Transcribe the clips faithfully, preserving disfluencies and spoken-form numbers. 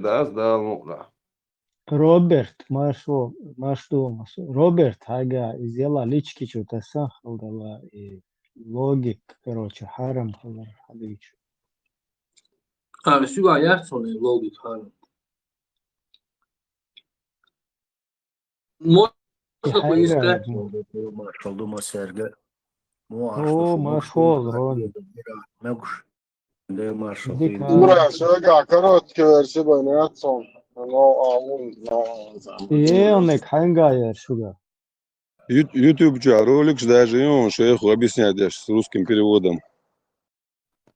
Дас Дала мукъ лахь. Роберт, марш вол, марш ду мас. Роберт, хьайга изъяла лички чу тассан халдала и логик, короче, хьарам халар хьадийчу. А, сюга яц хьуна логик хьарам. Мо И хьайга. Маршал ду ма серга. О, маршал, Рон. Мегуш. Дика. Ура, шуга короткий версия бан яц хьуна. Но, а, ун, но, а, зам. Елник хьайга яр шуга. Ют-, YouTube чу роликаш даже юн шейху объяснять деш с русским переводом.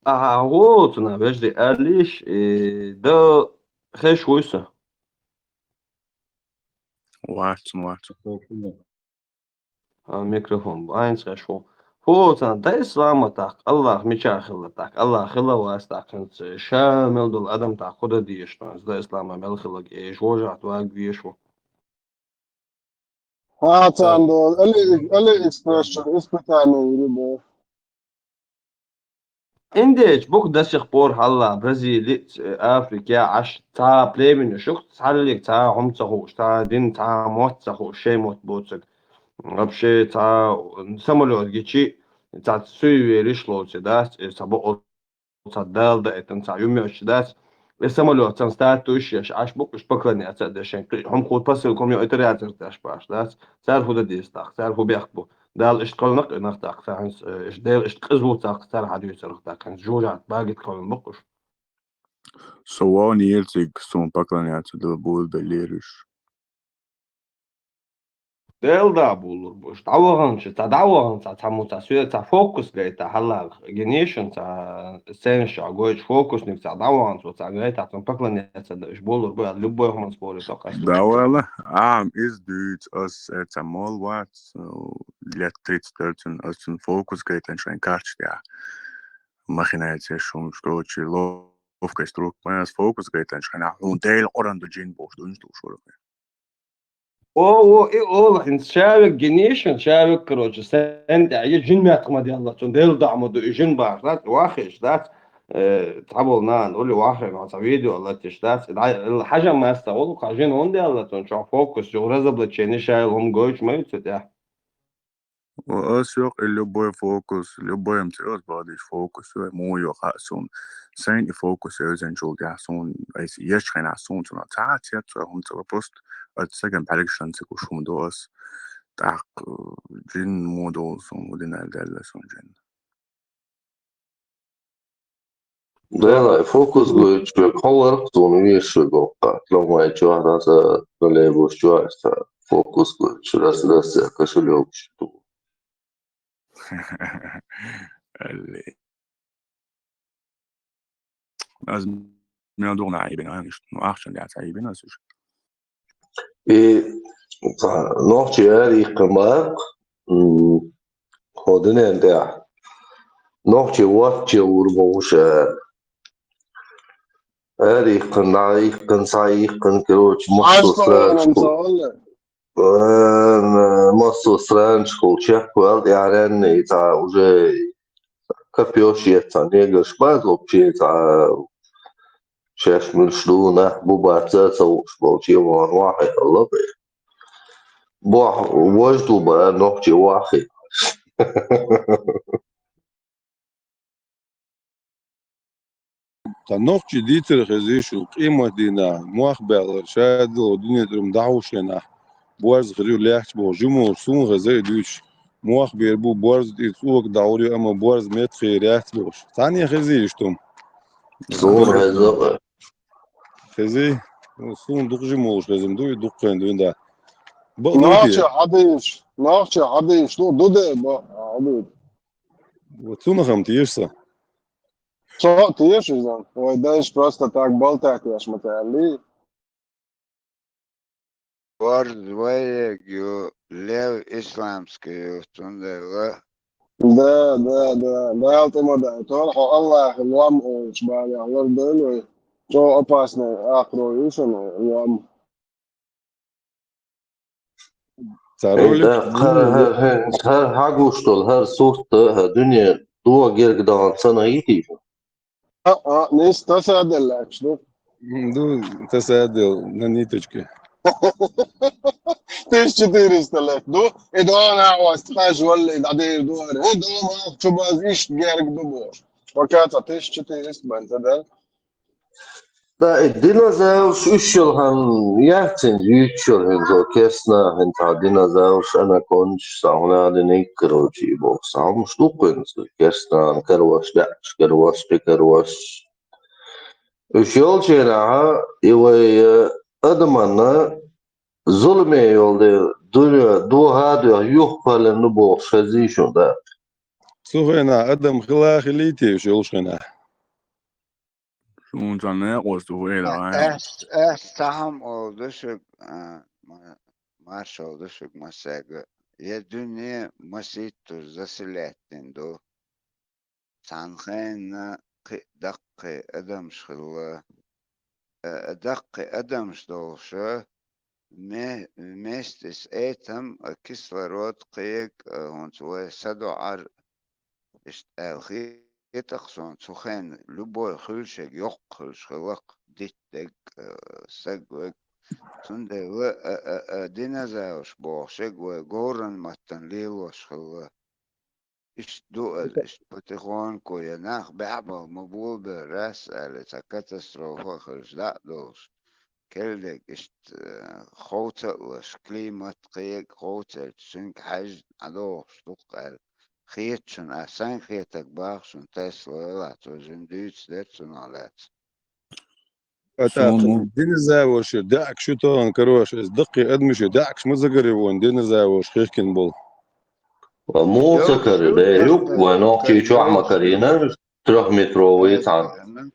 Аха, гӀо цунах вежди алиш, э, да хеш вуйса. Варцун, варцун. А, микрофон, айнц хеш ву. Фу, цан, да ислама так, Аллах мича хилла так, Аллах хилла вас так, хинц, ша мел дул адам так, худа диеш, да ислама мел хилла, э, жожат ваг веш ву. Ха, цан, да, Али, Али Экспресс, испытание, или да. Индеч, бук до сих пор хьалла, Бразили, э, Африка, аш, цхьа племени шух, цхьаллиг, цхьа хӀум ца хууш, цхьа дин, цхьа мотт ца хууш, шей мотт боцаг. Вообще, цхьа самолёт гичи, цхьа суевериш лоци, да, э, ца бо-, ца дал да, это, цхьа юмеш, да, э, самолёт, цан статуш, еш, аш бук, уж поклоняться, да, шен, хӀум хут посылком, ё, это реально, да, аш баш, да, цар худа дистах, цар ху бехбу. Дала иштта кхалнакъ, нах тӀаккха хӀанз, э, иштта Дела иштта къизлу цахка цара хьадуьйцурах тӀаккха хӀанз жожагӀат багит кхална бакъуш. Со вон елциг сун поклоняться да буйла беллериш. Дела да булур буш. ДӀаваханча, ца дӀаваханца, ца му ца суья, ца фокус гайта, хьаллах, генешин, ца сценаш а гойч фокусник, ца дӀаваханца, ца гайта, цун поклоняться да, иш булур бу, любой хуман спорит, то кас. Да вала, а, из дуьйц, ас, э, ца мол вац, э, лет тридцать тӀерцун, ас цун фокус гайтан шайн карч тя. Махинация шум, что чи ловкость рук, понятно, фокус гайтан шайн, а, хун Дела Къуран ду джин бош, дунж ду шур. О, о, и ола, хин человек генешин, человек, короче, сен тя, е джин мятх ма дялла, цун Дела да ма ду, и джин баш, да, вахиш, да, э, табол нан, ули вахиш, ца видео латиш, да, да, хажа маста, ол, хажин он дялла, цун чо фокус, чо разоблачение, шайл, он гойч, ма ю цу тя. Ва ас йокъ и любой фокус, любой м цӀиос бадиш фокус, ва му йо ха сун. Сайн и фокус я зен чул я сун, айс еш хена сун цуна. Ца цет ца хун ца просто, а цаган парик шан ца кушум до ас. Так, э, джин му до сун, удин аль далла сун джин. Дела, фокус гойчу, ховарх цун вешве гокка. Ломай чуа, раса, лебуш чуа, ста фокус гойчу, рас, рас, я кошелёк чу. Алле. Аз мел дугна айбин, а, иш, ну, ахчан дяц айбин, аз уж. И, ца, нохчи ари кымак, м, ходинен дя. Нохчи ватче урбоша. Ари кын, на и кын, ца и кын, короче, массу Аш странчку. Э, массу странчку, чек вал, я ренни, ца, уже копьёш ет, ца, негаш баз вообще, ца, Шаьш муьлш ду, нах бу бац, ца лууш болчу, ван вахе хӀаллакъе. Бохь, важа ду бан, нохчи вахе. Ткъа нохчи дийцар хезий шу, къемат дийнахь, мох баьллар, шадолу дуьне тӀерма дӀахьушшехь, борз хир ю лаьтташ боху жимур, суна хеза и дуьйцуш. Мох бер бу, борз тӀе цӀока дӀагӀур ю, амма борз меттахъе яц бохуш. Цхьанне хезий иштта хӀума? Суна хеза. Хезий? Ну, суна дукха жимур хезна ду, и дуккхайн дуьйна да. Бакъ ду те? Нохча хьадийш, нохча хьадийш, ну, ду де, бо, хьадийш. Вот цунах-м теша сан. Цо а теша иза. Вай дайша просто так болтать еш ма ца аьллий. Борз вайег ю, лев исламский ю, цундела. Да, да, да. Дала тӀе ма дай. Тора хьо Аллахьан лом олуш балехь лардойла вай. Чо опасный акхарой ю шуна лом. Цара ролик да, хӀара, хӀара, хӀара, хӀара хьагуш долу, хӀара сурт, хӀара дуьне догӀа герга дахана санна йитийша. А, а, нийса тасаделлачу ду. Ду, тасадил, на ниточке. Тысяча четыреста лет. Ду, и дома у вас тхаш валли, да, ду, и дома, чубаз ишт герг ду бош. Пока-то тысяча четыреста бен, да? Да, и динозавраш уж йолхьан яхцин, юч йолхьан, цо кесна, хьин ца динозавраш, анакондаш, са хьуна диниг, короче, бокс, хьам штук хьин, кесна, карваш, дяч, карваш, пи карваш. Уж йолченахьа, и вай, э, адаманна зуламе йол де, дуьра, духа дуьха юхпален ну бокс, хазишун да. Сухена, адам хила хилити уж йолченахьа. Шун цхьа некъос ду хӀера, ай. Ас, ас цхьа хӀама олу ду шуьга, а, ма-, маршалла ду шуьга массаьрга. Я дуьне масийттур заселяйтина ду. Цхьана хенна кхин а даккхий адамаш хилла. Э, даккхий адамаш долуша, ме-, вместе с этим, э, кислород кхега, э, хӀунца вай садоӀар, иштта аьлла хетакх суна, цу хенна любой хуьлуш ерг йоккха хуьлуш хилла-кх, дитт дерг, э, саг верг. Цундела, э, э, э, динозавраш бохуш ерг вай говран маттана лелош хилла. Иштта ду аса, иштта потихоньку, я нах баьхьабала ма болабелла, рас аьлла, цхьа катастрофа а хилча дӀа а долуш. Керла дерг иштта, э, ховца а лаш, климат кхега ховцаьлча, цуьнга хьаьжна дӀадохуш ду-кх аьлла. Хетачунна, а сайн хетарг баху шуна, Тесла велахь, цо жима дуьйцу дера цунах лаьцна. АтӀа, суна динозавраш ю даьӀахкаш ю тахана, короче, иза даккхий адамаш ю даьӀахкаш ма загари вон динозавраш хихкина болу. Ва муха ца карира, юкъ вай нохчий чохь ма карийна, трёхметровый цхьаьна.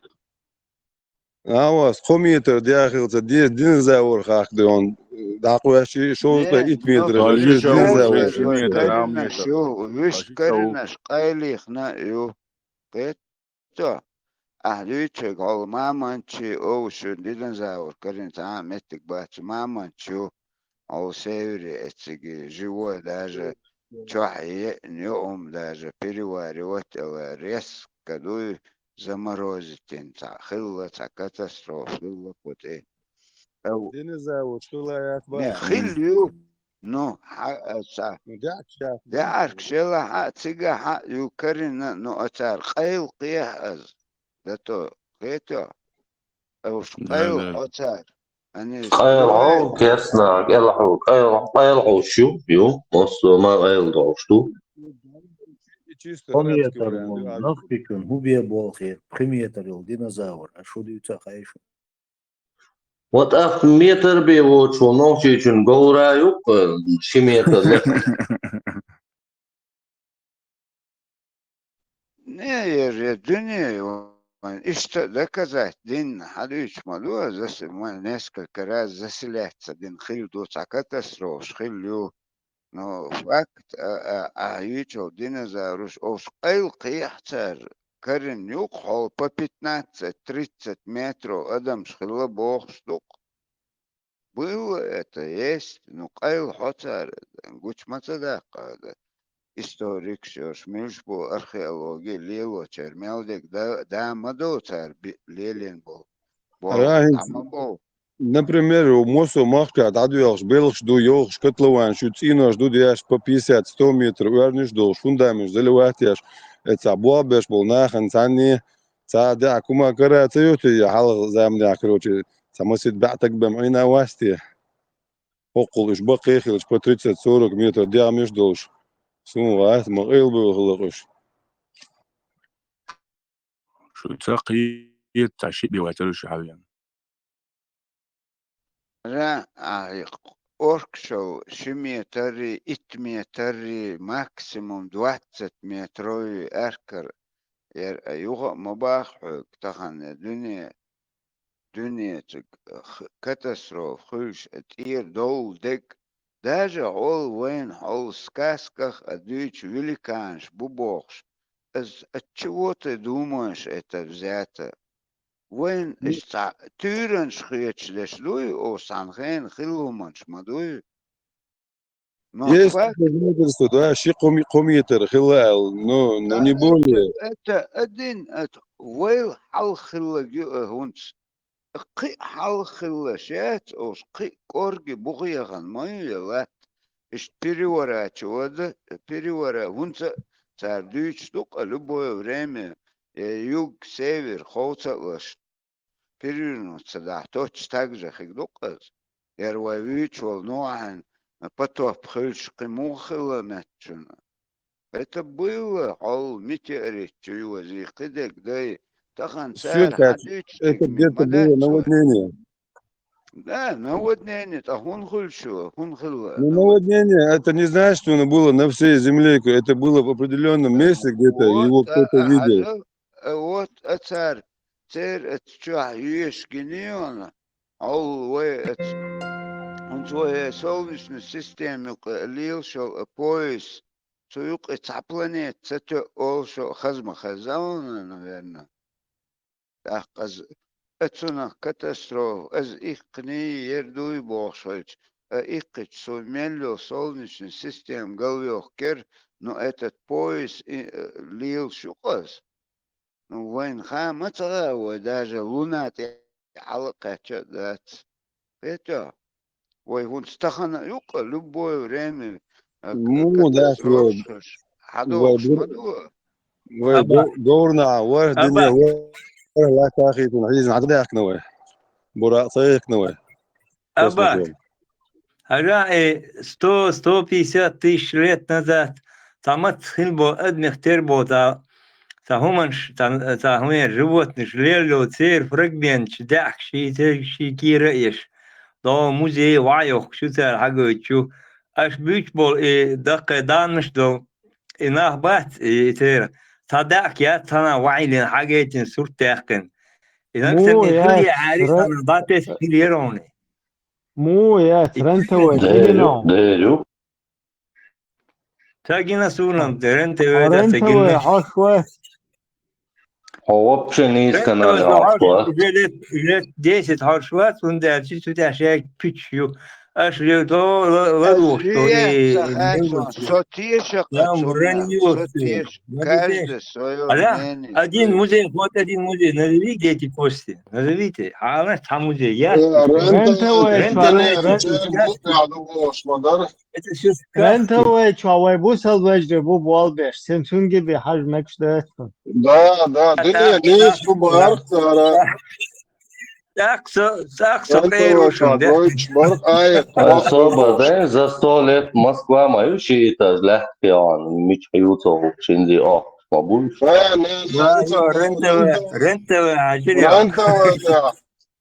Ава, кхо метр дехилца ди-, динозавр хахка ду вон, дӀакхоьссачий, шовзткъе итт метр хилла динозавр. Вуьшта каринаш ю, вуьшта каринаш къайлихна ю. Кхетта? Ахьа дуьйцург хьол мамонтчий, овушшуьн динозавр карина цхьа а меттиг бац, мамонтчий ю, хьол севре эциги, живой даже, чохь еъна ю хӀума даже, переваривать а резко дуй, заморозить йина цхьа хилла, цхьа катастрофа хилла кху тӀе. Ау. Динозавраш хила яц бац. Не, хилла ю. Ну, хьа, а, ца. Ну, даьӀахкаш яц. ДаьӀахкаш елахь а, цигахь а ю карина, ну, а цара къайла кхехьа аса. Дато, кхето? Уьш къайла хьо цара. Къайла хьо, кесна, кӀел хьо, къайла, къайла хьо шу, ю, массо а ма къайла долуш ду. Кхо метр вон, нохчичун хӀун бен болхе, пхи метр йолу динозавр, а шу дуьйца хайшу? Вот ах метр бен воцуш волу нохчичун говра юкъа, ши метр лекха. Не, ер, ер дуьне ю, вайн иштта доказать дина хьадуьйцуш ма ду, зас-, ма несколько раз заселяться дина хилла ду, цхьа катастрофаш хилла ю. Но факт, а, а, а, юьйцу динозавраш, уьш къайла кхехьа цара, карина юкъа хьол по пятнадцать-тридцать метров адамаш хилла бохуш ду-кх. Было это, есть, ну, къайла хьо цара, гучу ма ца даккха ада. Историкаш йош, муьлш бу археологи лелочара, мел дерг да, да ма до цара би-, лелийна болу. Болу, Ара, а хӀинца, ма бо. Например, массо а махкахь дӀадоьлхуш белхаш ду, йовхаш котлованаш ю, цӀенош ду деш, по пятьдесят-сто метр оьрнуш долуш, фундаменташ заливать еш, э, цхьа болх беш болу нахана цхьанне, цхьа а даьӀахк хӀума кара ца йоьтий, я хьалха заманехь, короче, цхьа масийтта баьӀ таг бен Ӏийна вац те? Хоккхул уьш баккхий хилча, по тридцать-сорок метр дегӀмаш долуш. Суна вац, ма къайла бевлла хилла уьш. Шу ца кхета, цхьа шиъ бен вацара шу хьавеана. Ра, а, оркашал ши метр, итт метр, максимум двадцать метровый аркар. Яр, а, юха а ма баха хьоьга тахана дуьне, дуьнециг х-, катастрофа хуьлуш, а, тӀера довла дерг. Даже хьол вайна хьол сказках а дуьйцу великанаш бу бохуш. Ас, от чего ты думаешь это взято? Вайн Ну, иштта цхьа туьйранаш хеташ деш дуй, о, цхьана хенахь хилла хӀуманаш ма дуй? Ну, есть факт. Такое свидетельство, да, ши кхо ме-, кхо метр хилла аьлла, ну, ну, Да, не это, более. Это один, это вайл хьалха хиллаг ю, э, хӀунца. кхин а хьалха хилла шаьц, ош кхин а кӀорги бухахана ма ю я латта. Иштта переворачивать да, перевора-, хӀунца а цара дуьйцуш ду-кх любое время, я юг, север, ховца а лаш. Перевернуться, да, точно так же хиг ду-кх из. Яр вай вуьйцуш волу Нохьан потоп хуьлуш кхин муха хилла меттачунна. Это было, хьол метеорит чу йозий, кхидерг дай. Тахана цара хьадуьйцуш это где-то было наводнение. Да, наводнение, ткъа хӀун хуьлуш ю, хӀун хилла? Ну, наводнение, это не значит, что оно было на всей земле, это было в определенном месте где-то, и вот, его кто-то видел. А, вот, а цара, церан а чохь йоьшуш гиний хьуна, хьол вай а, хӀунца вай солнечная система юкъа лелаш йолу а пояс, цу юкъа цхьа планета ца тоьу олуш а хаза ма хезна, наверное. ТӀаккха аса, оцунах катастрофа, аса иккханий яр дуй бохуш хилча, а иккхича суна мел йолу солнечная система галйохкура, но этот пояс и, э, лелаш ю-кх аса. Ну, вайна хаа ма ца гӀа, вай даже луна тӀе хьала а кхаьчна а дац. Хетта? Вай хӀунца тахана а ю-кх, любое время, а, к-, ну, да, катастрофаш хьадогӀуш ма ду. Вай говрана вара, дуьне вара, лакхахийтина хьийзина хьадаьхкина вай. Бура а ца хӀоьттина вай. Абат. Хьажа, э, сто, сто пятьдесят тысяч лет назад цхьа маца хин бо адамех тера бо цхьа, цхьа хӀуманаш, цхьа, цхьа хӀуманаш, животныш лелайо церан фрагменташ, даьӀахкаш ший, церан ший кийра а еш. ДогӀу музей ваӀа йохкуш ю цара хьагойтучу. Аша буьйцуш болу и даккхий даннаш долу и нах бац, и, и церан. Цхьа даьӀахк яц, цхьана ваӀийлина хьагайтина сурт даьккхина. И нах санна и хила яхьари, цхьана дӀатесна хила яра хьуна. Муха яц, рентавай, ца гина хьо? Дерю. Ца гина суна, рентавай, ца гина. Хьо вообще нийса канале хьош вац. Уже лет, лет десять хьош вац, хӀунда аьлча цу тӀехь шайга пуьчаш ю. Аша ле-, ло-, ло-, ло-, ло-, со теша, со теша, каждый своё мнение. Один музей, вот один музей, назовите эти кости, назовите. Хьалаш цхьа музей, я? Рентавай, рентавай, рентавай. Это всё сказки. Рентавай чохь вай бусалба вежарий бу болх беш, сен цуьнга бен хьажа мегаш дац. Да, да, дуьне нийса бу барх цара. ТӀаккха со, тӀаккха со къера ву шуна, де. Особо, да, за сто лет Москва ма ю ши этаж лаьтта кхион, мича хьуьйцу хӀокху шинзе охкуш ма бу. Рен-ТВ, Рен-ТВ хьажира. Рен-ТВ, да.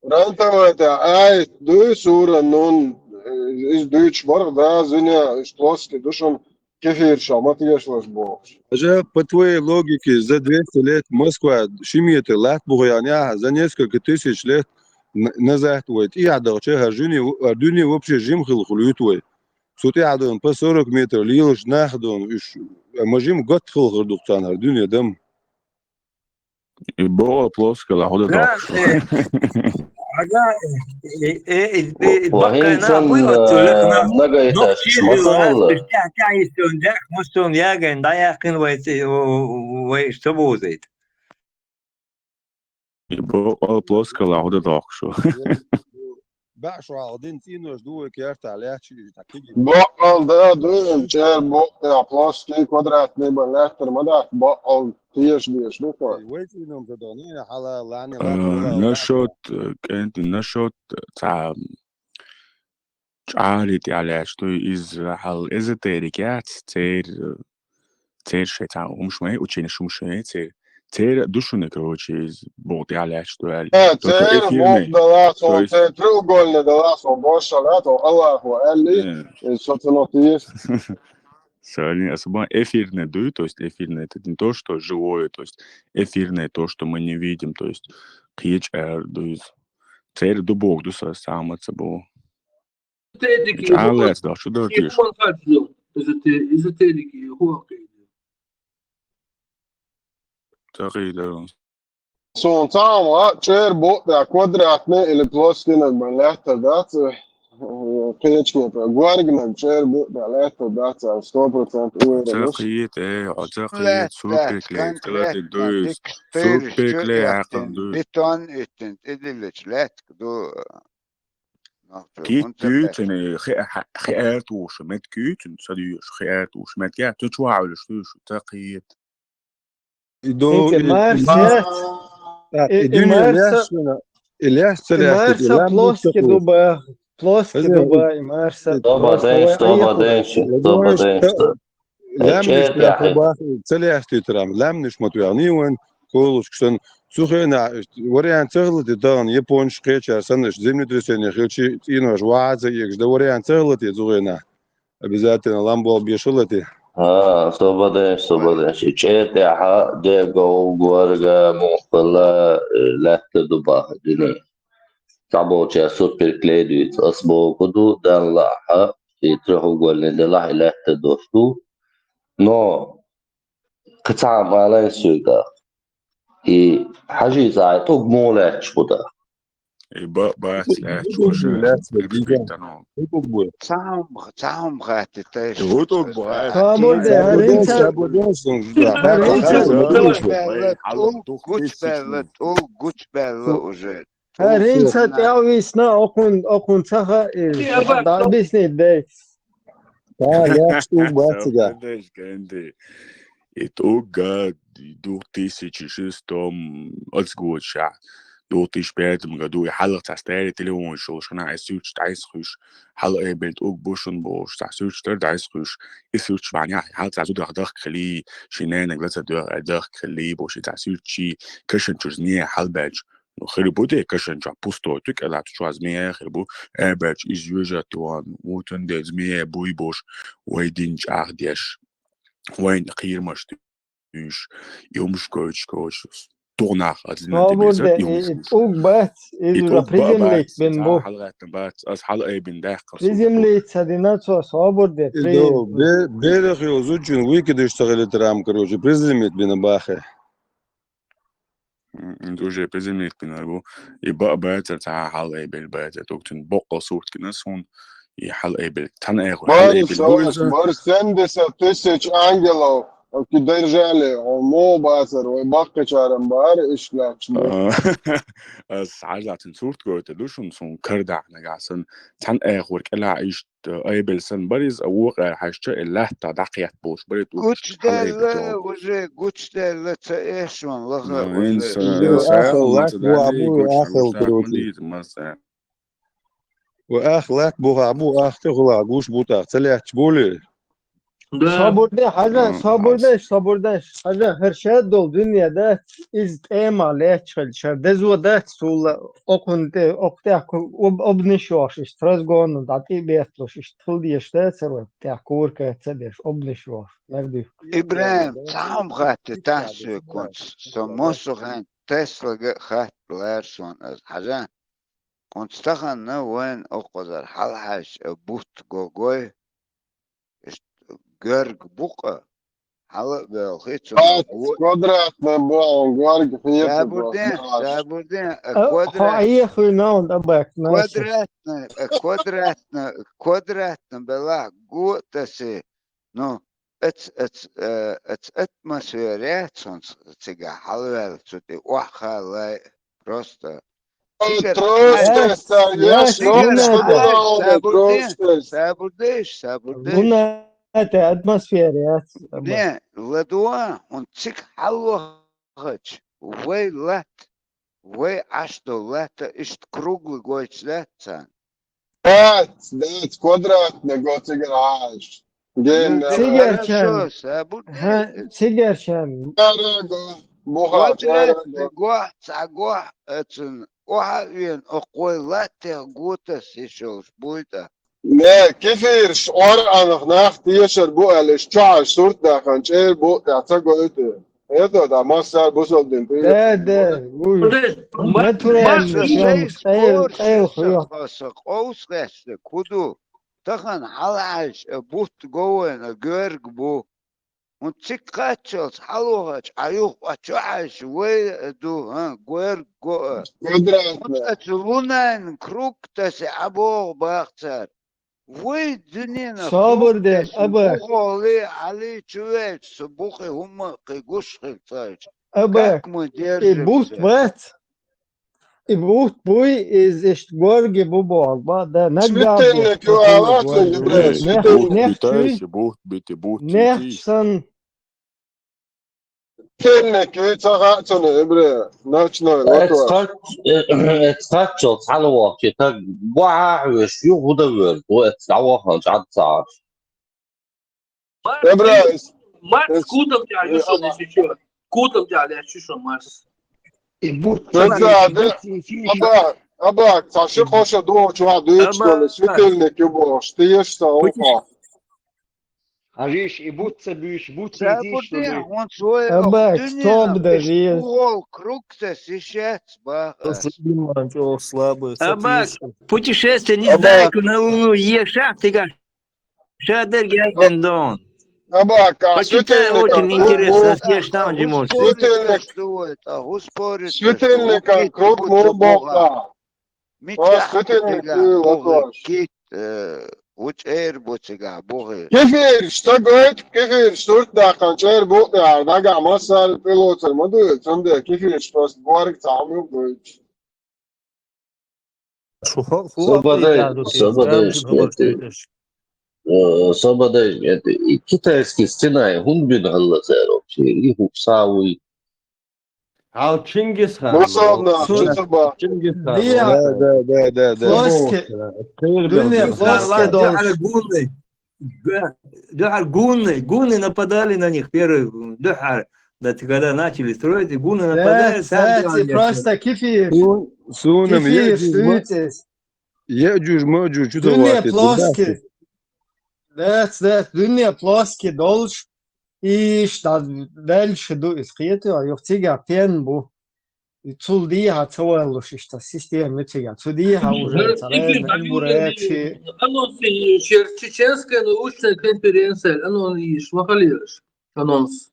Ран-ТВ тӀехь айса дуй сура, нун, э, иза дуьйцуш барх, да, зуьне, уьш плоский ду шуна, кефирша ма тешалаш бохуш. Хьажа, по твоей логике, за двести лет Москва ши метр латта бухахь яхь, за несколько тысяч лет н-, назад вай тӀехьа дахча, хӀара жуьне, хӀара дуьне вообще жима хилла хуьлуьйту вай. Цу тӀехьа дан по сорок метр лелаш нах дан, уьш, ма жима готта хилла хир ду-кх царна хӀара дуьне дам. И бокъо плоскала хьо дан доккхуш. Да, э, ага, э, э, э, э, баккхайна хӀинца, хуй оццул лекхна, многоэтажка нокчи масалла. Тя-, тя-, истон дяк, мустон ягайн, дӀаяьккхина вай ци-, вай иштта бузийта. И бокъо плоскала хьо дан доккхуш. БӀе шо хьалха дина цӀенош ду вай кертахь лаьтташ, иза кхин. Баккъал да, дуьйна чӀер баккъал плоский квадратный бан лаьттар ма дац, баккъал теша дезаш ду хьо. Вай цӀийнан ца дахана, хьала лаьнна. Э, лаьтта, насчёт, э, кӀентий, насчёт, э, цхьа чӀагӀле тӀехь лаьтташ ду иза хьал эзотерик яц, церан, э, Церан шайн цхьа хӀумаш ма ю, ученеш хӀумаш ма ю церан. Церан а ду шуна, короче, иза букъ тӀехь лаьтташ ду аьлла. Э, только церан эфирный. Букъ дала, то есть церан треугольник дала, со бошал а, то Аллахо аьлли, э, иза со ца ноту есть. Sorry, особенно эфирный ду, то есть эфирный это не то, что живое, то есть эфирное то, что мы не видим, то есть кхечу ара ду иза. Церан ду боху ду со, самаца бу. Эзотерики, чӀагӀлаьцна хӀун ду, чӀагӀлаьцна хӀун ду, чӀагӀлаьцна хӀун ду. Эзоте-, эзотерики, хӀун хӀокху? Ца хида. Суна цхьа а ма, чӀер бу, да, квадратный или плоский наг бан лаьттар дац, э, Кхечкепа. Горгнаг чӀер бу, да, лаьтта дац, сто процентов уверен. Ца кхета, э, хьо ца кхета, супер клей, ца латин дуйс. Супер клей хьакхан дуйс. Бетон иттин, тӀедиллича лаьтта ду. Кит куьйцун, хи аьртуша мет куьйцун, ца дуьйш, хи аьртуша мет я, цу чу ваьлаш дуйш, ца кхета. И до, и Марс, и дуьне Марса, лаьш шуна, и лаьш ца и лаьш, Марса и лам плоский дуба, плоский дуба, и Марса. Тоба деш, тоба деш, тоба деш. Лам ниш тӀехь бах, ца лаьш титарам, лам ниш ма тӀехь, ни вайн, колушксан, цу хенахь, вариант ца хилла те тахана, японаш кхечара санна, землетрясение хилчи, цӀенош ваха ца егаш, да вариант ца хилла те цу хенахь. Обязательно лам болу беш хилла те? А, собадеш, собадеш. И чӀер тӀехьа дегов, горга, муххала, э, лаьтта ду баха дуьне. Цхьаболча супер клей дуьйцу, ас боху ду, Далла хьа, и треугольник делахь, и лаьтта дош ду. Но, кхин цхьа а ма алай суьйга. И хьажийца хьайн тӀуг муха лаьтташ бу да? И ба-, бац лаьтташ бу ша. Цхьа хӀума, цхьа хӀума хатти тайш. ХӀу тӀуг бу хьайн? Собур де, хӀаринца, хӀаринца, тӀул гучбаьлла, тӀул гучбаьлла уже. ХӀаринца тӀехвисна, окхун, окхун ца хаьа, дӀабисни дай. Та лаьтташ тӀуг бац цига. И тӀугга двух тысячи шестом оцу годашехь, двух тысячи пятом году, и хьалха цхьа старый телефонаш йолуш хенахь, и суьрташ дӀасхьуьйш, хьала эбелла тӀуг бу шуна бохуш, цхьа суьрташ дара дӀасхьуьйш, и суьрташ бахьанехь, хьала цхьа зудах дахка хилий, шен ненаг ла ца доьгӀу, аьлла, дахка хилий бохуш, и цхьа суьрташ шен кашан чуьра зме хьалабаьлча, ну, хир бу те, кашан чохь пустой туька, кӀелахь чохь зме хир бу, а баьлча иза йоьжат йоӀан, вутан де зме буй бохуш, вай дин чӀагӀдеш. Вайна кхерамаш дуьйш, и хӀумаш гойтуш, гойтуш, тугӀнах а зина тӀе беза, и хӀумаш. ТӀуг бац, иза уже приземлить бина бу. ХьалагӀаьттина бац, ас хьала айбина даьккхина. Приземлить ца дина цо, собур де, призем-. Берах йолу зудчун выкидыш ца хилийтарам, короче, приземлить бина бахе. М, м, уже приземлить бинар бу. И ба-, бацара цхьа хьала айбелла бацара. ТӀуг цуьнан боккъал сурт гина суна. И хьала айбелла, цхьана айхьа хьала айбелла бу иза. Марс, семьдесят тысяч ангелов, ки держали, о, мо бацара, вай баккхачарам бара, иштта лаьтташ бу. А, ас хьажа цуьнан сурт гойтур ду шуна, суна кара дахьа нагахь санна, цхьана айхьа кӀелахь иштта айбелла санна бара иза, а вукхара хьаьжча, и лаьтта дӀакхетта болуш бара тӀуг. Гучдаьлла, уже гучдаьлла ца эшон лаха, уже. Ахал лак бу, ахал, короче. Ва ах лак бухахь бу, ах тӀехула гуш бу тӀаккха, ца лаьтташ були? Да. Собур де, хьажа, собур деш, собур деш. Хьажа, хӀара шадолу дуьне дац, иза тӀема лаьтташ хилча, хӀара дезо дац, цул окхунна тӀе, окху тӀехь ку-, об-, обниш йохуш, иштта разгонна дӀа тӀе а бетталуш, иштта хила дезаш дацара вай, тӀехь корка ца деш, обниш йохуш, лар дуьху. ИбрахӀим, цхьа хӀума хатта тахь соьга, кхунца, со массо хенахь Теслага а хатта лара суна аса, хьажа. Кхунца тахана вайна оккхузара хьалахьаьжча, бутт гогой, иштта гоьрга бу-кх, хьала а боьлхий, цунах квадратный бу, хьуна гоьрга хета. Сабур де, сабур де, а, квадрат-, хьо Ӏехуьйна хьуна тӀебаьхкина. Квадратный, а, квадратный, квадратный белахь го а тасий. Ну, эц-, эц-, э, эц атмосфера яц хӀунца цигахь хьалаваьлла цу тӀе охьахаллай просто. Ой, цигара тросгаш хьай-, ца еш, цигара хьай-, сабур де, тросгаш. Сабур деш, сабур деш. Луна тӀе атмосфера яц. Не, ладугӀа, хӀунца цига хьалавахача, вай латта, вай Ӏаш долу латта иштта круглый гойтуш дац царна. Дац, дац, квадратный го цигара хьаьжча. Гена. Цигара чан. Хорошо, сабур де. Хьан, цигара чан. Чара го, буха, чара го. Квадратный го, цхьа го, оцун охьа а вена, окху вай латтех го тасийш йолуш буй тӀаккха. Не, кефирш, Къуръанах нах тешар бу аьлла, иштта чохь сурт дахана чӀер бу тӀехь ца гойту. Хьето, да, массара бусалба дин, привет. Да, да, уж. Подожди, натурально, Маша, шайх, шайх, шайх, шайх, шайх, хьо со къовсагӀаьшна, кху ду? Тахана хьалахьаьжча, а, бутт го вайна, а, гоьрга бу. ХӀунда цига кхаччалц хьалавахача, Ӏа юха а чу хьаьжча, вай а ду, хӀа, гоьрга го а. Квадратный. ХӀунда аца лунайн круг тасий Ӏа боху бах цара. Вай, дуьненах, собар де, абак. Бухоли, Ӏали чу веача, со бухе хӀумма а кхы гуш хила цхьаьча. Абак, как мы держимся? И бутт бац, и бутт буй, из иштта горга бу боху, ба, да, наггахь бу. Светильник ю ала цунга, бре, светильник. Бутт битайша, бутт бити, бутт бити. Нехча санна. Светильник ю ца хаьа цунна, бре, ночной лото. Эцхач-, э, эцхаччалц хьалавахча, таг гохьа а хьоьжуш ю, хӀун дан воьрзу, эцхьа дӀаваханча Ӏад ца Ӏаш. Марс, Марс, кутам тӀехь ю шуна, если чё. Кутам тӀехь лаьтташ ю шуна Марс. И бу-, Абак, абак, цхьа ши-кхо шо духучу хьа дуьйцуш долу, светильник ю бохуш, тешаш ца хӀокхо. Хьажийша, и бутт ца буьйш, бутт ца буьйш, хӀунца вай, абак, дуьненах тоба дан веза. Круг ца сишец, бах. Абак, путешествие, не знаю, куда, ну, ешахь тигаш. Ша дерг яздина дон. Абак, а почитай, светильникан очень интересно, я ж там же может. Светильник. Светильникан круг муха боккха. Мичахь светильник ю, латош. Кит, э, ву чӀер бу цигахь бухе. Кефирш, ца гойту, кефирш, сурт даьккхина чӀер бу тӀехь, нагахь массара тӀелоцур ма ду, цундела кефирш просто горга цхьа хӀума ю гойтуш. Шу хо-, фу, Собадай, априкаду ти, Собадай, сразу хабар шети. Э, Собадай, это, и китайский стена, и хӀунда бина хӀалла цара вообще, и хӀу схьа вуй. Хьал Чингисхан. Мусална, Чингисхан. Да, да, да, да, да. Плоский. Дуьне плоский долуш. Дуьхьал гунны. Дуьхьал гунны. Гунны нападали на них первый. Дуьхьал. Да, ты когда начали строить, и гунны нападали, сам. Просто кефир. Су-, суна кефир, Яъжуж, Маъжуж чу. Дуьне плоский. Дац, дац, дуьне плоский долуш. И иштта даьллаш ду иза, кхетий, юха цигахь пен бу. И цул дехьа ца валлуш иштта система ю цигахь. Цу дехьа уже цара мел бур эпши. Анонс йийш, чеченская научная конференция, анонс йийш, ма хала йийш, анонс.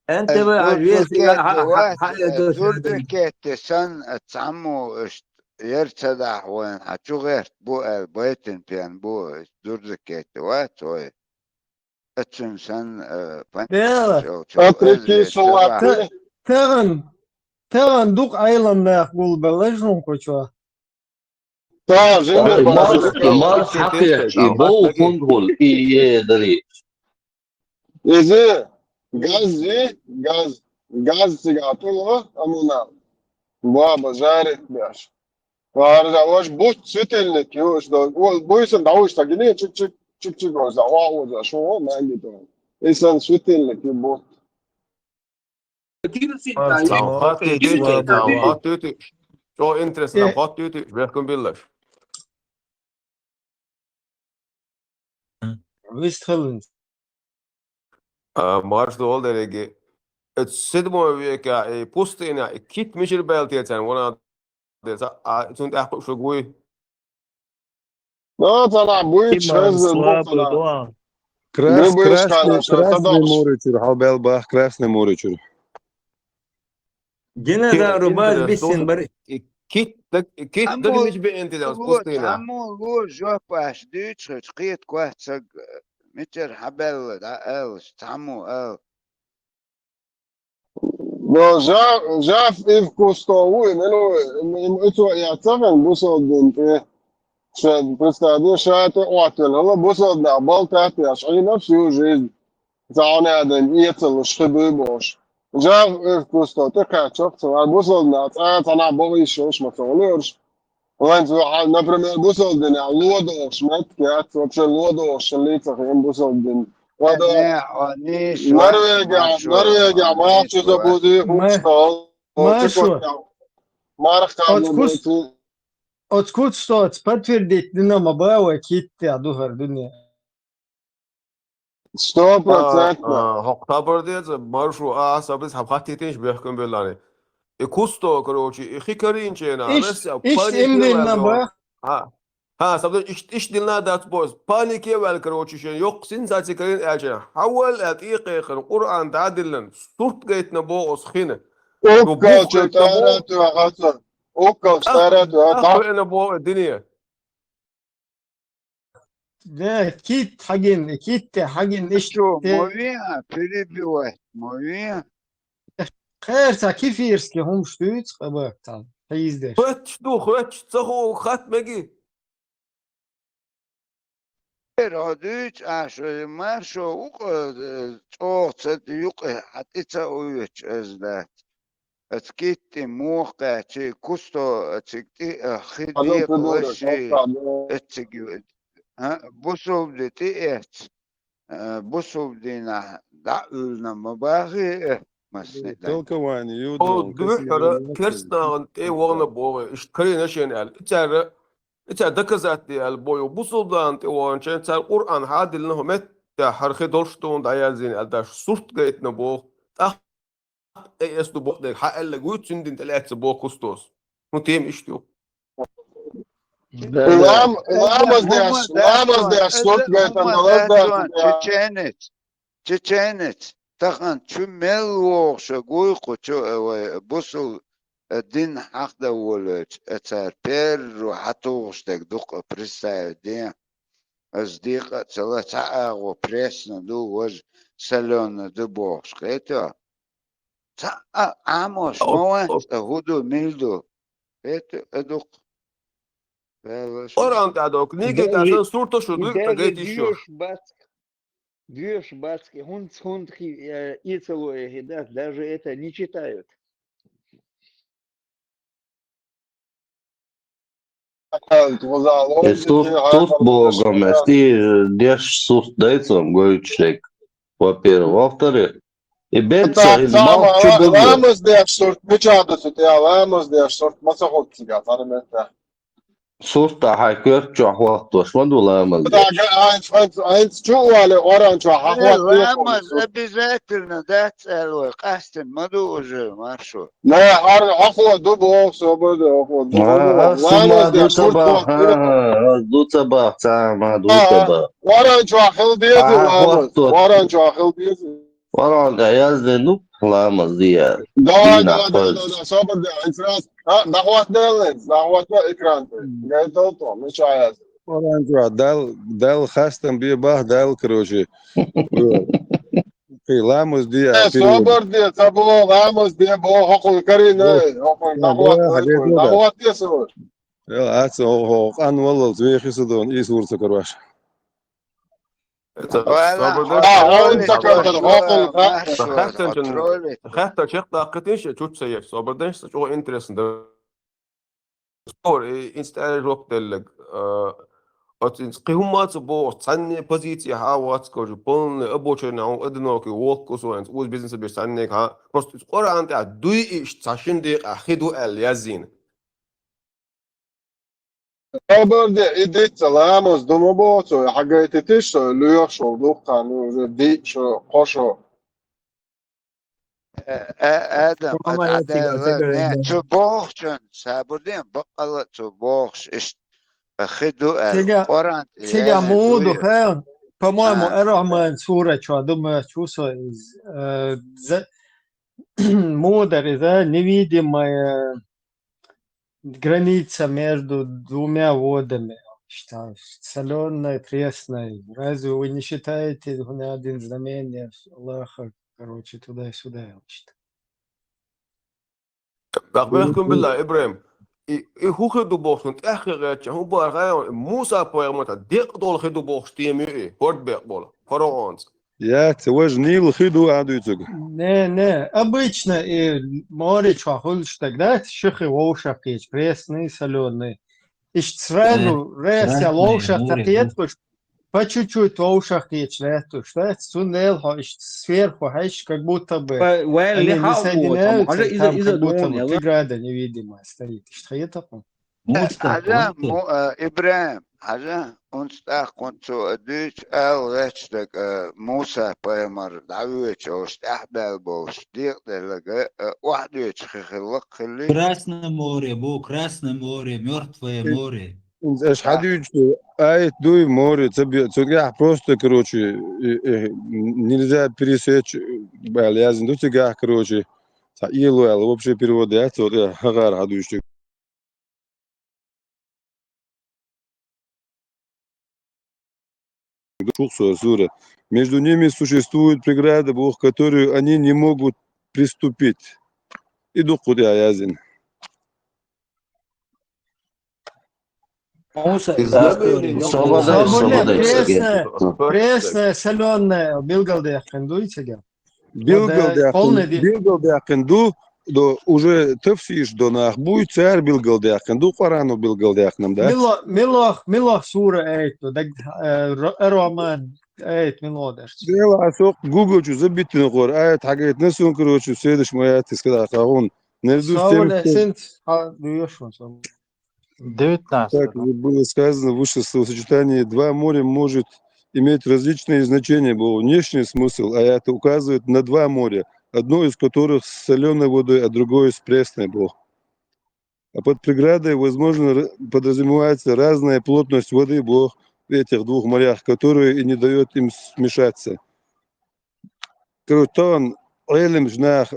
Н Т В а веза, ха-, ха-, ха-, э, дурдакетта санна, э, цхьаммо иштта яр ца дахь вайн, хьан чу гӀерта бу аьлла, байтина пен бу, дурдакетта вац вай. Ацун санна, э, пан-, Дела. Чо-, чо-, Патрики эзле Сулати. Та-, тагӀан, тагӀан дукха Ӏелам нах гулбелла жун кхучо. Та, жима Ай, бахьана. Марс, Марс хьакхеча, и бов хӀунда хуьлу, и е дари. Иза газ, газ, газ цигахь тӀуло, амуна. Баба, жарит беш. Варжа, ваш бутт светильник ю, что, о, буйсан да уж так, не, чик-чик, чик-чик, он за, о, о, за, шо, о, маги то. И сан светильник ю бутт. Цхьа хатта тӀе, цхьа хатта тӀе. ЧӀогӀа интересно, хатта тӀе, бехкам биллаш. Вистхаллинц. А, марш долу дерриге. Эцу седьмой векехь, и пустыня, и кит мичара баьлла тецан, ванан деца, а, цунна тӀаьхьа шу гуй. Ну, цара буьйцуш хезна бу цара. Крас-, Любой красный, шкала, красный садовш. Море чуьра, хьо бел бах, Красный море чуьра. Динозавр баз биссина бара. И кит даг, и кит даг мича беана тидалц пустыня. Цхьаммо ло жоп аш дуьйцуш хилча, кхета кхоьссаг, мичара хьабаьлла, дӀа алаш, цхьаммо ала. Но жа-, жаф и вкус то ву, и мила ву, и, и, и цо яц ца хьан бусалба дин тӀе. Ша, представь, ша тӀе оттавелла, бусалба нах балтат яш, Ӏийна всю жизнь. Цхьа хьуна адам эцалуш хи буй бохуш. Жаф и вкус то тӀе кхаьчча, ца вара бусалба нах, цхьа, цхьа нах боху йиш йолуш ма ца хуьлуьйтуш. Вайн цо хьал, например, бусалба динехь ло дохуш меттиг яц, вообще ло дохуш шаллий ца хиъна бусалба дин. Вада Норвегия, Норвегия, мах чу забузи, хучтал, Машу. Марх кабла. Оцу кус-, оцу куц что, оцу подтвердить дина ма бан вай китта а ду хӀара дуьне. Сто процентов. А, а, хӀокху хабар деза, маршу, а, а, сабрис хьан хаттийтинчу бехкам беллани. И кусто, короче, и хи карийначена, иш, иш паник имдинна ваьлла. Ба? А, а, сабрис иш, иш дилла дац боз. Панике ваьлла, короче, шен йоккха сенсаци карийна аьлча. Хьавал а тӀекхайкхина, Къуръан дӀадиллина, сурт гайтина боху оцу хина. Уккалчу тара туьхьа хацар. Уккалчу тара туьхьа. Ахвена боху дине. Да, кит хьагин, кит хьагин, иштта. Чё, мо веа, перебивать, мо веа? Кхерца кефирский хӀумаш дуьйцу, къабаккхал. Хьийздеш. Хоьттуш ду, хоьттуш, ца хо хатта меги. Эр хьо дуьйцу, а шо, маршо, укъа, э, чӀогӀа ца юкъе, хьа тӀе ца уьйцу аз дац. Аца китти муха кхаьчи, кусто ациг тӀи, а, хи Ада декъала кудора ши, капка, да. Ациг ю-, а, бусулбди тӀи эц, а, бусулбдинахь дӀа уьлна ма бахи, э, масни дай. Толкование, ю, О, да, дуьххьара кесарево керстанан тӀе вахана боху, иштта карийна шена аьлла. И цара, и цара доказать де аьлла боху, бусулбдинан тӀе ваханчен цара Къуръан хьадиллина хӀу метта хьархи долуш дуна дӀаяздина аьлла, даш сурт гайтина боху. ТӀаккха Э, эс ду боху дерг, хьан аьлларг вуй, цуьнан дин тӀелаьцна боху Христос. Ну, тема иштта ю. Лам-, ламаз деш, ламаз деш, сурт гайтан далаз дац. Чеченец, чеченец, тахана чу мел вогӀуш гуй кху чу, э, вай, бусул, э, дин хьахда волуьйтуш, э, цара перру хьатухуш дерг дукха представить де. Ас декъа а ца ла, цхьа агӀо пресна ду, важа солёна ду бохуш, кхетий? Цхьа а Ӏамош ма вац, ткъа хӀу ду, мила ду? ХӀета а дукха. Къуръан тӀехь долу книги тӀехь сан сурташ шу дуьйцу, тӀа гайта йиш йолуш. Даже доьшуш бац, и хӀунда, хӀунда хи-, э, эцало эхь дац, даже это не читают. Э, сурт, сурт богом, э, сти деш сурт дайцам гойтуш дерг. Во-первых. Во-вторых, и бен ца хӀинца малх чу богом. Ламаз деш сурт, мича ду цу тӀе, ламаз деш сурт, ма ца хӀутту цигахь, цара метта. Сурт а хьайн коьрта чохь хӀоттош ма ду ламаз деш. Айц, айц, айц чу а вале, оран чохь хьахӀотта. Ламаз обязательно дац аьлла вай, къаьстина ма ду уже, маршо. Не, хьар хьахо ду боху, собар де, хьахо ду. А, ас ма ду ца бах, а, ас ду ца бах, ца ма ду ца бах. Оран чохь хила деза ламаз. Оран чохь хила деза. Къуръан тӀехь яздина ду, ламаз де аьлла. Давай, давай, давай, давай, собар де, айц раз. А, дӀахӀоттаделла, дӀахӀотта экран тӀе. Гайтал то, мича яз. Къуръан чохь Далла, Далла хастам бе бах, Далла, короче. Кхин ламаз де, э, собар де, ца бо, ламаз де, бо, хӀокхуьнга карийна, хӀокхуьнга дӀахӀотта, хӀокхуьнга дӀахӀотта де со. Э, аца, хӀо, хӀо, къан валлалц вехи са дон, и сур ца карош. Хаттар чекхдаккхитинча, чучча ца еш, собар деш, ца чӀогӀа интересно да. Спор, и инстаграм жоп деллаг, а, оцу инс-, кхин хӀумма ца боху, цхьанне позиция хьан вац, короче, полный обочина, хьан одинокий, волк кусо, инс уз бизнес беш цхьанне, хьан, просто иза Къуръан тӀехь дуй иш, цхьа шин декъа хи ду аьлла язйина. Собар де, и дицца ламаз ду ма боху цо, хьагайтитиш со, лоьхуш волу дуккха, ну, уже диъ шо, кхо шо. Э, э, Адам, Роман, ада, я тебя ада, не, говорю, цо бохучун, сабур де, баккъала цо бохуш, иштта, хи ду аьлла, Къуръан тӀе цига муха ду, хьа? По-моему, Ар-Рахьман сура чохь ду, ма чу со из, э, за-, муха дара иза, невидимая граница между двумя водами, что солёное, пресное. Разве вы не считаете, гьуна один знамение Аллаха, короче, туда и сюда, что? Бахбехкун билла, Ибрахим. И, и хӀу хи ду бохуш, тӀаьхьа гӀертача, хӀун бара хьайна, Муса пайхамар тӀа декъа долу хи ду бохуш, тема ю и, хӀорд бекъ болу, фараонца. Яц, важа Нил хи ду а дуьйцург. Не, не, обычно и море чохь хуьлуш стаг дац, шихи вовшах кхечу, пресный, солёный. Иштта сразу, э, резко вовшах ца кхеташ, по чуть-чуть вовшах кхечу лаьтташ дац, цунна лела хьо иштта сверху хьаьжча, как будто бы они не соединяются, и там как будто бы преграда невидимая стоит. Иштта хета хьуна? Хьажа, му-, а, Ибрахим, хьажа, унца тӀаккха цо дуьйцу ала гӀечдага, а, Муса пайхамар дӀавоьдуш, тӀаьхьабаьлла болуш, декъаделлага, а, охьадоьдуш хи хилла-кх хилли. Красное море бу, Красное море, Мёртвое море. Аш хьадуьйцу, аят дуй, море, ца бе-, цу тӀехь просто, короче, э, э, нельзя пересечь, аьлла яздина ду цигахь, короче, цхьа ийло аьлла, вообще перевод яц, цо тӀе хӀагӀара хьадуьйцу. Шух со сура. Между ними существует преграда, боху, которую они не могут приступить. И дукха тӀе яздина. Муса, Из история знамения Собода, Собода, Собода, Собода. Пресная, пресная, солёная, билгалдаьккхина дуй цига? Билгалдаьккхина, билгалдаьккхина ду, до, уже тафсираш до нах буй, цара билгалдаьккхина ду, Къуръано билгалдаьккхина, да? Мила, мила, мила сура аят ду, даг, э, ро-, э, роман аят мила даш. Дела, а со Google чу забитина гӀор, аят хьагайтина сун, короче, следующий ма яц, скада, кагун. Наряду с тем, Саволя, что сент, а, дуёшун, сам. Девятнадцать, как да? Было сказано выше, словосочетание «два моря» может иметь различные значения, бо внешний смысл аята указывает на два моря, одно из которых с солёной водой, а другое с пресной, бо. А под преградой, возможно, р-, подразумевается разная плотность воды, бо, в этих двух морях, которая и не даёт им смешаться. Короче, таган Ӏеламчу нах,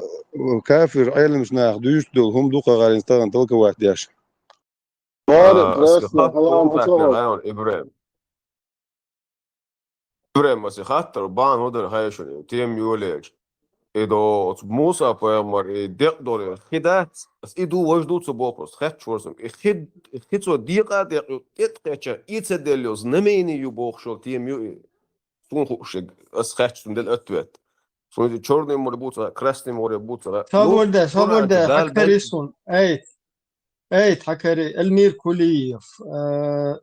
кафир Ӏеламчу нах дуьйцуш долу хӀума ду кху гӀалин стагана толковать деш. Бара, а, просто хаттар хьалам хӀун ца хьоьху. Ибрахим. Ибрахим, аса хаттар, бахьана хӀун дара хьайшана, тема йолаелча. И до оцу Муса пайхамар, и декъ долу хи дац, аса и ду, важа ду ца боху, просто хетташ вара сан. И хи, и хи цо декъа а декъ ю, тӀе а кхеча, и ца делла йолу знамение ю бохуш йолу тема ю и. Суна хууш, аса хетташ, суна делла ответ. Суна иза Чёрное море бу цара, Красное море бу цара. Собар де, собар де, хьакари сун. Эй, эй, хьакари, Эльмир Кулиев. Э,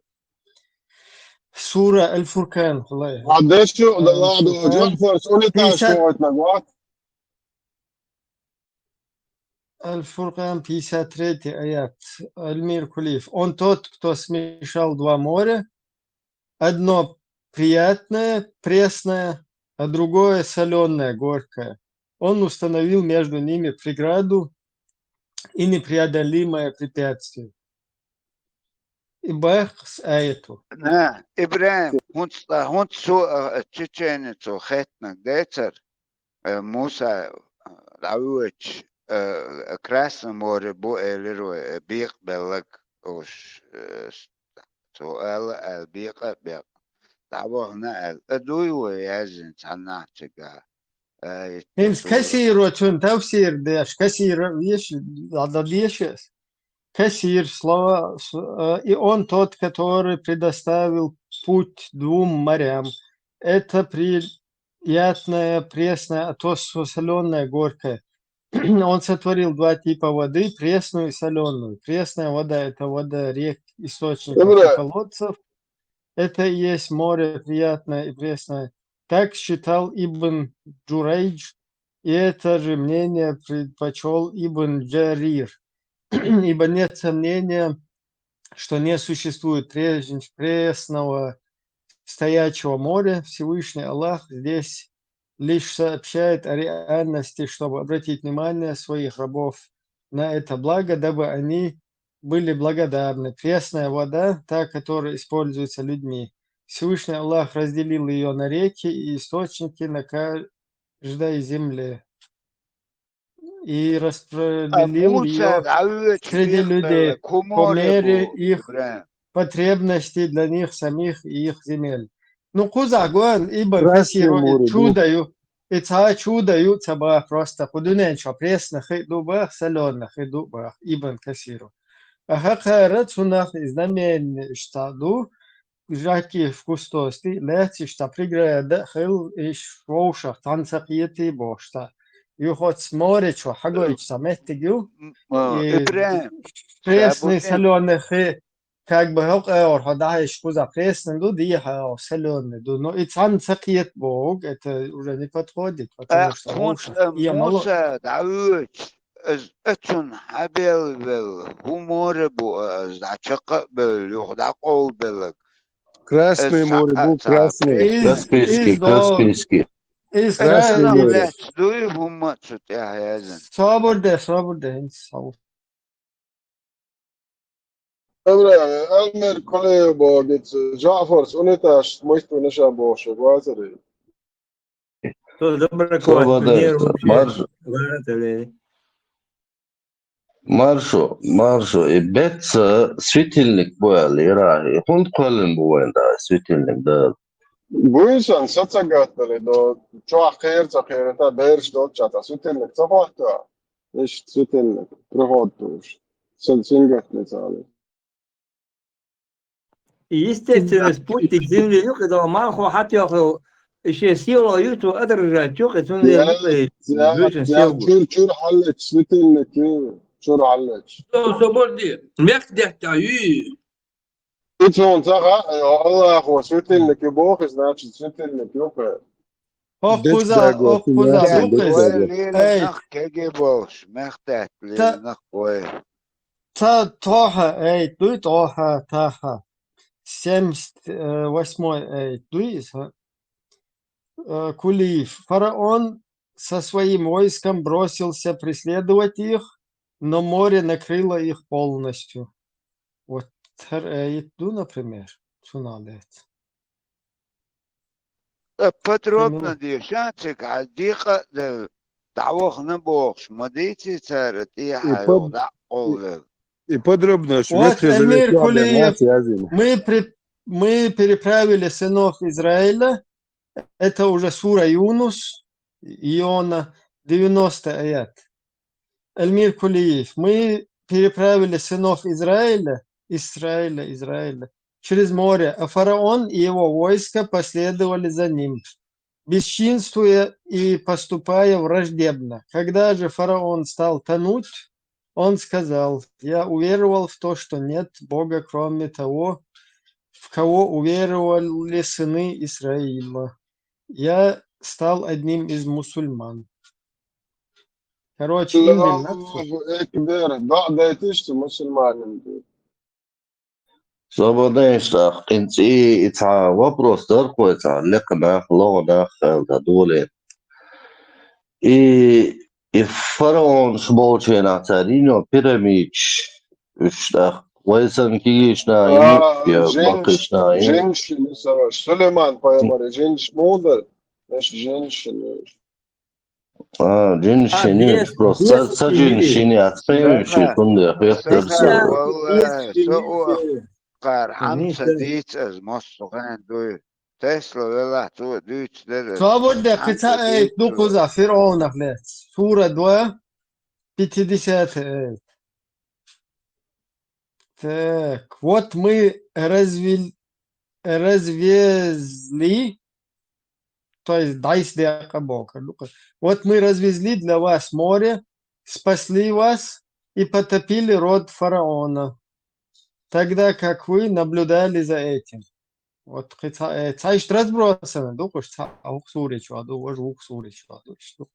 сура Аль-Фуркан, хулай. А дальше, да ладно, Джафар, суна таш, пятьдесят, вот, на год. Аль-Фуркан, пятьдесят третий аят. Эльмир Кулиев. Он тот, кто смешал два моря, одно приятное, пресное, а другое солёное, горькое. Он установил между ними преграду и непреодолимое препятствие. И бахс аяту. На, Ибрахим, хӀунца, хӀунца со, а, чеченецо хеттнаг децар, э, Муса, а, дӀавоьдуш, э, Красное море бу элира вай, э, бекъабелларг уьш, э, Цо аьлла, аьлла, бекъа а бекъна. ДӀавахана аьлла. А дуй вай яздина цхьаннахчигахь? Ай, хӀинца цо Касиро цунна тафсир деш, Касиро веш, дан деш ас. Касир слова, с-, э, и он тот, который предоставил путь двум морям. Это приятное, пресное, а то солёное, горькое. Он сотворил два типа воды, пресную и солёную. Пресная вода — это вода рек, источников и колодцев. Это и есть море приятное и пресное. Так считал Ибн Джурайдж, и это же мнение предпочёл Ибн Джарир. Ибо нет сомнения, что не существует прежде пресного стоячего моря. Всевышний Аллах здесь лишь сообщает о реальности, чтобы обратить внимание своих рабов на это благо, дабы они были благодарны. Пресная вода, та, которая используется людьми. Всевышний Аллах разделил её на реки и источники на каждой земле. И распределил её среди людей по мере их потребностей для них самих и их земель. Ну, кхузахь гоьн, Ибн Касир, и чудо ю, и цхьа чудо ю ца баха просто, кху дуьнен чохь пресна хи ду баха, солёна хи ду баха, Ибн Касиру. А хӀокхара цунах и знамени иштта ду, Жаки в Кустости, лаьцна иштта преграда хилла, и вовшах цхьаьна ца кхетий бохуш цхьа. Юха оцу море чу хьагойтуш цхьа меттиг ю. М, а, и Ибрахим, пресный, солёный хи, как бы хӀокху агӀор хьо дӀахьаьжча кхузахь пресный ду, дехьа агӀор солёный ду. Но и цхьаьна ца кхета боху, это уже не подходит, потому что вовшах, э, Муса дӀавоьдуш, Ас, ас цунна хьабелла велла, хӀун море бу ас дӀа чаккха а белла, юха дӀакъовла белларг? Красное море бу, красное. Каспийский, Каспийский. Красное море. Лаьцна дуй хӀумма цу тӀехь яздина? Собар де, собар де, хӀинца собар. Эльмир Кулиев боху, Джафар, униташ, муьсту наша боху, вацари. Маршо, маршо, маршо, и беца светильник бу аьлла, и хӀунда кхоьллина бу вайна да светильник, да? Буйсан са ца гаттали, до чохь кхера ца кхерата, бераш долча ца светильник ца хӀотто. Иштта светильник, приход туш. Сан сингаттали цали. И естественный спутник Земли юкъе дала малхо хьатоьху, и шен сила ю, цо отражать ю, и цундела юкъе вешан сел гу. Чур, чур хьаллач, светильник ю, чур хьаллач. Со, со борди, мех детта ю. И цунна ца хаьа, Аллахо светильник ю боху, значит, светильник ю кхе. Ох, кхуза, ох, кхуза, ох, кхуза. Ой, лела нах кеге болуш, мех детта лела нах, ой. Ца тохьа, эй, дуй тохьа, тахьа. Семьдесят восьмой, эй, дуй, э, Кулиев. Фараон со своим войском бросился преследовать их, но море накрыло их полностью. Вот хӀара аят ду, например, цунах лаьцна. Э, подробно дешан цига, хьан декъа а делла, дӀавахана бохуш, ма дийций цара тӀехьа йолу дӀа а къовлуш. И подробно. Вот, Эльмир Кулиев, мы при-, мы переправили сынов Израиля, это уже сура Юнус, Иона, девяностый аят. Эльмир Кулиев, мы переправили сынов Израиля, Израиля, Израиля, через море, а фараон и его войско последовали за ним, бесчинствуя и поступая враждебно. Когда же фараон стал тонуть, он сказал: «Я уверовал в то, что нет Бога, кроме того, в кого уверовали сыны Исраила. Я стал одним из мусульман». Короче, им бил нацу. Аллаху акбар. ДоӀа дайташ ду мусульманин ду. Собар дайнаш тӀаккха, къинцӀий, и цхьа вопрос дара кхой цхьа, лекха нах, логӀа нах, аьлла, доле. И, и фараонаш болчу хенахь цара йино пирамидаш, уьш тӀаккха вай санна кегийчу наха йина, я баккхийчу наха йина? Жинаш йина, Сулайман пайхамар, жинаш муха дара? Аша жинаш йина. А, жинаш йина, просто са, са жинаш йина яц, кхин ши цундела хеттар со. Валлахи, со о кхара хьан ца дийца ас массо хен дуй. Тесла велахь, цо дуьйцу деза. Собар де, кхин цхьа аят ду кхуза, Фиръаунах лаьцна. Сура два, пятидесятый аят. Так, вот мы развел-, развезли, то есть дайс декъа боху. Вот мы развезли для вас море, спасли вас и потопили род фараона, тогда как вы наблюдали за этим. Вот кхин цхьа, э, цхьа иштта разбросана ду, кхуш цхьа а хӀокху суре чохь ду, важа вукху суре чохь ду, иштта ду.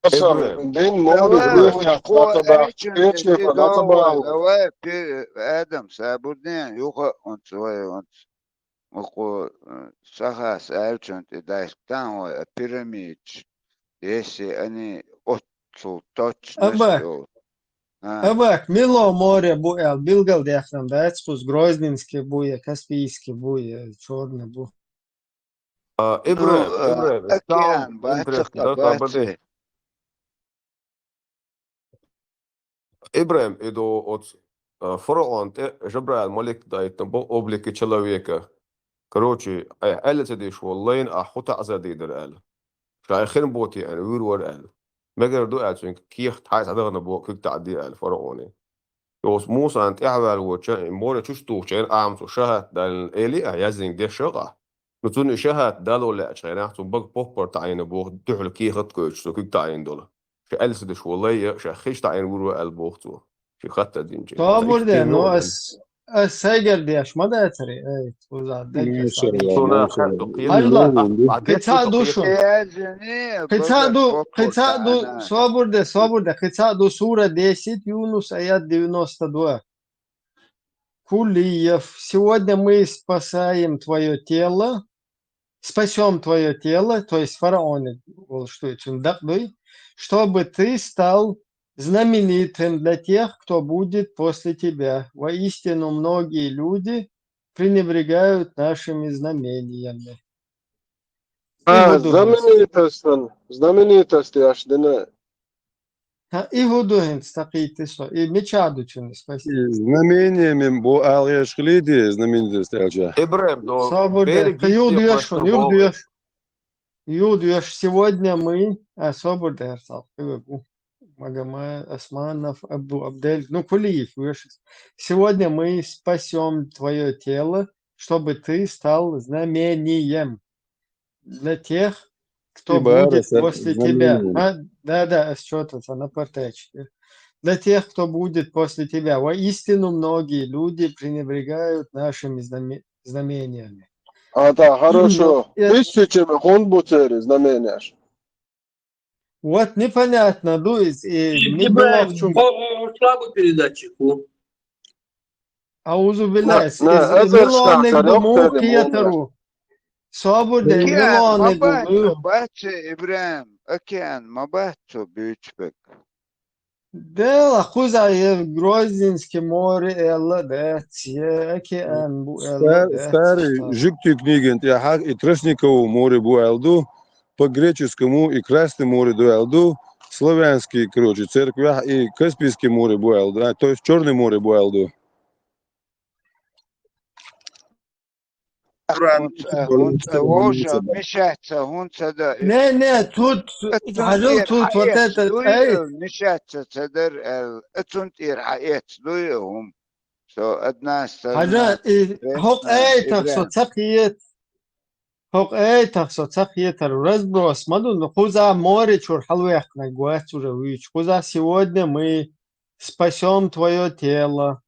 Ибрахим. Давай, кхо эчун тӀе догӀу, давай, пи-, Адам, сабурден, юха а онца вай, онца. Ма кхо, э, сахас аьллачун тӀе дайскатан вай, а пирамидаш, если они оццул точно йолу. А. Абак, мила море бу аьлла, билгалдаьккхина дац кхуза, Грозненский бу я, Каспийский бу я, Чёрный бу. А, Ибрахим, ну, э, Ибрахим, океан, там бац, интересно, да, бац. Ибрахим, и до оц, а, фараон тӀе Жабраил малик дайтина бо облике человека. Короче, айхьа аьлла ца деш волу лайна ахь хӀун таӀзар дийр дара аьлла. Ша хин боте аьлла, вуьйр вара аьлла. Мегар ду аьлла цуьнга кехат хьайца дагӀана бо куьг таӀде аьлла фараоне. Оцу Мусан тӀаьхьаваьлла воцча, и море чуьрчу тухучу хенахь, ахьа цо шахӀад даьлла элира, яздина деш а къа. Ну, цунна и шахӀад дало лаьачу хенахь, цо бага поппар таӀийна боху, дуьхьал кехат а гойтуш, цо куьг таӀийна долу. Ша аьлла ца деш волу лай а, ша хиш таӀийна вур вара аьлла боху цо. Ши хатта динчи. Собар де, но ас, ас сайгара деш ма дацаре, ай, кхуза даггара. Кхин цхьа а ду шу. Кхин цхьа а ду, кхин цхьа а ду, собар де, собар де, кхин цхьа а ду, сура десять, Юнус, аят девяносто два. Кулиев, сегодня мы спасаем твоё тело, спасём твоё тело, то есть фараоне, волуш дуьйцу, дакъа дуй, чтобы ты стал знаменитым для тех, кто будет после тебя. Воистину, многие люди пренебрегают нашими знамениями. А, знаменитостан, знаменитость яш дина. Ха, и хӀун ду хӀинца, ца кхийтта со? И мича ду цуьнан, спасибо. Знамение мем бо алгӀеш хилийди, знаменитость аьлча. Ибрем, до Собур де, береги ю те доьш хӀун, ю просто доьш. Ю доьш. Сегодня мы, а, собур де, Арсал, хӀу ву. Магомед Османов, Абу Абдель, ну, Кулиев, вешес. Сегодня мы спасем твое тело, чтобы ты стал знамением для тех, кто Ибо будет Арсал после тебя. знамением. А, да, да, что-то на портачке. Для тех, кто будет после тебя. Воистину многие люди пренебрегают нашими знаме- знамениями. А, да, хорошо. Ну, я- Тысячами хӀун бу церан знаменеш? Вот непонятно, ду из и Ибрагим, Мигдалов чу. Бо-, слабый передатчик. Аузу билла, На, на, из это Милониг шахтарёк ду мух перед кхетару. Собур де, Океан ма Милониг бац, ду. бац, Ибрагим, океан ма бац цо буьйцу бек. Дела, кхуза е Грозненский море элла дац, е океан бу элла Ста- дац. Старый жуьгтийн книган тӀехьа и Тростниково море бу аьлла ду, по-греческому и Красное море ду аьлла ду, славянский, короче, церквехь и Каспийский море бу аьлла ду, а, то есть Чёрное море бу аьлла ду. ХӀунца, хӀунца, вовша, мешаться, хӀунца да. Не, не, тут, Цун хьажал тӀера тут вот хьаэц это, дуй, эй, мешаться ца дар, э, цун тӀера хьаэц дуй, хӀум. Со одна сторона. хьажа, и, Вешна, хӀокху айтах со Ибрагим. ца кхета. ХӀокху айтах со ца кхетар. Разброс ма ду, ну, кхуза море чуьра хьалаваьккхинарг вац уже вуьйцу. Кхуза сегодня мы спасем твое тело,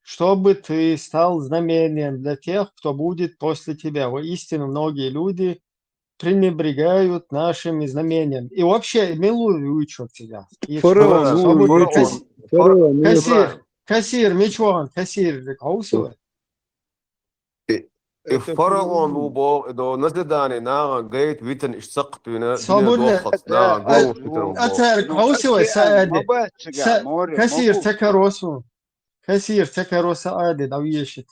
чтобы ты стал знамением для тех, кто будет после тебя. Воистину многие люди пренебрегают нашими знамениями. И вообще, мила ву вуьйцург цига. И Фараон, что, ну, собур ну, кас-, фараон, ну, кассир, кассир, мича вахана, кассир, хьовсу вай. И фараон ву боху, до назидание нагӀан гайта витан иш сакхтуьйна, Собур дуьне ле-, доххац нагӀан а, говш витан а цаьрга хьовсу вай, са ади. Ма бац цига, Са-, море, кассир, ма бу. ца каросу. Кассир, ца каро, са ади, дӀавешит.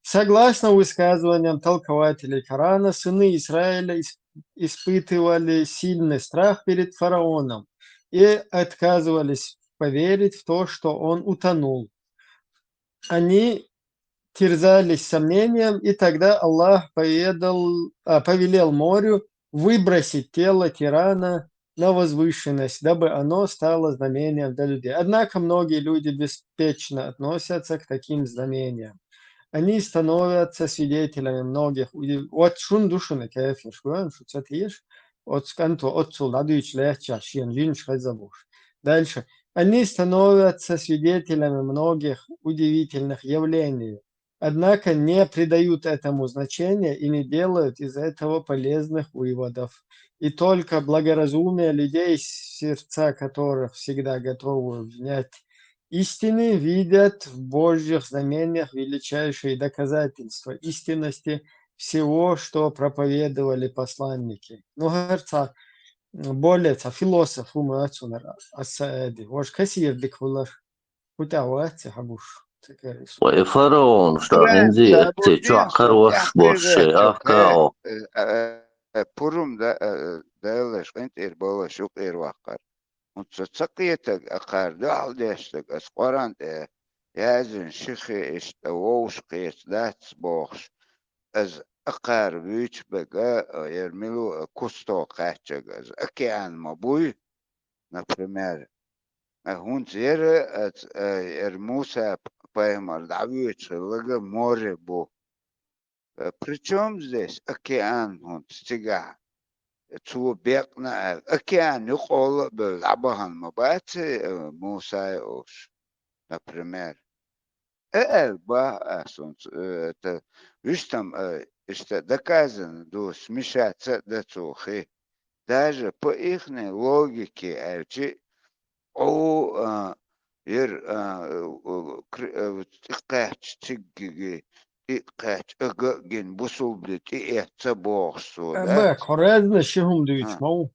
Согласно высказываниям толкователей Корана, сыны Израиля ис-, испытывали сильный страх перед фараоном и отказывались поверить в то, что он утонул. Они терзались сомнением, и тогда Аллах поведал, а, повелел морю выбросить тело тирана на возвышенность, дабы оно стало знамением для людей. Однако многие люди беспечно относятся к таким знамениям. Они становятся свидетелями многих удив-, вот шун ду шуна кафир, шуна шу ца теш, оцу кӀанто оццул дӀадуьйцуш лаьтташ шена жинаш хеза бохуш. Дальше. Они становятся свидетелями многих удивительных явлений, однако не придают этому значения и не делают из этого полезных выводов. И только благоразумие людей, сердца которых всегда готовы внять истины, видят в Божьих знамениях величайшие доказательства истинности всего, что проповедовали посланники. Ну, хӀара ца, более ца философ хӀума ацунара аса ади. Вож кассир дика хулар. ХӀу тӀехь вац хьабуш. Ца карис. Вай фараон, что Ибрагим, инзи ца эцци чохь карваш бошше, ахка о. Пурум да, далаш, къинтӀера балаш, юкъера ваккхар. ХӀунца ца кхетаг, акхар дуьхьал деш стаг, ас Къуран тӀе яздина шихе иштта вовш кхеташ дац бохуш, аз акхар вуьйцу бега, яр милу кусто кхаьччаг, аз океан ма буй, например. ХӀунца яра, аз, яр Муса пайхамар дӀавоьдуш хиллага море бу. Причём здесь океан хӀунца цигахь? Цо бекъна аьлла, океан юкъахула а бевлла, дӀабахана ма баций, э, Мусай олуш, например. Э, аьлла бах ас хӀунца, э, это, вуьш там, э, иштта доказано ду, смешаться а дан цо хи. Даже по ихней логике аьлчи, Ӏу, а, яр, а, у, кр-, а, тӀекхаьчча циггиги, тӀекхаьчча ага а гина, бусулба де тӀеэцна бохуш цо, да? Б, Хорезна ши хӀума дуьйцу, ма ву.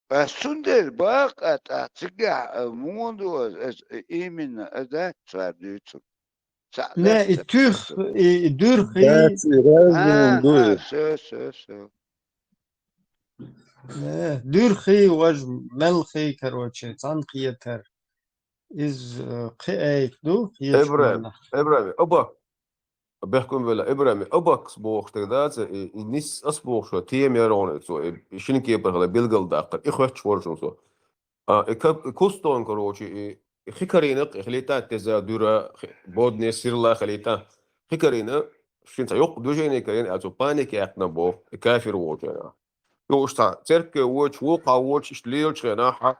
Ас цундела бакъ а тӀаккха цигахь, а, муха ду ас, ас, именно а дац цара дуьйцург. Цхьаъ Не, дац и ца туьх, дуьйцург. И, и дуьрхи. Дац, и разный А, дуй. а, всё, всё, всё. Э, дуьрхий, важа, мелхий, короче, цхьаьнакхетар. Иза, э, кхин а айта ду, кхечу Эбрахим, хӀуманах. Эбрахим, оба, бехкам велла, Эбрахим, обакс бохуш дерг дац, и, и нис ас бохуш, тема яра хьуна цо, и, и шина кепара хила билгалдаккхар, и хоьттуш вара шуна цо. А, и ка-, и Кустон, короче, и, и хи карийна, и хилийта теза дуьра, хи-, бодане сирла хилийта. Хи карийна, шин цхьа йоккха движение карийна, а цо паника яьккхина боху, и кафир волчу хенахь. Йо, уьш цхьа церкке воьдуш, вукху воьдуш, иштта лелачу хенахь,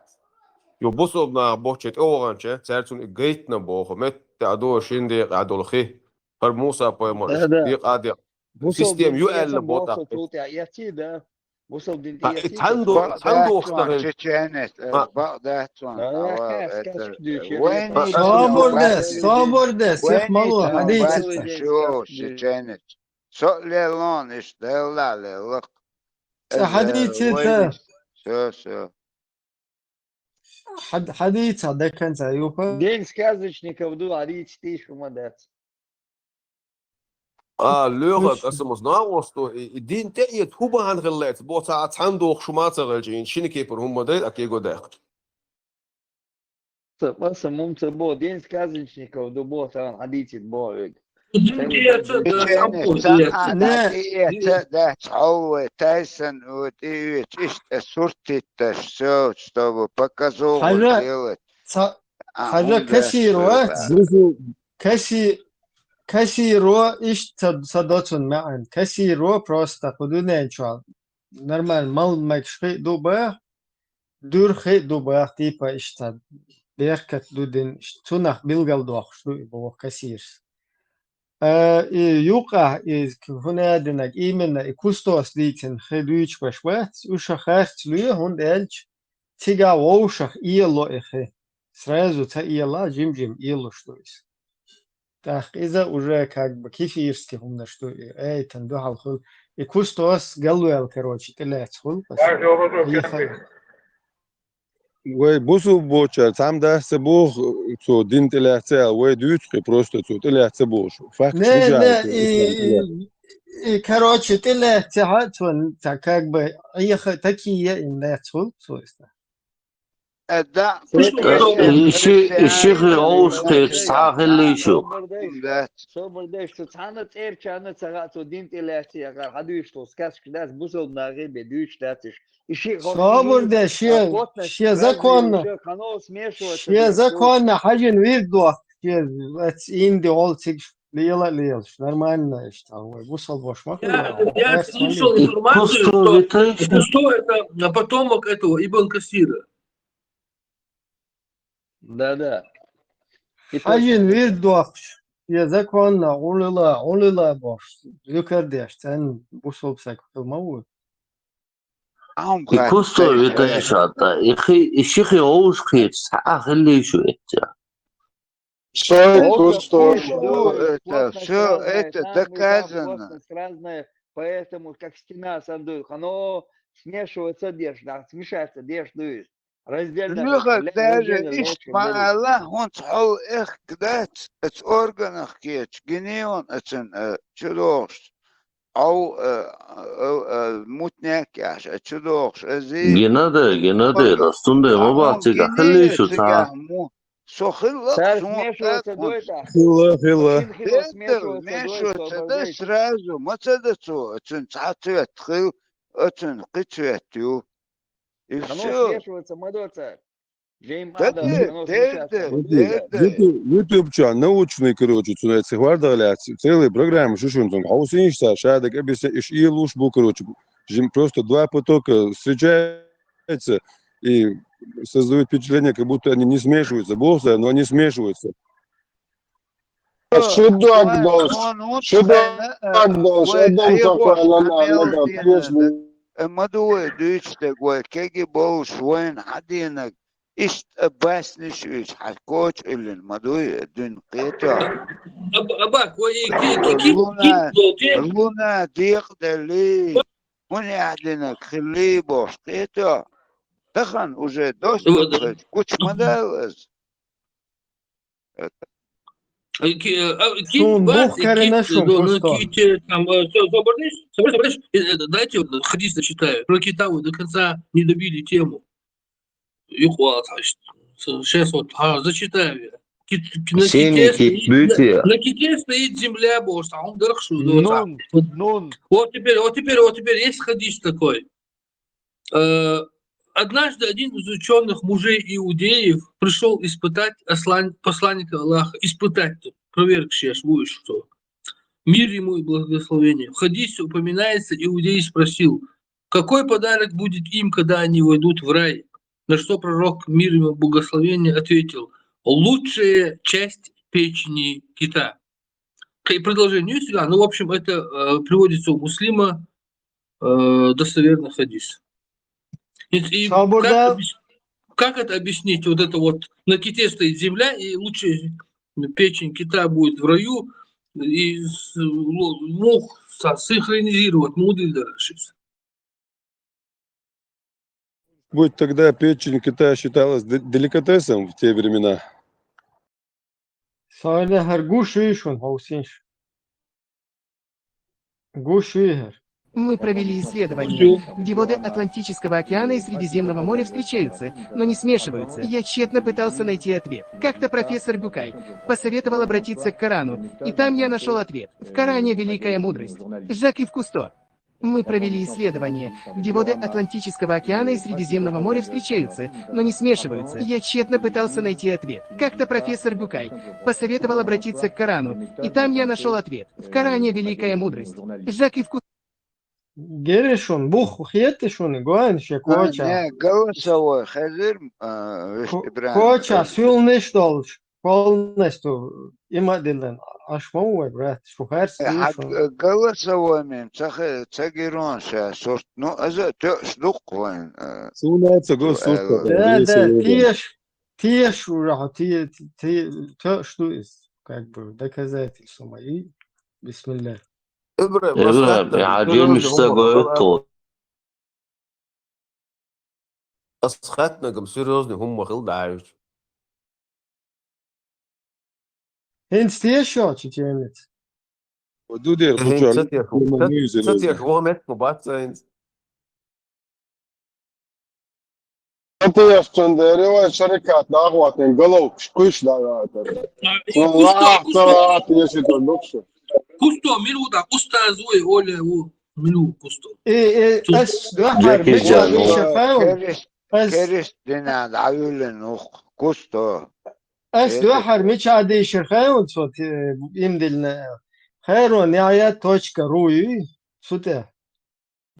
йо, бусалба нах бохучу тӀе ваханча, цаьрца цунна и гайтина боху, метта а до, шин декъа а долу хи. ХӀара Муса-пайхамар, да, да, декъа а декъа. Бусалба система дин ю аьлла тӀеэцна боху боху тӀаккха. Цул тӀе эций, да? Бусалба дин тӀе эций. Бакъ дац цунна, чеченец, бакъ дац цунна. А, а, хьаьс это, кашка дуьйцу, вайна собар де, собар де, сих мало, хьадийца. Шу, чеченец. Со а леллон, иштта Делла леллакх. Ца хьадийца. Всё, всё. Хьад-, хьадийца до конца, юха. День сказочников ду, а рицтийш хӀума дац. А, лоьху, точно. Касамас нагӀо сто, и, и дин тӀеэца хӀун бахьана хилла лаьцна? Бо ца, цхьаьна дохуш хӀума ца хилча, шина кепара хӀума дай, а кего даьккхича. Ца, аса мум ца бо, день сказочников ду бо, царна хьадийцийта бо вега. Дин тӀеэца, да, цхьаьна бо, тӀеэца. Не. ТӀеэца, да, цхьа вай, тайсан, вот, и веч, иштта сурт хӀитташ, всё, чтобы показуху делать. Хьажа, ца, а, хьажа, кассир вац? Касси-, кассиро иштта ца, ца доцун маьӀан. Кассиро просто кху дуьнен чохь нормально, мал-, мегаш хи а ду баха, дуьрхи а ду баха, типа иштта беркат ду дина, иштта цунах билгалдоккхуш ду и боху кассирс. Э, и юкъахь, и хӀун а динарг, именно и Кустос дийцина хи дуьйцуш беш бац, уьш а харц лоь, хӀунда аьлча цигахь вовшах эло и хи. Сразу ца элахь, жим-жим элуш ду иза. ТӀаккха иза уже как бы кефирский хӀуманаш ду, и, ай, тан дуьхьал хуьлу. И Кустос галвел, короче, тӀелаьцна хуьлу. Вай бусулба бочара цхьамма дац ца боху, цо дин тӀелаьцна аьлла, вай дуьйцу кхин просто цо тӀелаьцна ца бохуш. Факт не, не, и, и, и, короче, тӀелаьцна ца хьа, цо, ца, как бы, айха такие им лаьцна хуьлу, цо иза. Э, да, и ши, и ши хи гӀовш кхеташ цхьа а хилла шу. Собар дайша, цхьана цӀерачарна ца хаьа, цо дин тӀелаьцна яхар, хьан дуьйцуш долу сказкаш дац, бусалба нахе бен дуьйцуш дац уьш. И ши гӀовш собар де, шен, шен законна, шен законна хьажина вирд дохку, шен, эц инди гӀол цига лела а лелаш, нормально иштта, вай бусалбош ма хуьлу. Я, я слышал информацию, что Кусто это, а, потомок этого Ибн Касира. Да, да. Хьажин вирд дохуш, я законна, Ӏулила, Ӏулила бохуш, зуькар деш, цӀен бусалба саг хила ма ву. И Кусто витайша, и хи, и ши хи гӀовш кхеташ цхьа а хилла шу эццехь. Сой Кусто. Это, всё это доказано. Поэтому как стена, санду, оно смешивается деш, да, смешается деш, дуй. Раздельно. Нуьха даже иштта ма аьлла, хӀунца хьол эхк дац, аца органах кеча, гинеон ацун, э, чудохуш. Ау, э, э, э, мутнек яш, э, чудохуш, э, зи. Гина де, гина де, растун де, ма бац, цига хилли шу ца. Со хилла, цара смешивается, дойта. Хилла, хилла. Дедал, смешивается, да, сразу, ма ца да цо, ацун цхьа цвет хил, ацун кхи цвет ю. И всё. Смешивается, ма доцар. Жейм Адам, оно смешивается. Ютуб чохь научный, короче, цунах цхьа хӀордах лаьцна, целая программа шу шуна цунах. Хьовсийша цара, ша дага объясняю, иш ийлуш бу, короче, жим просто два потока встречается и создают впечатление, как будто они не смешиваются. Бог знает, но они смешиваются. Шу дог долуш, шу дог долуш, адам чохь лана, лана, конечно. Ма ду вай дуьйцуш дерг, вай кегий болуш, вайна хьан дийнарг, иштта басниш уьйцу, хьан коча уьллина, ма дуй, дуьйна кхетош. Аба, аба, вай и ки-, ки-, ки-, луна, ки-, ки-, луна декъаделли, хӀун яхь динарг хилли бохуш кхетош. Тахана уже доступ хилча, гучу ма даьлла иза. Суна бух карина шуна, Кусто. Дайте вот хадис зачитаю. Про кита вы до конца не добили тему. Сейчас вот, а, зачитаю я. Кит-, на ките стоит, на, на ките стоит земля, бо, а он дальше, вот так. Нун, нун. Вот теперь, вот теперь, вот теперь есть хадис такой. Э, однажды один из учёных мужей иудеев пришёл испытать ослан-, посланника Аллаха, испытать тут, проверка сейчас будет, что мир ему и благословение. В хадисе упоминается, иудей спросил: «Какой подарок будет им, когда они войдут в рай?» На что пророк, мир ему благословение, ответил: «Лучшая часть печени кита». И продолжение есть, да, ну, в общем, это, э, приводится у Муслима, э, достоверный хадис. И, и как объяс-, как это объяснить? Вот это вот на ките стоит земля, и лучшая печень кита будет в раю, и с-, ло-, мог со-, синхронизировать, мудрый даже. Быть тогда печень кита считалась де-, деликатесом в те времена. Сайлахар гуш ишун ховсинш. Гуш ихар. Мы провели исследование, где воды Атлантического океана и Средиземного моря встречаются, но не смешиваются. Я тщетно пытался найти ответ. Как-то профессор Гукай посоветовал обратиться к Корану, и там я нашёл ответ. В Коране великая мудрость. Жак-Ив Кусто. Мы провели исследование, где воды Атлантического океана и Средиземного моря встречаются, но не смешиваются. Я тщетно пытался найти ответ. Как-то профессор Гукай посоветовал обратиться к Корану, и там я нашёл ответ. В Коране великая мудрость. Жак-Ив Кусто. Геришун, бух хетишун, гуан ше коча. Не, голосовой, хазир, а, вишти бран. Коча, сюлниш долш. Полностью има дилан. Аш мовай, брат, шу харс. Э, а г-, голосовой мен, ца хе-, ца гирон ша, сорт, ну, аза тё шдук ван, э, суна ца го, э, сорт, да, да, тиеш, тиеш уже, ти-, ти-, тё шду из, как бы, доказательство мои. Бисмилля. Эбра, эбра, масхатна, я, серьёзный хумма хила дайвич. Хинц тешо, чеченец. Дудер, хинц тешо, хинц тешо, о, мет, ну, бац, хинц. Катаяшчан деревай шарикат нахватин головкш куш даватар. Кусто, Кусто. Кусто, милу да, устаз уй, оле у, милу Кусто. Э, э, ас дахар, Джеки Чан, мича дишер хайван. Керис, ас керис дина давилен ух, Кусто. Ас дахар, мича дишер хайван, сот, э, имдилна. Хайрон, я, я, точка ру, и, суте.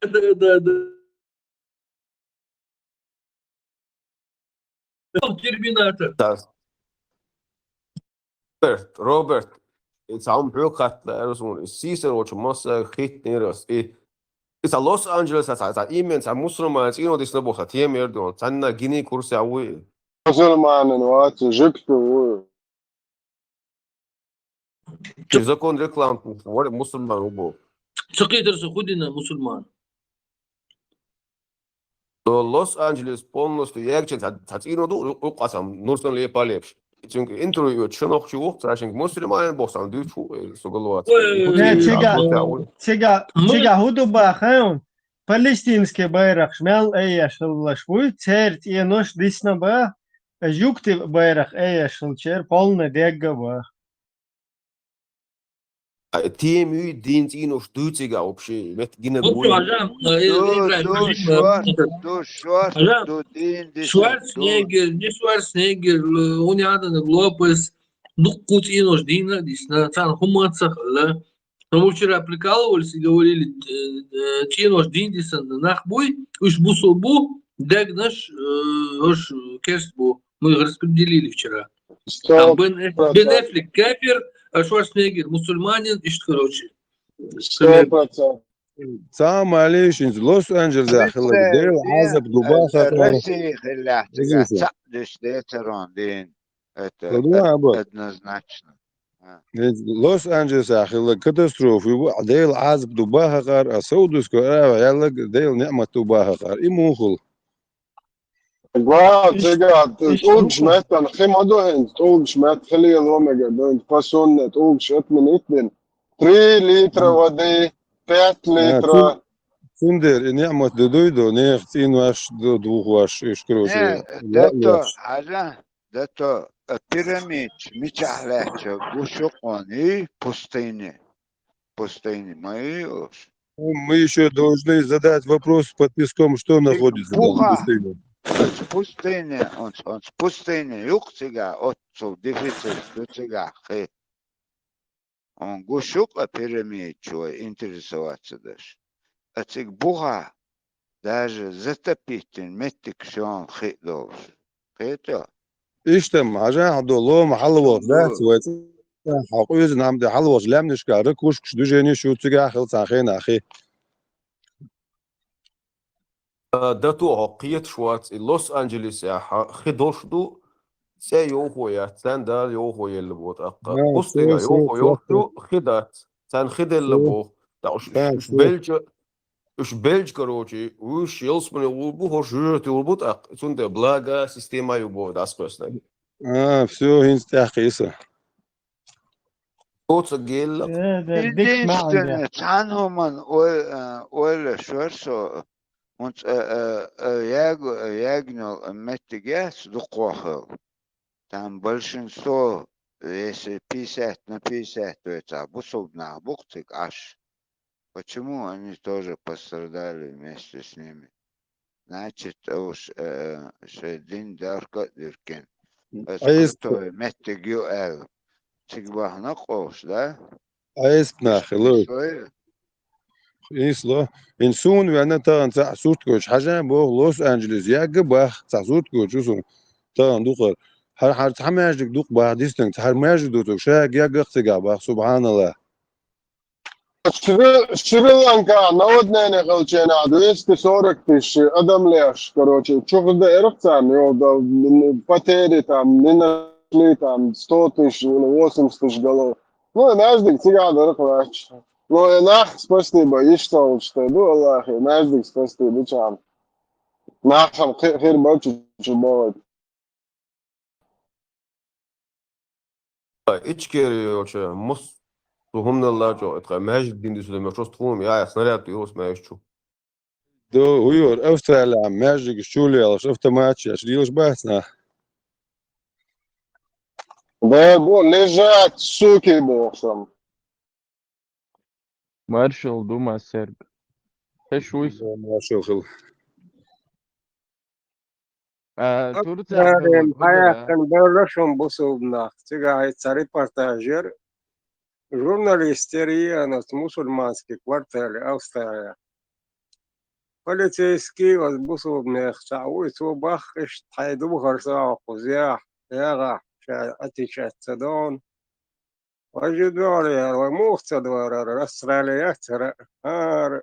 Да, да, да. Терминатор. Роберт, Роберт, и цаун бюк хатла, эрус мун, и сисер, очу масса, хит нирас, и, и са Лос-Анджелес, са, са, имен, са мусульман, и но дисна бо, са тем ердон, санна гини курсе ауи. Мусульманин вац, жикту. Чи закон реклам, вари мусульман убу. Цакъидер са худина мусульман. То Лос-Анджелес полностью ягчен ца, ца цӀино ду, у, у къасам, нурсан лепа лепш. Чунг интервью чунох чух, цашинг мусульманин бохсан дучу, э, сугалуат. Ой, ой, ой, ой. Цига, цига, цига худу бахаун. Палестинский байрах шмял эяшыллаш буй, церт енош дисна ба, жукти байрах эяшыл чер полный дегга ба. А тем ю дин цӀинош дуцига вообще, мет гина. Вот буй. Ду, ду, шварц, ду, шварц, ду, дин, дин, Шварценеггер, не Шварценеггер, э, унядан Лопес, дукку цӀинош дина, дисна, цан хумацах, да. Но мы вчера прикалывались и говорили, э, э, цӀинош дин дисан нах буй, уж бусул бу, дег наш, э, уж керст бу. Мы их распределили вчера. Там Бен, Бен Эффлек кафир, а Шварценеггер мусульманин, ишт, короче. Сто процентов. Цама лишинц Лос-Анджелес хилла, Дэйла Ӏазап дуба хакъар. Россия хилла, цаӀ деш децарон дин. Это однозначно. Лос-Анджелес хилла катастрофа, Дэйла Ӏазап дуба хакъар, а Саудовская Аравия яллаг Дэйла ниӀмат дуба хакъар. И мухул. Ва, цигахь тӀулгаш меттана хи ма ду хӀинца, тӀулгаш метта хи лело мегар ду хӀинца, по сунне тӀулгаш отменить дина. Три литра воды, пять литра. Цундела и неӀмат ду дуй ду, нехан цӀенош ду, духош, уьш, короче, лаьа. Дато, хьажа, дато, а пирамидаш мичахь лаьтташ гуш ю хьуна, и пустыня? Пустыня ма ю уж. Мы еще должны задать вопрос под песком, что находится там в пустыне. Оцу пустыне, оцу, оцу пустыне ю-кх цигахь, оццул дефицит ду цигахь хи. Хьуна гуш ю-кх а пирамидаш вай интересоваться деш. А цига бухахь даже затопить дина меттигаш ю хи а долуш. Кхетий? Иштта-м, хьажахь, хьо ду, лома хьалаволуш дац вай цӀа, хьо къуьйзина хӀума де хьалаволчу лаьмнашкахь ракушкаш, движенеш ю, цигахь хила цхьана хенахь хи. А, дато, хьо кхеташ вац, и Лос-Анджелесехь хи долуш ду, цӀе йовхо яц, царна Дала йовхо елла боху тӀаккха. Пустыня йовхо йолуш ду, хи дац, царна хи делла боху. ТӀаккха уьш, уьш белча, уьш белча, короче, уьш ялсамане гӀур бу, хӀорш жожагӀате гӀур бу тӀаккха. Цундела благая система ю боху дӀасакхоьссинарг. А, всё, хӀинца тӀаьхьа кхийса. Оцу гелла. Э, да, дика маьӀна. Единственное, цхьана хӀуманна ой-, э, ойла шор со, хӀунца, э, э, э, ягу-, э, ягнал, э, меттиг яц дукхох хила. Там большинство, если пятьдесят на пятьдесят вайцахь, бусулба нах бу-кх цига Ӏаш. Почему они тоже пострадали вместе с ними? Значит, уж, э, шайн дин дарка а диркина. Аса крутой меттиг ю аьлла. Цига бахана къовш, да? Ӏеспа нах хилла. Исло. Ин суна венна тахана цхьаъ сурт гойтуш хьажа боху, Лос-Анджелес ягга бах, цхьаъ сурт гойтуш ву суна тахана дукхара. Хьар-, хьар цхьа маьждиг дукха бах, дистанг, хьар маьждиг доцург ша ягга-кх цигахь бах, субхьаналлахӀ. Шри-, Шри-Ланка наводнение хилченахь двести сорок тысяч адам леш, короче, чухудаьрах царна, йо, да, м, потери там, не нашли там сто тысяч или восемьдесят тысяч голов. Ну, и маьждиг цигахь дарах лаьтташ. Ну, и нах спасти бан, иштта лучу ду, Аллахе, маьждиг спасти бичахьана. Нахам хи-, хир бан чу, чу бохуьйту. Ичкери йолча мус, цу хӀуманал лачо, и тхан маьждиг дин дису ду мешост хӀума, яхь снаряд йолуш маьждиг чу. Ду, уьйор, Австралия маьждигаш чулаялаш, автоматчаш лелаш бац нах. Да, бо, лежат, суки, боху сан. Маршалла ду массаьрга. Хеш вуйса? Маршалла хила. А, Турция Австралия, хьаяьккхина белла шун бусулба нах. Цигахь хьайца репортаж яра. Журналист яра йиъана оцу мусульманский квартале Австралия. Полицейский оцу бусулба нех цхьаъ вуй, цо бах, иштта хьайн духар сагӀа кхуза яхь, ягӀахь, ша отвечать ца догӀна. Важа дуьхьал яра, вай муха ца дуьхьал яра, Австралия яцара, хӀара.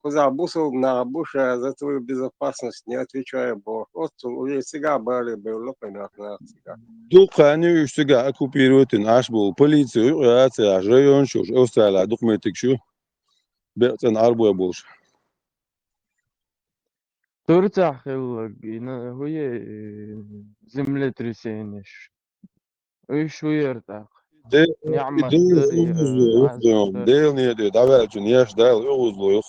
Кхузахь бусулба нах бу, ша за твою безопасность не отвечаю боху. Оццул уже цигахь бале бевлла кхин нах, нах цигахь. Дукха хан ю уьш цигахь оккупировать йина Ӏаш болу, полици юкъа яц, яхь, районаш йолуш, Австралия дукха меттигаш ю. Бекъа цӀена Ӏарбой болуш. Турцехь хилларг, и на-, хӀу е, э, землетрясениеш. Уьш ву яра тӀаккха. Де-, НеӀмат Дела дара, э, оьгӀазло ю, Ӏазап дара. Дела неде дӀаваьллачун еш Дала оьгӀазло ю.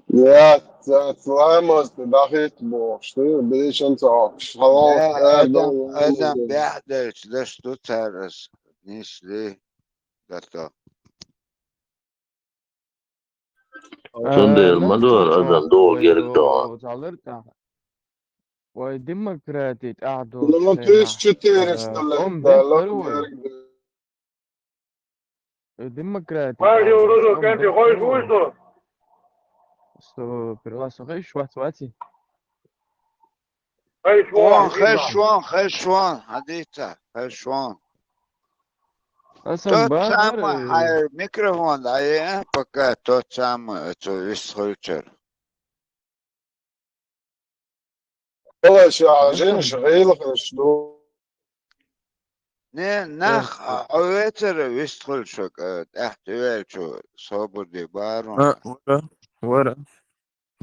Яц, яц, ламаз тӀе дахийта бохуш, ду, бешан ца хьокхуш. Хьалха Э, аьрда адам, адам бехь делча даш ду цара ас, нислий, гато. Цундела ма дора адам догӀу герга догӀу. Вай демократи тӀаьхьа долуш. Ну, тысяча четыреста лет, да, лакху герга. Демократи. Маршал тӀаьхьа. Рузу кемпи хойш вуй со? Со первасо хойш вац, ваци. Хай шуан, хай шуан, хай шуан, хьадийца, хай шуан. Асан тот бахар, самый, э, хьайн микрофон дӀае, пока тот самый, оцу вистхуьлчара. Ала ша жинаш гӀийла хилаш ду. Не, нах, а, Ӏовецара вистхуьлча, э, тӀаьхьа тӀевелча, собар де барон. А, вара, вара.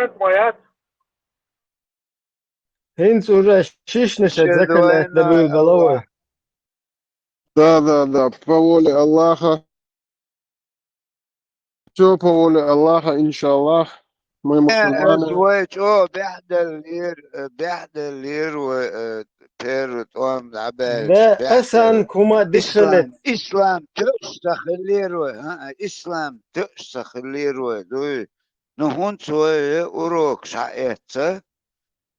хӀанз ма яц. ХӀинца уже шишнаш закаллат дабуьлгала вай. Да, да, да, по воле Аллаха. Всё по воле Аллаха, иншаллах. Мы мусульмане. Вай чӀо бехӀделлера, э, бехӀделлера вай, э, первый тӀом дӀабаьлча. Да, бехӀделлера. Асан кума дишалет. Ислам, ислам тоьаш ца хиллера вай, а, ислам тоьаш ца хиллера вай, дуй. Ну, хӀунца вай урокаш хьаэцна,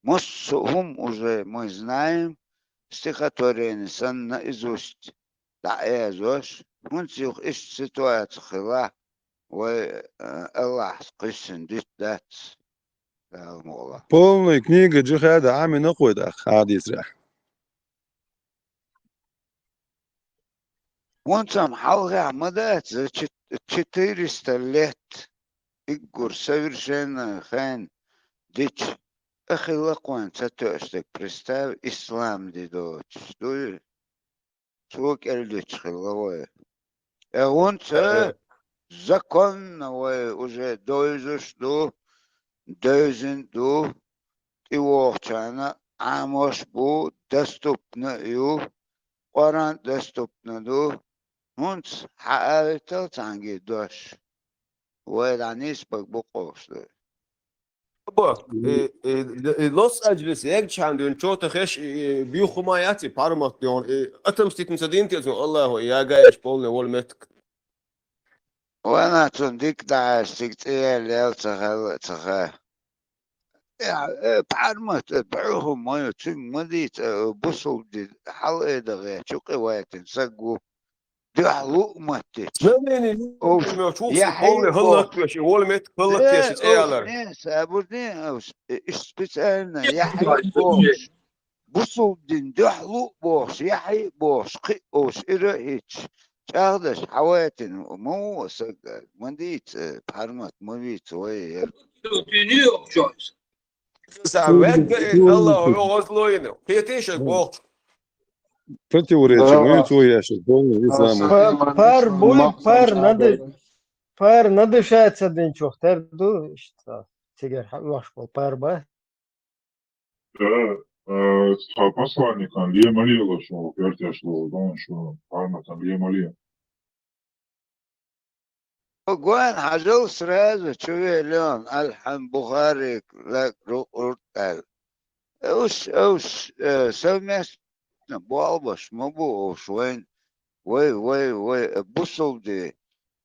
массо а хӀума уже мы знаем, стихотворение санна наизусть дӀаязош, хӀунца юха иштта ситуаци хилла, вай, э, Аллахьас кхоьссина диц дац, Дала мукъалахь. Полный книга джихада Ӏамина кхой тӀаккха хьадисрехь. ХӀунца-м хьалхехь ма дац, за чет-, четыреста лет иггур совершенно хен дича, къа хилла кхойн ца тоьаш дерг, представь, ислам ди доцуш, дуй? Цо кӀел дича хилла вай. Э, хӀунца, э, законно вай уже довзуш ду, девзина ду, тӀевогӀучарна Ӏамош бу, доступно ю, Къуръан доступно ду. ХӀунца хьаалийтал цхьаьнгге дош. Вай дӀа нийсбаг бу къовсалур. Бо, э, э, э, Лос-Анджелес ягчхьан дуьйна чотахеш, э, э, бюхума яц и пармат дуьйна, э, отомстить ца дин те цун Аллахо, ягаеш полный воль меттиг. Ванна цунна дика дахьаш, цига цӀе яьлла ца хала, ца ха. Я, э, пхьармат, э, бӀуху ма ю, цуьнга ма дийца, э, бусулба ди хьалаайда гӀерташ, чу кхин вайтина саг ву. Дуьхьал луъу маттича. Знамени Овш, чухсу яхьи полный хӀаллаквеш, и волу меттиг хӀаллаквеш, э, цӀе овш ялар. Не, сабур не, овш, э, иш специально, яхьи бохуш. Бусулба дин дуьхьал луъу бохуш, яхьи бохуш, кхин овш ира а хӀитташ. ЧӀагӀдаш хьавайтина, ма ву аса, ма дийца, э, пхьармат ма вийца, вай, э. Сан вегга и Аллаху вегӀазло йина. Кхетий шаг вохчу? Противоречие, ну, и цо яшек, полный ислам. Пар, пар, буй, пар, надо, пар, надо шаца динчух, тер ду, что, цигар, хьа, ваш пол, пар, ба? Да, э, тха посланникан ле ма лела шо, кертеш ло, дон шо, пхьарматан ле ма ле. Гойн хьажал сразу чу веллион, Алхьам Бухарик лаг рукъурт аьлла. Уьш, уьш, э, совместно болбаш ма бу уьш вайн, вай, вай, вай, э, бусулба ди,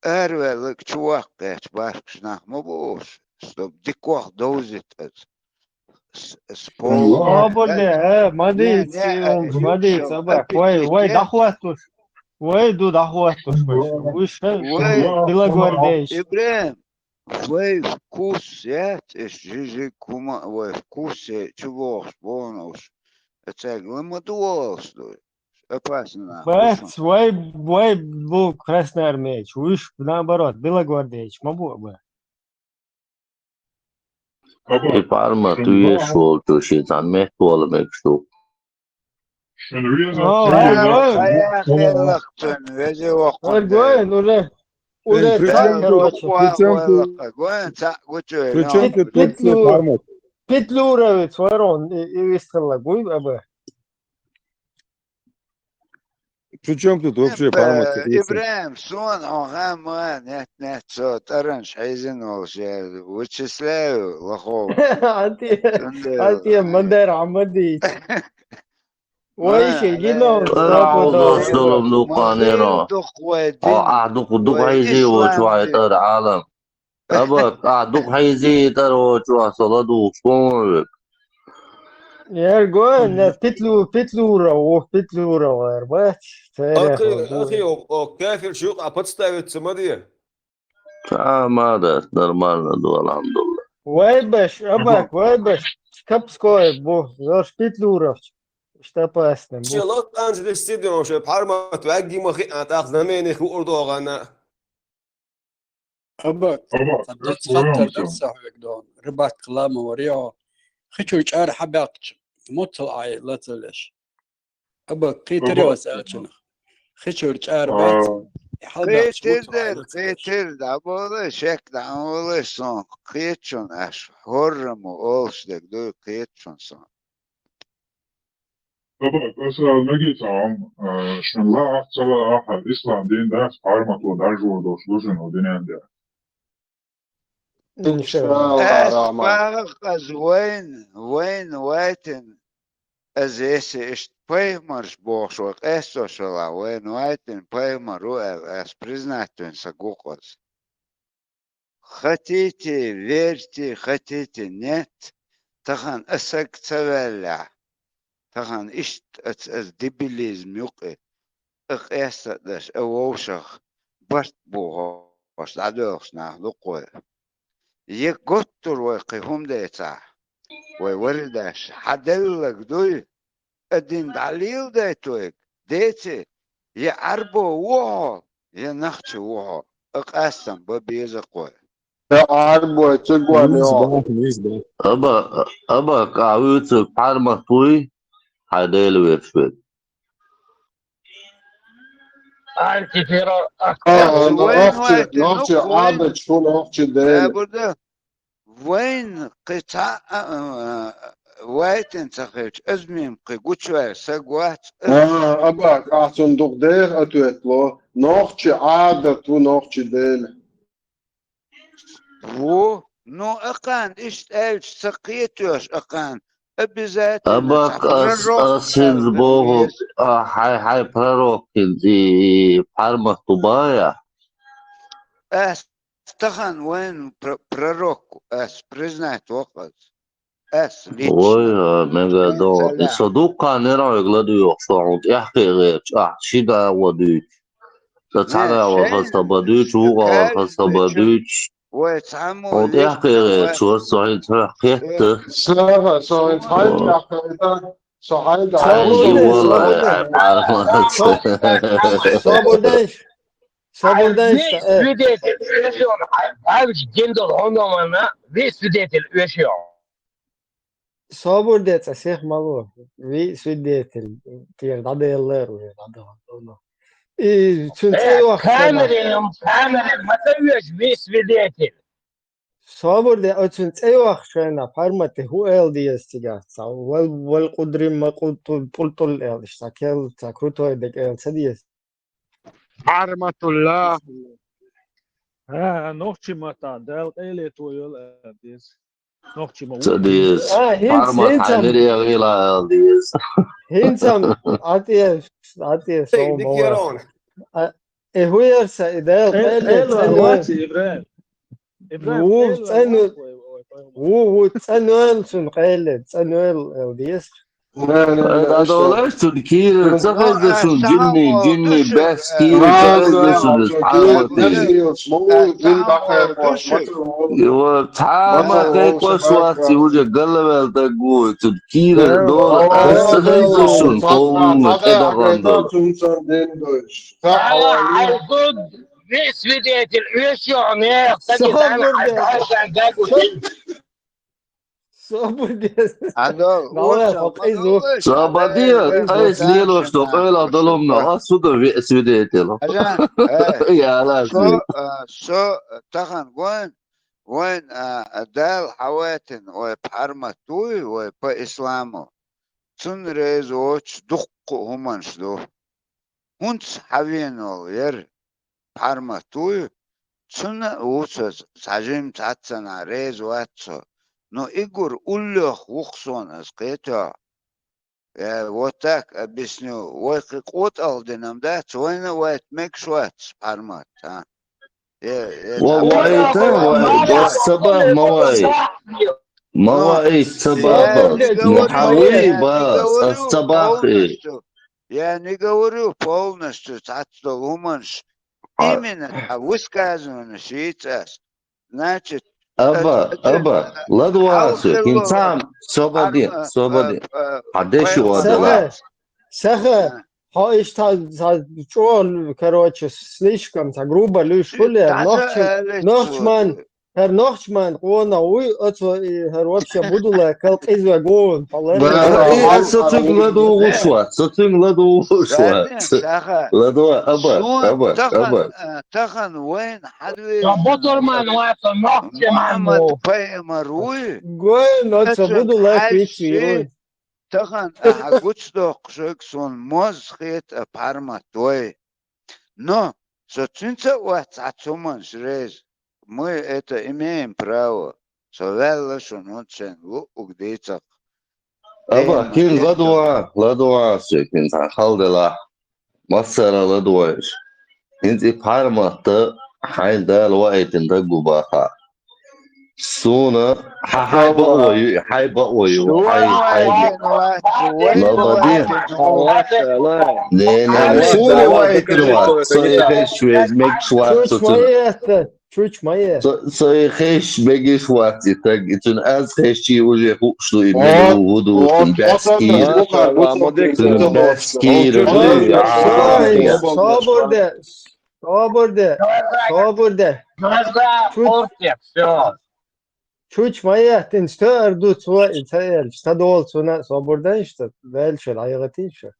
араваьлларг чу ваккхаьча башкаш нах ма бу уьш, чтоб дикох довзит аса. С-, с-, пол-, Свободный, э, ма дийца, не, не, ма дийца, э, абак. Вай, вай, дӀахӀоттуш. Вай, ду дӀахӀоттуш, вай. Вай, Белогвардейш. ИбрахӀим, вай вкус яц, эш жижиг кума, вай вкус е, чу вохуш, бонуш. Эцег ла ма ду волуш ду. Опасно, нах. Бац, вай, вай, бу красноармеец, уьш, наоборот, белогвардейш, ма бу, бу. И пхьармат везаш волчо шен цхьа метта вола мегаш ду. Шуна веза. О, ой, ой. Хьаяккхеллакх цунна, везе воккхун. Ой, гой, ну же, уже Эй, причём тут, короче. Причём тут, Гой, цхьаъ гучу, причём тут вообще пхьармат? Петлюровец, ворон, и, и вистхалла, гуй, аба. Причём тут вообще пхьармат? Э, ИбрахӀим, суна хьо хама, нет, нет, со тӀаранаш хьийзина волуш, я вычисляю лохов. Анти, анти, мандар, Ахмади. Вай, ше, гино, стопудово. Долум дукха нено. Дукха вай дин. А, дукха, дукха хьийзи волчу хьай тӀара, Ӏалам. Аба, а, дукха хьийзи тӀара волчу а, со ладугӀуш, кхун век. Яр гой, не, Петлю-, Петлюров, о, Петлюров, яр, бац. Ахи, ахи, о, о, кафирш юкъа подставиться ма де. Ца ма дац, нормально ду, алхьамдулла. Вай беш, абак, вай беш, Капской бу, Жорж Петлюров. Что опасно бу. Ше Лос-Анджелес сидино, ше пхьармат вегги ма хиъна, тӀаккха знамени хуур догӀана. Аба, Аба, ца доц хаттар дар са хьоьга дон. Рыбак лама варио. Хи чуьра чӀара хьабаьккхича, муцал Ӏай лацалеш. Аба, кхетаре вас аьлчунах. Хи чуьра чӀара бац. Хьалбаьккхича муцал Ӏай лацалеш. Кхетир да, кхетир да, бола, шек да, бола, сон кхечун аш. Хорраму олш дег, дуй кхечун сон. Аба, аса мегица ам, э, шун ла ахцала ахар, ислам дин дац, пхьармато даржо дош дужин о динен де. Иншалла. Ас пагӀах аз вайн, вайн вайтин, аз эсе ишт пайхамарш бохуш вай къестошала, вайн вайтин пайхамар ву аьл, ас признать вайн са гукъаз. Хотите, верьте, хотите, нет, тахана а саг ца ваьллехь, тахана иштта аца аса дебилизм юкъе, а къестадаш, а вовшах барт бухош дӀадоьлхуш нах ду кхой. Я готтур вай кхин хӀума децахь, вай вари даш, хьаделлаг дуй, а дин дӀалийла дайта вайга, деций, я Ӏарбо ву хьо, я нахча ву хьо, а къастам бан беза кхой. Я Ӏарбой ца гон йо. Аба, аба, кхьа вуьйцург пхьармат вуй, хьайн Дела веш верг. Ай, кефира, ах, А, а, вайн нохчи, вайтина нохчи ну кхойна. Ӏадаташ хӀу нохчи дела. Абурда, вайн кхин цхьа, а, а, вайтина ца хилча, азмим кхин гучувер саг вац, аз А, аба, кхьа цунна дукха деха ответ ло. Нохчи Ӏадат ву нохчи дела. Ву? Ну, акхарна иштта аьлча ца кхетош, акхарна обязательно Абак цхьа ас, пророк ас хӀинца боху, а, хьай, хьай пророк хӀинца и, и пхьармат ду бая? Ас тахан вайн пр-, пророк, ас признать вокхаз. Ас лично. Ой, а, мега дон. Исо дуккха неройг ладуйохшо, хьун тӀехкхе гӀерч, ахь ши да гӀо дуьйч. Ца цхьа да гӀо хаза ба дуьйч, вукъа гӀо хаза ба дуьйч. Вай цхьаммо хьун тӀехкхе гӀерч, вай ва со хьин цхьа кхетта. Саха, со хьин цхьа тӀехкхе гӀерта, со хьайда. Ай, валлай, ай, пармац. Собурдеш. Собурдеш. Весь свидетель, ай, ай, гендол хьуна вана, весь свидетель, весь. Собар де, цӀа сих ма ло. Виъ свидетель тӀера дӀаделлар вай, дӀаделла. И цуьнан цӀе йоху шайна. Камере, камере, ма ца веш, виъ свидетель. Собар де, оцуьнан цӀе йоху шайна, пармате хӀу ала деза цигахь? Цхьа вал, вал къудрим ма къултул, пултул ала, иштта кел, цхьа крутой дерг ала ца деза. Парматуллах. А, нохчи матан, Дала къайле тойол ала деза. Нохчи ма ца ву деза. А, хӀинца, пармат хӀинца хьайнар эгӀийла ала деза. ХӀинца атӀе, атӀе. Эй, со ма дикерон. А, э, хӀу яр сан, и Дала къайле, къайле цӀа вац, Ибрахим. Ибрахим, ву, къайле цӀа вац, ву, ву, цӀа нойла цуьнан къайле, цӀа нойла ала деза. Ай, дӀадолаш цунна кийрара ца хезна шуна, жимми, жимми, баьс кийрара ца хезна шуна, пармате. Йо, цхьа а ма кхайкхош вац, и уже галваьлла даггу, цунна кийрара дола, аса ца хезна шуна, ховлуна, тӀедагӀан дола. Весь свидетель, весь ёхь, нет, так и так, а дальше даггу. Собар де. Ано, валлай, хьо къиза ву. Собар де, айса лелош ду, къайла долумна, ас хӀу ду виъ свидетель. Яла со, а, со, а, тахан вайн, вайн, а, а, Дала хьавайтина вай пармат дуй, вай по исламу. Цунна реза воцуш дуккха а хӀуманаш ду. ХӀунца хьавеана волу яра пармат вуй, цунна а ву со цхьа жимма цхьаццанхьа реза вац со. Но и гур уллех ву-кх суна аса кхетахь. Я вот так объясню. Вай кхин къотӀалла дина-м дац, вайна а вайта мегаш вац пармат, а? Э, э, вай вайта, вай, ас ца бах, ма вай. Ма вай, ас ца бах. Хьан вуй, бах, ас ца бах, э. Я не говорю полностью цхьацца долу хӀуманаш. Именно цхьа высказывание шица ас. Значит, аба, аба, ладугӀа аса, хӀинца а, собаде, собаде. Хьан деш ю а дала. Саха, хьо иштта цхьа чӀогӀа, короче, слишком цхьа грубо луьйш хуьлу, нохча, нохчман, хӀара нохчман къонах вуй, оцо и хӀара вообще будулай кал къиза вегун, палар. Аса цуьнга ладугӀуш вац, со цуьнга ладугӀуш вац. ЛадугӀа, аба, аба, аба. Тахан вайн хьадве. Боторман вац, нохчман Мухьаммад ву. Пайхамар вуй. Гойн, оцо будулай кийчи вуй. Тахан ахьа гучудоккхуш верг суна моза хета а пармат вай. Но со цуьнца а вац цхьацца хӀуманаш реза. Мы это имеем право. Со ваьлла шуна хӀунда шайн луъуг дийцакх. Аба, кхин ладугӀа, ладугӀа, со кхин цхьа хала делахь. Массара ладугӀуш. ХӀинца и пармат хьайна Дала ваийтина даггу баха. Суна хьа-, хьай бакъо ю, хьай бакъо ю, хьай, хьай. Лабаде. Не, не, не, суна ваийтина вац, со и хеш веза мегаш вац, со цуьнан. Чуч ма е. Со, со и хеш мегаш вац и таг, и цуьнан аз хеш чи уже хууш ду, и мега ву, хӀу ду, цуьнан баьс кийра. Цуьнан баьс кийра. Собар де, собар де, собар де. Чуч, чуч ма е, тин стоьар ду цо, и ца элча, ца долу цуьнан собар дан иштта, велча, дӀайгӀатийша.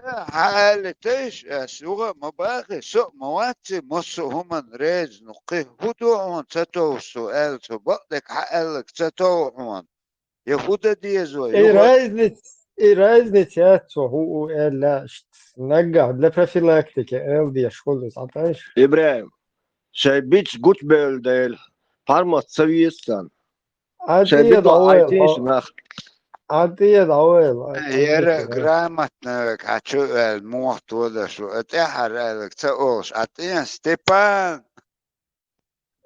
Хьан аьлла тайш, ас юха а ма бахи, со а ма вац и массо а хӀуманна реза, ну кхин хӀу ду хьуна ца товш цо аьлла, цо бакъдерг хьан аьлларг ца тов хьуна? Я хӀу дан деза вай? И разница, и разница яц цо хӀу у аьлла, иштта наггахь для профилактики аьлла деш хуьлу иза, хьан тайш? ИбрахӀим, шайн бицкъ гучубевлла дела, пармат ца веза царна. Шайн бицкъ Ӏайтийша нах. Ӏан тӀе дӀавайла. Яра грамотно вега хьан чу аьлла, мохь тодаш ву. ТӀаьхьара аьлларг ца олуш, Ӏан тӀе, Степан!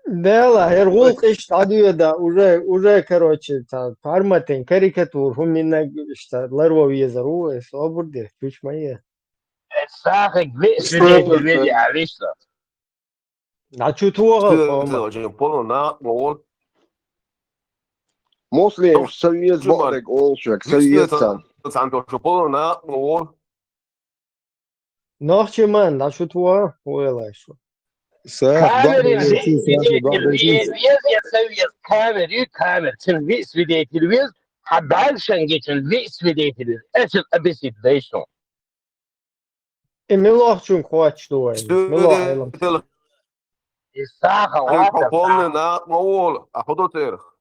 Дела, хӀер гӀулакх иштта дӀадоьда, уже, уже, короче, цхьа форматен карикатура, хӀуманиг иштта ларван везар ву, э, собар де, чучма е. Сахиг ве-, Что свидетель это? Веди, а виштӀа. ДӀа чу тоха, Что Хома? Это очень полно, на, вот. Муслим, Ну, что есть чё, баьрг олчек, что есть это, там? Там то, что полно, на, вот. Нохчий ман, дӀа шу тхо, вуйлай шу. Са, Камерин баъ, ве-, свидетель баъ, ве-, вез я, са вез, камер, и камер, цун виъ свидетель вез, хьа дальше гечун виъ свидетель вез. Эсил объяснить дай шу. И мила ахчун кхоач ду вай? Мила ахчун? Свидетель. И саха Ай, вата, полный саха. На, на, вол, а худо терх.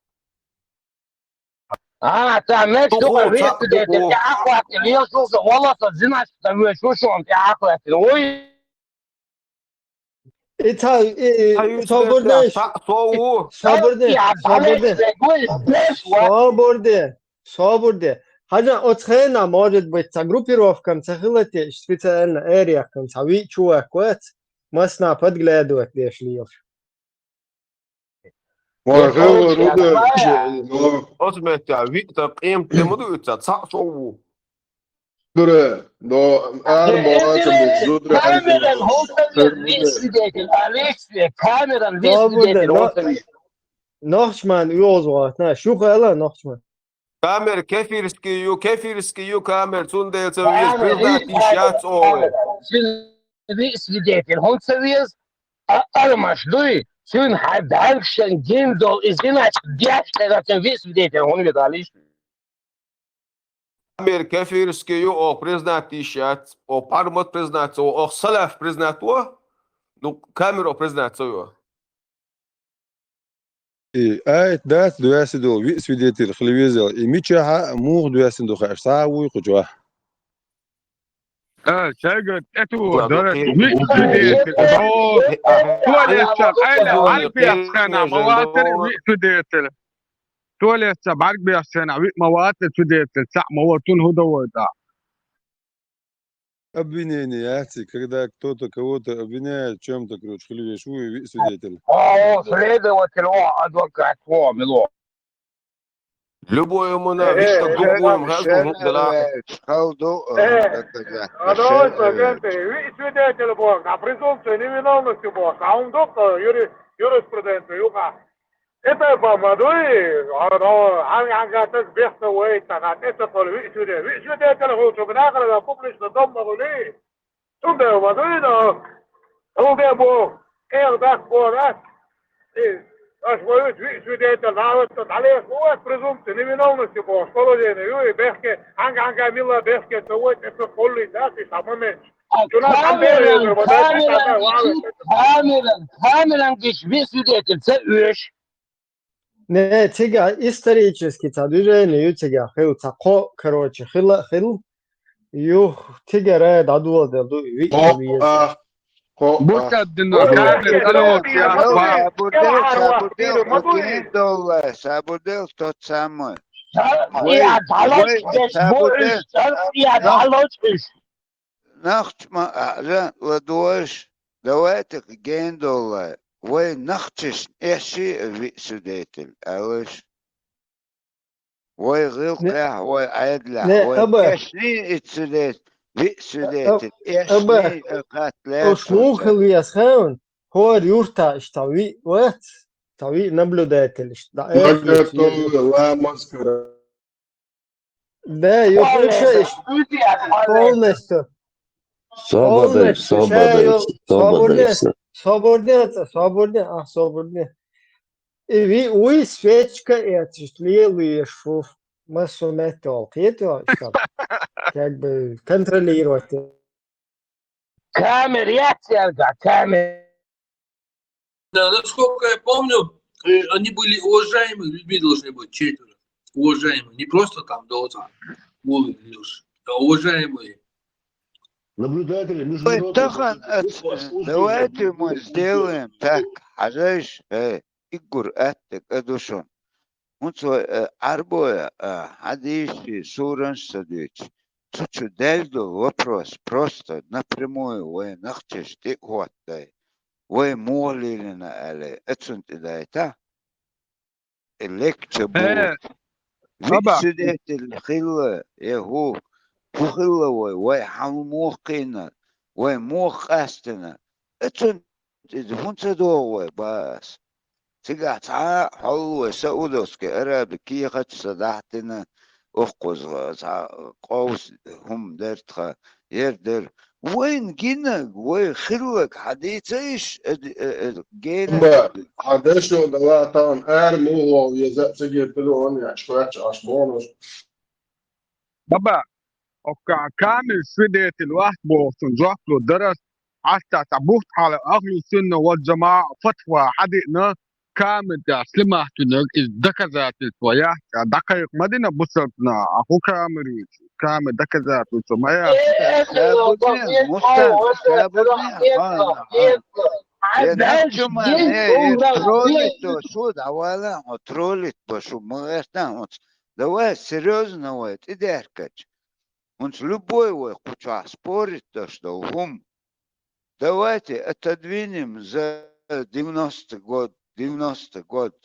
А, та меч Туху, туха ца-, виъ свидетель, туху. Тя ахватил, ел шуша, волоса зинаш, та ве шушон, тя ахватил. Ой. И ца, и, и, Ай, собор свидетель, деш. Та, со у. Собор де, Я собор де. Далекий, гой, беш, ва. Собор де, собор де. Хьажа, оцхена, может быть, ца группировкам, ца хилате, специально эриякам, ца виъ чувак вац, масна подглядывать деш лиеш. Ва, Э, хева, короче, руда, давай. Че, ну. Оцу меттехь виъ тӀаккха къемат де ма ду иза, цхьаъ сов ву. Дура, но, ар Э, бала, э, там, э, зудра, камеран хьайза. Хьо ца веза, виъ свидетель, а виъ свидетель, камеран виъ Собар де, свидетель, но-, хьо ца веза. Нохчман оьгӀаз вахана, шу хала Нохчман. Камер кефирский ю, кефирский ю камер, цундела ца веза, Камер, признать и йиш яц олу. Камер. Цуьнан виъ свидетель хӀунда ца веза? А, армаш дуй, цуьнан хьан дагшан гиндол, и зиначка деш хьера, цуьнан виъ свидетель хӀунда веза, алиш? Камер кефирский ю, оха признать йиш яц, оха пармат признать ца во, оха салаф признать во, ну, камер оха признать ца во. И аят дац доьссина долу виъ свидетель хила везал. И мичахьа а муха доьссина ду хаьаш, цхьа а вуй кху чохь? А, шайга тӀетугӀо дара виъ свидетель. О, туалетца, айла, бӀаргбеш хенахь ма вацара виъ свидетель. Туалетца бӀаргбеш хенахь виъ ма вацара свидетель, цхьаъ ма вара, цунна хӀун до вай тӀаккха? Обвинение яц и, когда кто-то кого-то обвиняет в чём-то, короче, хила везаш ву и виъ свидетель. О, следователь, о, адвокат, о, мило. Любой хӀуманна, э, виштӀа э, дукха э, вуйла, э, хьаьжна хӀума делахь. Э, халду, э, э, это, да, а давай, э, студенты, виъ свидетель боху, а презумпция невиновности боху, а он доктор, юри-, юриспруденция, юха. Эта бама дуй, оно, хьан-, хьан гатас бехна вай, цхьана тӀе ца кхолу виъ свидетель. Виъ свидетель хӀу чу нахала публично дом ма хуьлий. Цундела ма дуй, но, хӀу де бу, эх даккхора, и, аш вай виъ свидетель, нахала дӀалеш бу, ас презумпция невиновности боху, положение, юй, бехке, хьан-, хьан га милла бехке, ца вай, тӀе ца кхоллий, да, и сама меньше. Камеран, камеран, камеран гиш виъ свидетель ца оьшу. Не, цига исторически цхьа движение ю цига хила, цхьа кхо, короче, хила, хила. Юх, цигара дӀадоладелла ду, виъ хила веза. Кхо, а, кхо, а. Бусаддина, кхо, а, камера, алло, я, ва. Сабурдел, сабурдел, сабурдел, тот самый. Шаръия далоч деш бу уьш, шаръия далоч уьш. Нахча ма аьлла, ладугӀуш, давайте гендолла, вай нахчашна эшший а виъ свидетель, алаш. Вай гӀилкхехь, вай Ӏедалехь, вай эшний итт свидетель, виъ свидетель, эшний а кхатта лаьцна. Ош муха хила веза хаьвна? ХӀора юрта иштта виъ вац, цхьа виъ наблюдатель иштта. Ламаз кара. Да, юха полностью. Собадай, собадай, собадай. Соборне, соборне, а, соборне. И ви-, вуй свечка эцаш лелоеш фу. Массо метте вал кхетош, как бы контролировать. Камер яц цаьрга, камер. Да, насколько я помню, э, они были уважаемыми людьми должны быть, четверо. Уважаемые. Не просто там, да, вот там, Вовы, Лёш, а уважаемые. Наблюдатели. Ой, международные тахан, вот, э, вот, давайте мы сделаем так. Хьажайш, э, иггур аттег, э, душун. ХӀунца вай, э, Ӏарбоя, э, хьадийший суранаш ца дуьйцу. Цу чу даьлла долу вопрос просто напрямую вайн нахчаш тӀе а хӀоттадай. вай муха лелийна аьле, а цунна тӀе дайта. Лекци бу. Э, виц аба. Свидетель хилла, я хӀу, хӀу хилла вай, вай хьал муха кхийна, вай муха къаьстина. А цунна тӀе хӀунда ца догӀу вай, бац. Цигахь цхьа а хьол вай Саудовский Араби кехаташ ца дахьтина, оха кхуза цхьа къовса хӀума дара тха, яра дара. Вайна гинаг, вай хиллаг хьадийцайш, э, э, э, гена. Ба, хьан дашо дала тахан ара мугӀо веза а цига телефон яш, кхоьч аш бонус. Баба, окка камил свидетель вахт бохун жоп лу дарас, хьаста цхьа бухт хьала ахлу сунна вал джамаа фатва хьадиъна, камил тӀехь слимахтунаг из доказательство яхь, цхьа дакхайкх ма дина бусалбна, а хӀу камил вуч, камил доказательство ма яхь. Сабурне, Мустан, сабурне, ха, ха. Я нахчума, не, я троллит то, шу, давала, о, троллит по, шу, ма гӀертан, о, давай, серьёзно, вай, тӀедеркач. ХӀунца любой вай кхучахь спорить даш дов хӀума. Давайте отодвинем за девяностый год, девяностый год.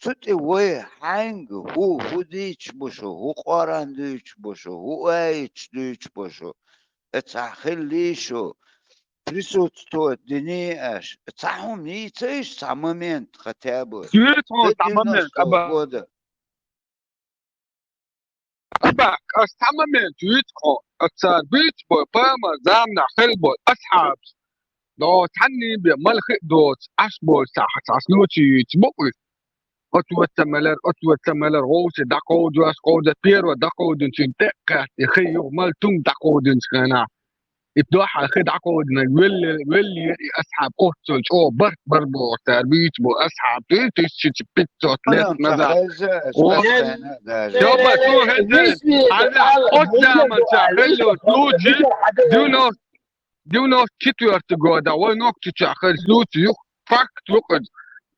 Цу тӀе вай хьаьнга, хӀу, хӀу дийча бу шу, хӀу Къоран дуьйча бу шу, хӀу аяташ дуьйча бу шу, э, цхьа хилли шу, присутствовать дини аш, цхьа хӀума йийцайш, цхьа момент хотя бы. Цхьа момент, аба. Года. Аба, ас цхьа момент вуьйцу хьо, ас цара буьйцу бо, пама, замнахь хила бо, асхьабс. До цхьанний бе, мала хи доц, аш бо, сахьат, ас ночи юьйцу бо уьш. От ватта мелер, от ватта мелер, гӀовси дӀакховдаш, кховдаш, первый дӀакховдинчун тӀе кхаьчна, и хи юха мала тум дӀакховдинчу хенахь. И дуьххьара хи дӀакховдина, велли, велли и асхьаб оццул чӀогӀа барт бар боху, цара буьйцу бо асхьаб, тысяча пятьсот лет назад. О, даже. Йоба, цо хезна, хьажа, оцу заман чохь хилла случай, девяносто, девяносто четвёртый года, вай Нохчийчохь хилла случай ю, факт ю кхуза.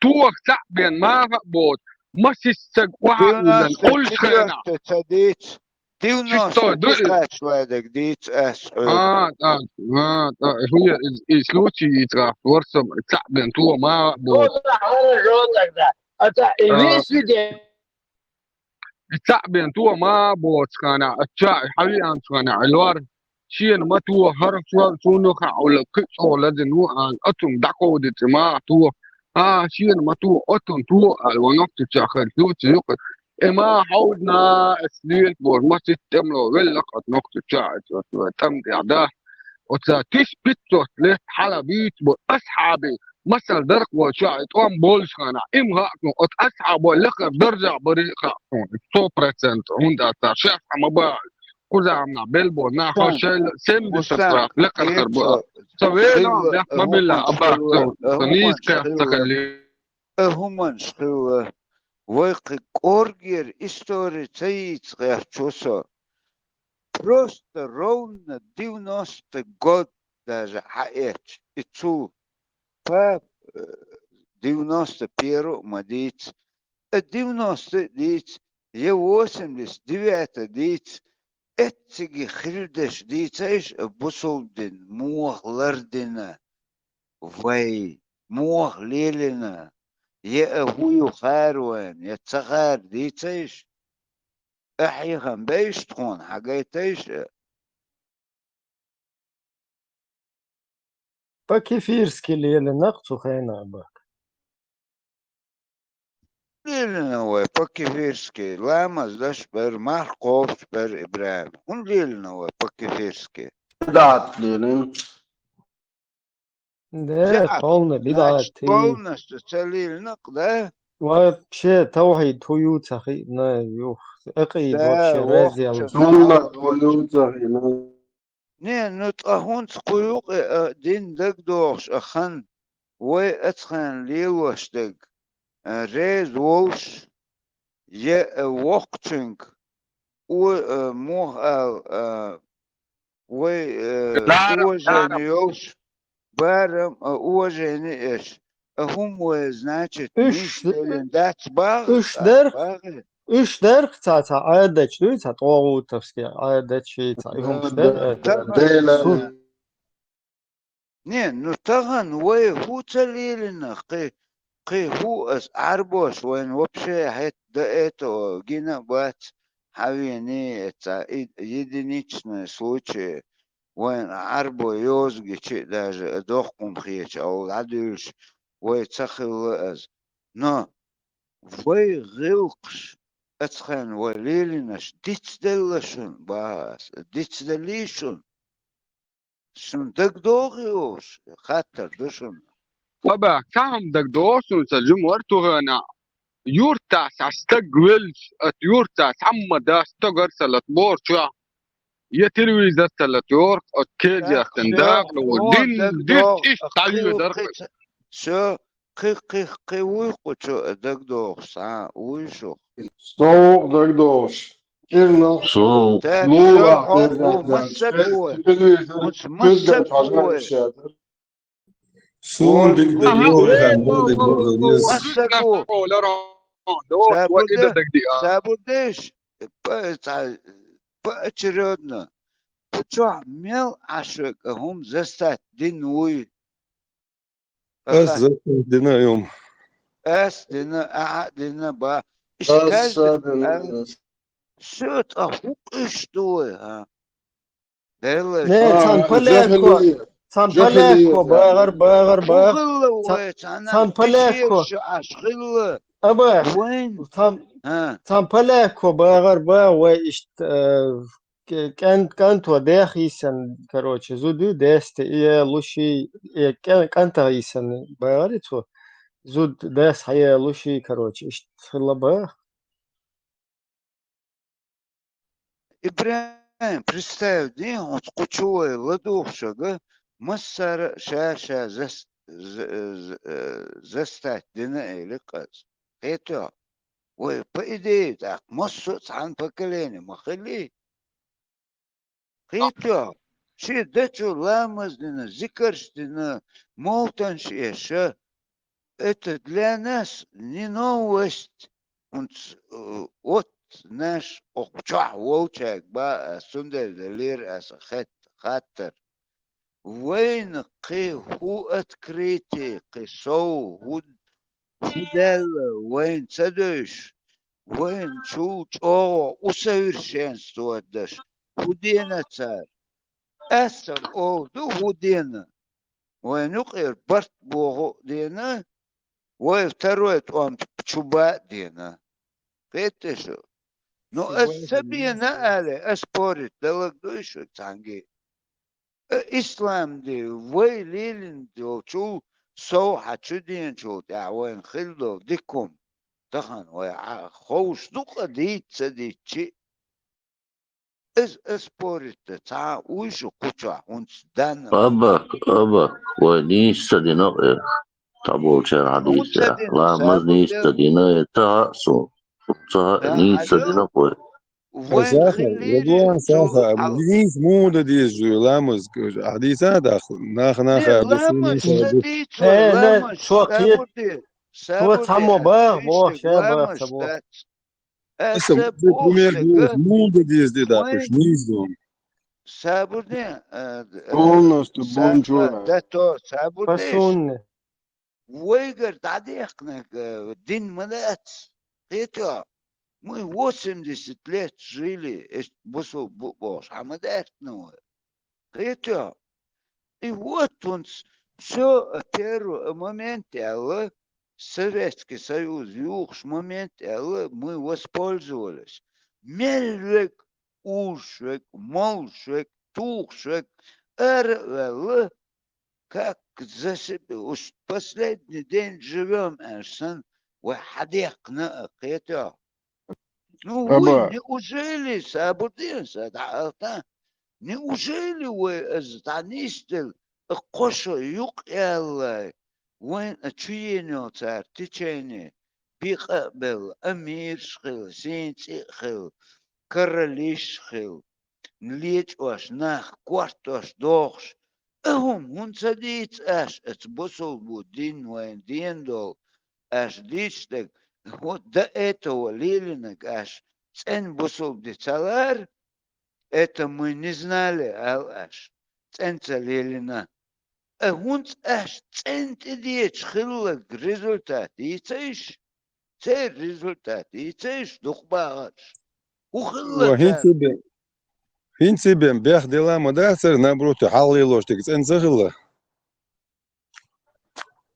Тоха цхьаъ бен маха а боцу, масиссаг охьа а уьзна, девяносто четвёртый хенахь. Ца дийца. Девяносто чисто ду и? Кхаьчвайдаг дийца ас хьоьга. А, да, а, да, хӀуя, и, и случай йийца гӀахь, ворсам, цхьаъ бен тоха ма а боцу. Тоже хорошо тогда. А так, и весь людей. И цхьаъ бен тоха ма а боцу хенахь, а ча, хьан веанчу хенахь, и лор, шена ма тоха, хӀара чуьра цунна хаьа, уьлла кхин а чӀогӀа лазина ву, а, оцунна дӀакховдийта ма а тоха. А, шена ма тоха, оцунна тоха, аьлла, ван Нохчийчохь хилла случай ю кхуза. И ма хьовдана, ас лелаш бо, масийтта тӀемало велла-кх оцу Нохчийчохь, оцу тӀам тӀехь да. Оцу тысяча пятьсот лет хьала буьйцу бо асхьабий, масал дарх волчохь и тӀом болуш хенахь, и ма хаьа кхуна, оцу асхьабой лакхара даржехь барий а хаьа кхуна, сто процентов, хӀунда аьлча шаьш хьан ма баьхьа. Кхузахь нах белла бо, нах шайла семьдесят раз лакхара бо. Со вела, бехк ма билла, аббакъ, со нийса кхаьчна ца хилла. А хӀуманаш хилла, вай кхин кӀоргера истори ца йийца гӀерташ ву со. Просто ровно девяносто год даже хьаэцча, и цул папа, э, девяносто первый а ма дийца, а девяносто а дийца, я восемьдесят девятый а дийца, эцциге хилла деш дийцайш а бусалба дин муха лардина. Вай, муха лелийна, я а хӀу ю хаьара вайна, я ца хаьара дийцайш, а хьехам бейш тхуна, хьагайтайш а. По-кефирски лелийна-кх цу хенахь бакъ. Лелийна вай по-кефирски, ламаз деш бара, марха кхобуш бара ИбрахӀим. ХӀунда лелийна вай по-кефирски? БидӀат лелийна. Да, полный бидӀат. Значит, полностью ца лелийна-кх, да? Вообще, тавхьид хӀу ю ца хиъна, юх, акъида вообще, вообще разъял. Суннат хӀу ю ца хиъна. Не, ну, ткъа хӀунца кху юкъе а дин дагадогӀуш а хан, вай оцу хенахь лелош дерг, а, реза волуш, я, а, воккхачуьнга, о, а, муха ала, а, вай, а, уважение йолуш, барам, а, уважение еш. А хӀума вай, значит, уьш нийса д-, лелийна дац бахар, уьш а, дерх, бахар. Уьш дерх цхьа, цхьа Ӏадаташ дуй, цхьа тӀогӀутовский Ӏадаташ, цхьа и хӀумаш дерх, да, э, да, да, су-, Не, ну тахана вай хӀу ца лелина, кхы, кхы хӀу ас Ӏарбош вайна вообще хӀетта до этого гина а бац, хьавений, эца и-, единичный случай, вайна Ӏарбой йозагичи а даже, а дохкун хеча, а дӀадуьйш, вай ца хилла аз. Но вай гӀиллакхаш, ацхьан вай лелинаш дицделла шун, баха ас, дицделлий шун? Шун дагдогӀий уж? Хаттар ду шуна. Баба, цхьа хӀума дагдогӀу шуна, сан жимар тухана. Юртас а стаг велча, ат юртас хьамма дас стогар салат борча. Я телевизор салат йорк, от кезе Ах, астан всё, дагла, вон дин, дин, дагдогӀу, иш а, дӀайо кхы, дарх. Кхы, всё, кхы, кхы, кхы вуй кхучу дагдогӀуш, а, вуй шух. Со дагдогӀуш. Ирна. Со. Так, лула, всё, хо-, хо-, массаг вой. Массаг вой. Сун диг дагла. Массаг вой. Сабур де-, сабур деш, па, ца-, поочередно. Кхучохь мел Ӏаш верг а хӀума застать дина вуй? Ас застать дина юм. Ас дина, ахьа дина, ба. Ас каждый дина. Всё, ткъа хӀу къуьш ду вай, а? Делла. Не, а, цхьана полякко, цхьана полякко багӀар, багӀар, багӀар. Хилла вай, цхьана полякко. Аш хилла. Аба, вайн. Цхьана, а, цхьана полякко багӀар, ба, вай иштта, э, кӀен-, кӀанто дехьа йисина, короче, зуда ю, десте и ялуши, э, кӀен-, кӀантах йисина багӀар и цо. Зуда дес хьа ялуши, короче, иштта хилла баха. Ибрахим, представь, дин хӀунца кхучу вай ладугӀушага массара а ша-ша зас-, з-, з-, э, застать дина, элира аз. Хетоьхьа, вай, по идее, тӀаккха массо а цхьана поколение ма хилий? Хетоьхьа, шен дечу ламаз дина, зикарш дина, мовтанш эша, это для нас не новость. ХӀунц, э, вот наш окху чохь волчаьрга баа ас, цундела делира аса хет-, хаттар. Вайна кхин хӀу открытие, кхин сов, хӀу, хӀу даьлла, вайна ца девзаш, вайна чул чӀогӀа усовершенствовать деш, хӀу дена цара? Ас сан олу ду хӀу дена. Вайн юкъера барт боху а дена, вай второй тӀом чу ба а дена. Кхетий шу? Ну, ас ца бена а алий, ас спорить далаг дуй шу цхьаьнгге? Э, ислам ди, вай лелина долчул сов хьан чу деначул тӀаьхьа вайна хилла долу дика хӀума. Тахана вай Ӏа ховш ду-кх дийца ца дийцчи а. Иза ас спорить дан ца вуй шу кхучохь, хӀунца данна. Аба, аба, вай нийса ца дина кху, цхьаболчара хьадийцарехь, ламаз нийса ца дина, я ца хаьа суна. Ца хаьа, нийса ца дина кху. Вайн Саха, хилийра Редуан, Саха, хьал- нийса муха дан деза ю ламаз, хьадийца а даха, нах-, наха а ду, ламаз ца дийца, э, ламаз, цо кхета, сабур де, цо цхьаммо баха, боху, ша баха, ца боху. Аса, аса пример боху, муха дан деза де даккхуш, нийса ду. Сабур де, э, полностью, сабур, бонжура. Дато, сабур де. Вайгара дӀадехкинарг, э, дин ма дац. Хетоьхьа, мы восемьдесят лет жили, иштта бусулба бу бохуш, хьан ма даьртина вай. Хетоьхьа, и вот хӀунца всё, э, первый момент аьлла, Советский Союз юхуш момент аьлла, мы воспользовались. Мел вег уьш вег, молуш вег, тухуш вег, ара а ваьлла, как за себя, уж последний день живём, аьлла санна, вай хьадехкина а, кхетоьхьа. Ну, вай, неужели, сабур де, сан дӀаалта, неужели вай иза дӀанисделла, кхо шо юкъ яллай, вайн а чу йийна йолу цара течение, бекъа а белла, амираш хила, сийна цӀе а хила, королиш хила, лечкъош, нах кортош дохуш, а хӀума хӀунда ца дийца аша, аца бусулба дин вайна дена долу, аша дийцаш дерг, хӀун до этого лелийнарг аша цӀена бусулба ди ца лара? Это мы не знали, аьлла аша, цӀена ца лелийна. А хӀунца аьш цӀен тӀе деча хилларг результат йийцайш? Церан результат йийцайш дукха багӀаш? ХӀун хилла цара? ХӀинций бен, хӀинций бен бех дела ма дацара, наоборот, хьалха лелош дерг цӀена ца хилла.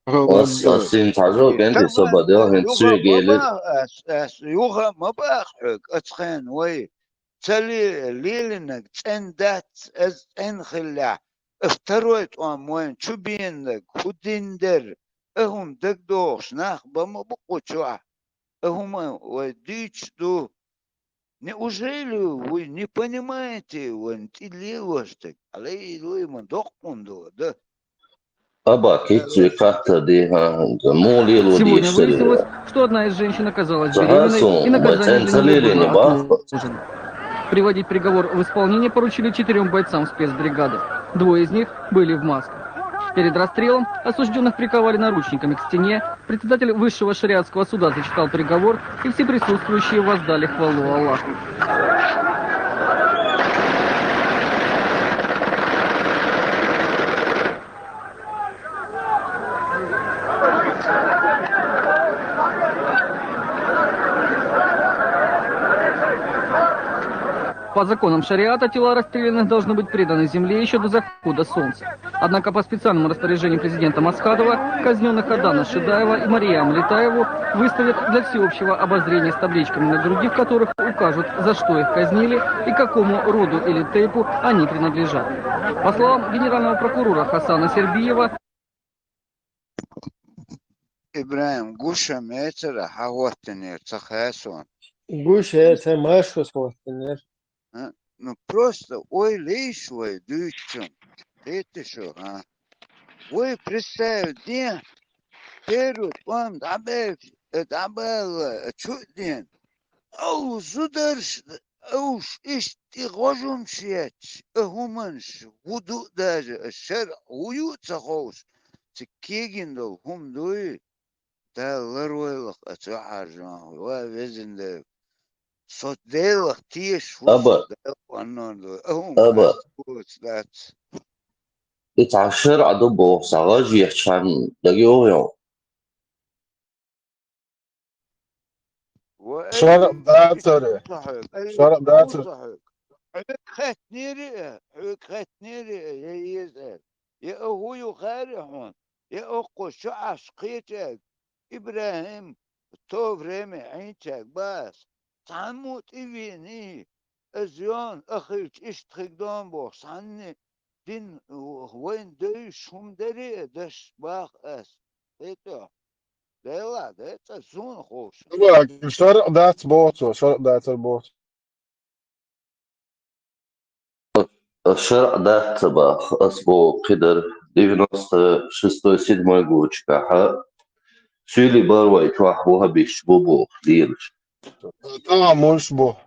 Ас, ас хӀинца хьажал кӀентий саба дела, хӀинца цуьнга элира. Ас, ас юха ма баха хьоьга, оцу хенахь вай ца ле-, лелийнарг цӀена дац, ас цӀена хиллехь, второй тӀом вайна чу беанарг хӀун дина дара, а хӀума дагадогӀуш нах бан ма бу кху чохь, а хӀума вай дуьйцуш ду. Неужели вы не понимаете, вайн тӀе лелош дерг? Алай, луй ма доккхун ду, да? Аба, киццуй кхатта ди, хӀа, муха лело дезаш дара? Сегодня выяснилось, что одна из женщин оказалась беременной, и наказание для неё было отложено. Приводить приговор в исполнение поручили четырём бойцам спецбригады. Двое из них были в масках. Перед расстрелом осуждённых приковали наручниками к стене, председатель высшего шариатского суда зачитал приговор, и все присутствующие воздали хвалу Аллаху. По законам шариата тела расстрелянных должны быть преданы земле ещё до захода солнца. Однако по специальному распоряжению президента Масхадова казнённых Адана Шидаева и Мария Амлетаеву выставят для всеобщего обозрения с табличками на груди, в которых укажут, за что их казнили и какому роду или тейпу они принадлежат. По словам генерального прокурора Хасана Сербиева, ИбрахӀим, гуш а мецара хьан хӀоттинера, ца хаьа суна. Гуш а, ца машхо хӀоттинера. А? Ну, просто ойла йиш вай дуьйцучун. Хетта шу, а? Вай представить де, первый тӀом дӀабаьлча, э, дӀабаьлла, э, чу а дена. Алла зударш, уьш иштта тӀе гӀожумаш етташ, а хӀуманаш хӀун ду а даже, а шарӀ хӀун ю а ца ховш, ца кегина долу хӀума дуй? Дала ларвойла-кх оцу хьаржонах, ва везан Дела. Со Делах тешаш ву, Аба. Со Делах ваннон ду. Аба. Аса боцу дац. И цхьа шарӀ ду боху, цхьа гӀаж ехча хьан дагайогӀу йо? Ва, ай, шарӀ дацара. Ай, шарӀ дацара. Хьоьга хаттинера, хьоьга хаттинера, я еза, я а хӀун ю хаьрра хьуна? Я оккхуш чу Ӏаш кхечаьрга, ИбрахӀим, то время Ӏийначаьрга бац, цхьаммо тӀе вений, ас йоьн а хилча иштта хиг дон бохуш, цхьанне дин вайна девзаш хӀума дарий а даш баха ас. ХӀетахь, Делахь, де цӀа суна ховш. Шаръ дац боху цо, шаръ дацар боху. Ас шаръ дац ца баха, ас боху кхидара девяносто шестой, седьмой гочукахьа, суьйли барвай чохь вахабиш бу боху лелаш. Тахьа муш бу?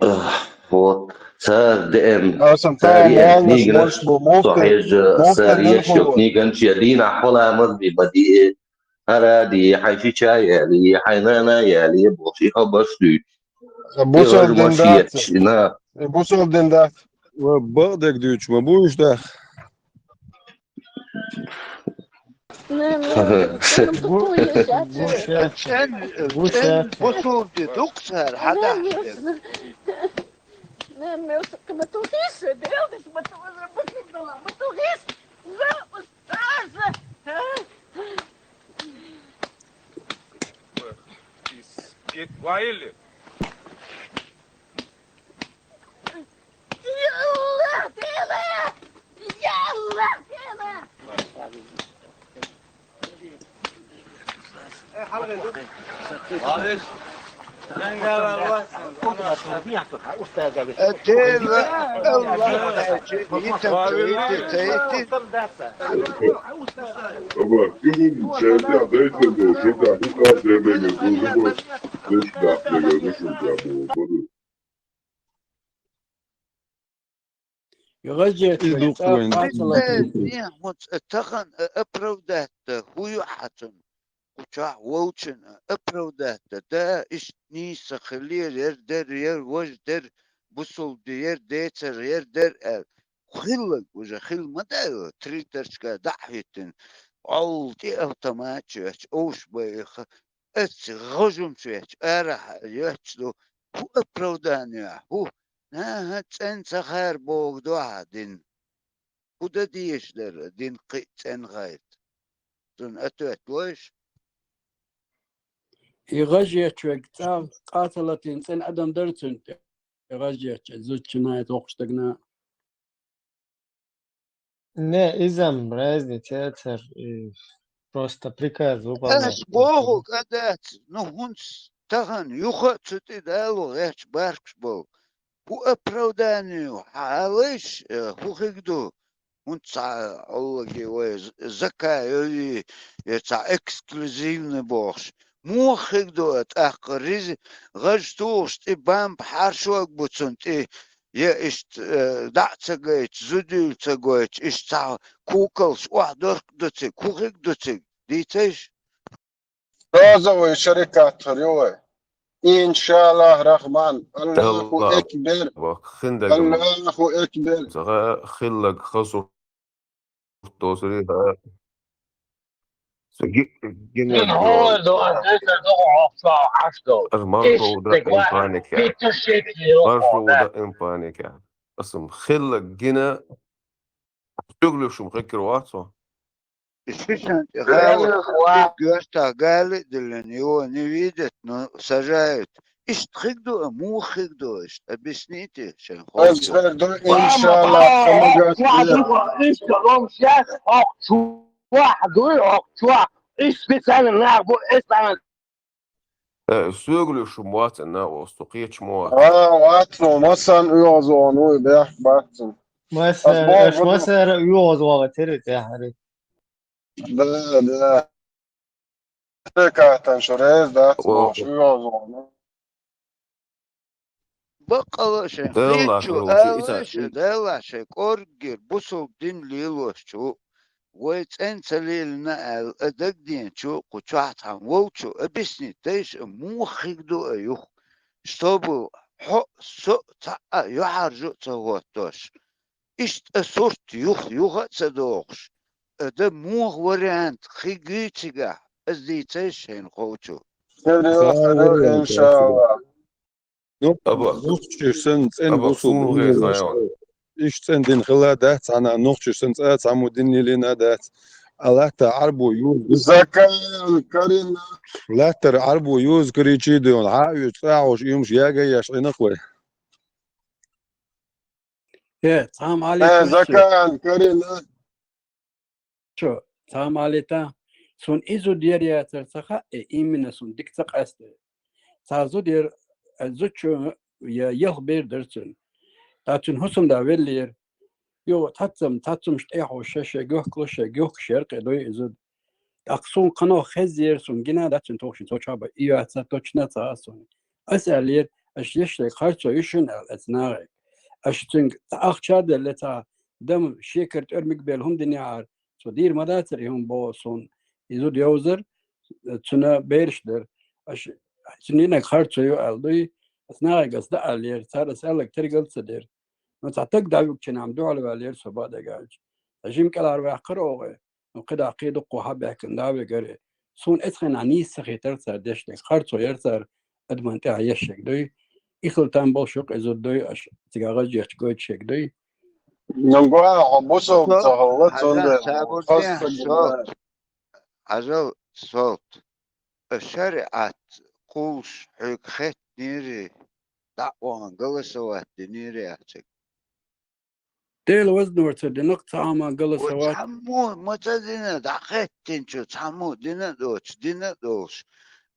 Ах, вот, цара деана, цара еана книганаш, со хьежа, цара еш йолу книганаш, я дийнахь хьо ламаз бен ма диъе, хӀара а де, хьайн шича а яле, хьайн нана а яле, бохуш, и хабарш дуьйцу. Бусалба дин дац. Бусалба дин дац. Ва бакъдерг дуьйцуш ма бу уьш даха. Бусалба дин ду-кх цара, хьан дахьа деза? Из, из, ваили? Ялла, дела! Ялла, дела! Тахана оправдать дан хӀун ю хьан цунна? Кху чохь волчун оправдать дан, да, иштта нийса хилира, яра дара, яра важа дара, бусалба дин яра, децар яра дара аьлла. хиллаг уже хилла ма даьлла, тридцать дӀа а хӀиттина, гӀолла тӀе автомат чу йоьттуш, овш байха, эцци гӀажум чу йоьттуш, арахьа йоьттуш ду, хӀу оправдание, хӀу, наха цӀен ца хара боху ду хьан дин. ХӀу дан дезаш дара, дин кхин а цӀена хилча? Цунна ответ лойша? И гӀаж етташ верг цӀа-, къа ца латийна цӀена адам дара цунна тӀе. И гӀаж етташ, зудчунна, и тохкаш дагна. Не, иза-м разница яцара, и просто приказ выполнять. Ас боху, кӀа дац, ну, хӀинца тахана юха а цу тӀе дало гӀерташ баркаш болу. ХӀу оправдание ю, хьан алайш, э, хӀу хиг ду? ХӀунда цхьа Аллагье вай з-, закай йой, я цхьа эксклюзивный бохуш? Муха хиг ду а тӀаккха ризи гӀаж тухуш тӀе бамба хьаршониг бу цунна тӀе, я иштта, э, дӀа а ца гайташ, зуда юьйла ца гойтуш, иштта цхьа кукалш охьадорг ду цига, хӀу хиг ду цига? Дийцайша? Розовый шарикат хир ю вай. Иншаллах Рахман. Аллаху Аллах. Экбер. Ва хин дагам. Аллаху Экбер. Сага хиллаг хасу. Тосури, ха. Се ги-, гина Ин хӀора ду, ас эсар ду, хӀокху чохь Ӏаш ду. Ас маршо Иш уда стегла импаника. Питу шекли Маршо уда импаника. Асум хилла гина. Стуглушум хекир вацо. И шишан тӀе гӀала, гӀала, гӀала. Гала а диллина, его не видят, но сажают. Иштта хиг ду, а муха хиг ду иштта? Объясните, шайн ховчо. Ас бер ду, иншаллах, хамагат. Иштта лом шаьш, хӀокху чохь дуй, хӀокху чохь. Иштта специально нах бу, эс дӀа. Э, соьгали шу моцан на осту, кхечу моцан. А, вацу, масан оьгӀазон вуй, бехк баццун. Маса, аш масара оьгӀаз вала тери тяхари. Да, да. Те катан шу рез дац, О. Мош оьгӀазон. Баккъала шайн Делла хилчу хьо, ала ши итак, ша, и- Делла шайн кӀорггера бусулба дин лелочу, вай цӀен ца лелина аьлла, а дагаденачу, кху чохь цхьана волчу, объяснить дайша, а муха хиг ду а юха, чтобы хьо а, со а цхьа а юьхьӀаьржа а ца хӀоттош. Иштта а сурт юха, юха а ца дохуш, а дан муха вариант хигий цигахь, ас дийцай шайна ховчу. Хир ю, хир ю, иншалла. Ну, Аба. Нохчий санна цӀен Аба, бусул суна дин гӀе лелаш. Хайо. Иш цӀен дин хила дац, цхьана нохчий санна цӀа цхьаммо дин лелийна дац. А латта Ӏарбо юза. Закан карина. Латтара Ӏарбо юза карийчий дуьйна, хьа а юьза цӀа а хьош, иймаш яга а еш, Ӏинакх вай. Э, цхьамма Ӏалийтина Э, шу. Закан карина. Шу, цхьамма Ӏалийтина, суна и зуда яр яцар ца хаьа, э, именно суна дика ца къаьста. Цхьа зуда яр, э, зудчо я ялх бер дара цуьнан. Ткъа цуьнан хӀусамда веллера. Йо, цхьаццам, цхьаццамаш тӀехьо ша, ша гохкалуш, ша гохкаш яр кхе дой и зуда. ТӀаккха суна кхано хеззера, суна гина дац цуьнан тухуш, цо чохь бан и яц, точно ца хаьа суна. Ас аьллера, аша ешшайга харцо ю шуна аьлла, аца нахе. Аша цуьнга цхьа ахча а делла, цхьа дама шекара тӀоьрмиг бела хӀума динехьара, цо дийр ма дацара и хӀума боху суна. И зуда йовзар, цуьнан бераш дара. Аша цуьнан йинарг харцо ю аьлла дуй, аца нахе ас дан аьллера, цара ас аьлларг тергал а ца дира. Ну, цхьа таг дӀавуьгучу нахь дуьхьал ваьллера со бан дагахь аьлча. Ткъа жима кӀелхьара ваьккхира оха. Ну, кхидӀа кхин дуккха хьа баьхкина да вегара. Суна эцхьанахь нийса ца хийтара цара дешнарг, харцо яра цара адаман тӀехь ешшаг дуй. И хила там болуш юкъа иза дуй, аша цигахь гӀажечу гойтушег дуй. Ну, гуахьа бусалба ца хилла, цундела хаза ца гуахьа. Хьажал, Солт, шариӀат кхуллуш хьоьга хеттинера, дӀа а вахана голосовать динера яхчиг. Дела вазнор ца дина-кх цхьамма голосовать. Цхьаммо ма ца дина, дӀахеттинчу цхьаммо дина а доцуш, дина а долуш.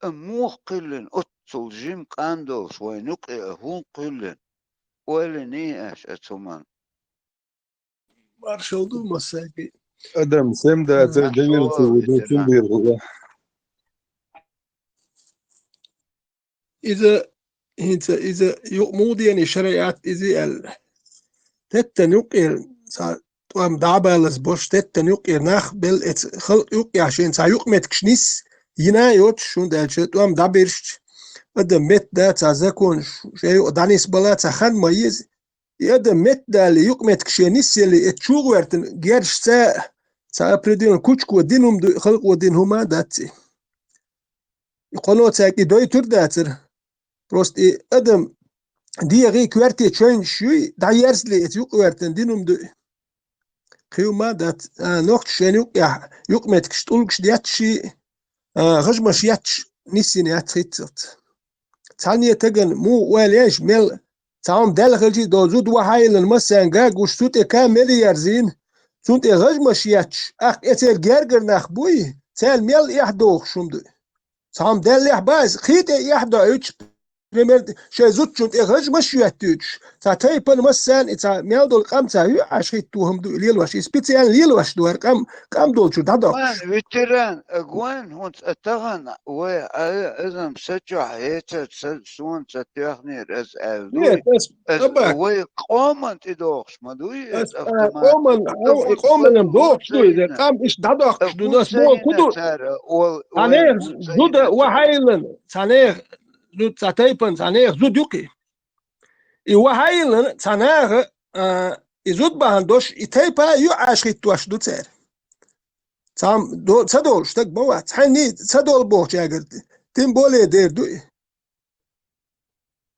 А муха кхоьллина оццул жима къан долуш вайн юкъе а хӀун кхоьллина? Ойла йиний аша оцу хӀуманна? Маршалла ду массаьрга. Адам сема дацар, доверие ду, цундела хӀума. Иза, хӀинца иза юкъа муха дений шариӀат иза аьлла. Теттана юкъера цхьа тӀом дӀабаллалц болуш, теттана юкъера нах белла, эца халкъ юкъехь шена цхьа юкъаметтигаш нисса йина а йоцуш, хӀунда аьлча тӀом дӀабершча, адам метта да, цхьа закон шен юкъа дӀанисбала цхьа хан ма еза. И адам меттадале, юкъаметтигаш шен нисъеле, эцу чу гӀоьртина герзаш ца, ца определённо кучко дина хӀума ду, халкъо дина хӀума дац и. И кхоно цаьрга и дойтур дацара. Просто и адам дегӀи коьрте чойнаш юй, дӀаерзале эца юкъ гӀоьртина дина хӀума ду. Кхин хӀума дац, а, нохчаша шен юкъехь, юкъаметтигаш тӀулгаш детташ, а, хӀажамаш етташ, нисйина яц хӀинццалц. Цхьанне тагана муха ойла еш, мел цхьа хӀума даьлла хилча а, до зуда вахьайиллина массарна гуш, цу тӀе камера ерзийна, цунна тӀе хӀажамаш етташ, ахкха эцеран гергара нах буй, царна мел эхь дохуш хӀума ду. Цхьа хӀума даьллехь база, кхин тӀе эхь доуьйтуш, пример, шайн зудчунна тӀе хӀажамаш а йоьттуьйтуш, цхьа тайпана массарна и цхьа мел долу къам цхьа юьхьӀаьржа хӀитто хӀума ду и лелош, и специально лелош ду хӀара къам, къам долчуьра дӀадоккхуш. Ван ветеран, а, гойн хӀунца а тахана, вай, а, иза-м са чохь хьецар, са, суна ца тоьхнера аса аьлла дуй. Нет, ас, ас, Абак. Вай къоман тӀедохуш ма дуй, Ас, ас а, автомат. Къоман, Там а, и къоман-м дохуш ду иза, хӀуца къам иштта дӀадоккхуш ду, хӀуца ас боху ду. Цара, ол, Цхьаннех вай хӀуца зуда вахьайиллина, цхьаннех зуда цхьа тайпана, цхьаннех зуда юкъе. И вахьайиллина, цхьа наха, а, и зуда бахьана дош, и тайпа юьхьӀаьржа хӀиттош ду цара. Цхьа до-, ца долуш стаг ма вац, хьайна ца долу бохучаьргара, тем более дер ду и.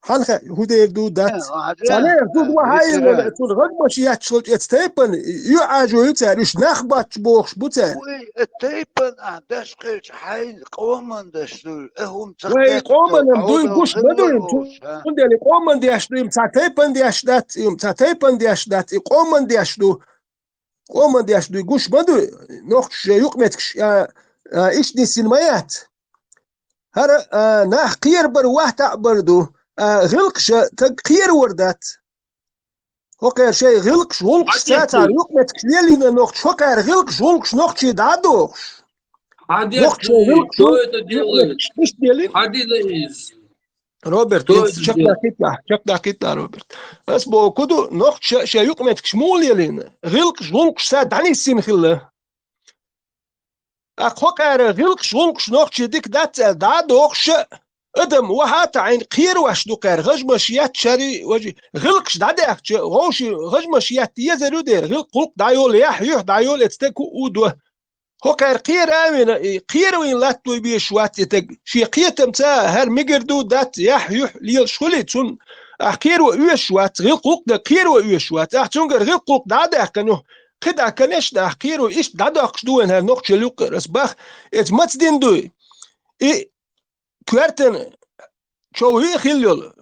Хьан хаьа, хӀун дер ду, дац? Э, а, Цхьаннех зуда а, вахьайиллина, ветеран. Цунна хӀажамаш етташ хилча, эца тайпана юьхьӀаьржо ю цара, уьш нах боцуш бохуш бу цара. Вай, э, тайпана ахь даш хилча, хьайн къоман даш ду, э, хӀума ца Вай, и къоман-м дуй, гуш ма ду им, цу-, а? Цундела и къоман деш ду, им цхьа тайпана деш дац, им цхьа тайпана деш дац, и къоман деш ду. Къоман деш дуй гуш ма ду, нохчаша юкъаметтигаш, а, а, иштта нисйина ма яц. ХӀара, а, нах кхерабар вахтаӀбар ду, а, гӀиллакхаша таг кхеравар дац. ХӀокхара шайн гӀиллакхаш, гӀуллакхаш ца цара юкъаметтигаш лелийна нохчаша, хӀокхара гӀиллакхаш, гӀуллакхаш нохчий дӀа а дохуш. Нохчаша гӀиллакхаш, гӀуллакхаш иштта лелийна. Роберт, чекхдаккхийта, чекхдаккхийта, Роберт. Ас боху ду, нохчаша шайн юкъаметтигаш муха лелийна? ГӀиллакхаш, гӀуллакхаш ца дӀанисйина хилла. Ахь хӀокхара гӀиллакхаш, гӀуллакхаш нохчий дика дац аьлла, дӀа а дохуш, адам вахьа а таӀийна кхеравеш ду кхара, хӀажамаш етташ шаьрий, важий, гӀиллакхаш дӀадаьхча, вовшийн хӀажамаш етта езар ю дера, гӀиллакх-гӀуллакх дӀайолу, яхь-юьхь дӀайолу, эцу стага хӀуъу а до. ХӀокхара кхера а вина, и кхера вина латтавой безаш вац и таг. Шен кхетамца хӀара мегар ду, дац, яхь-юьхь лелаш хуьлий цунна. Ахь кхеро оьшуш вац, гӀиллакх-гӀуллакх дан кхеро оьшуш вац. Ахь цуьнгара гӀиллакх-гӀуллакх дӀа а даьхкина, кхидӀа, конечно, ахь кхеро иштта дӀадоккхуш ду вайн хӀара нохчалла юккъера. Ас бах, эца маца дина дуй? И коьртан чов хӀуъа хилла йолу.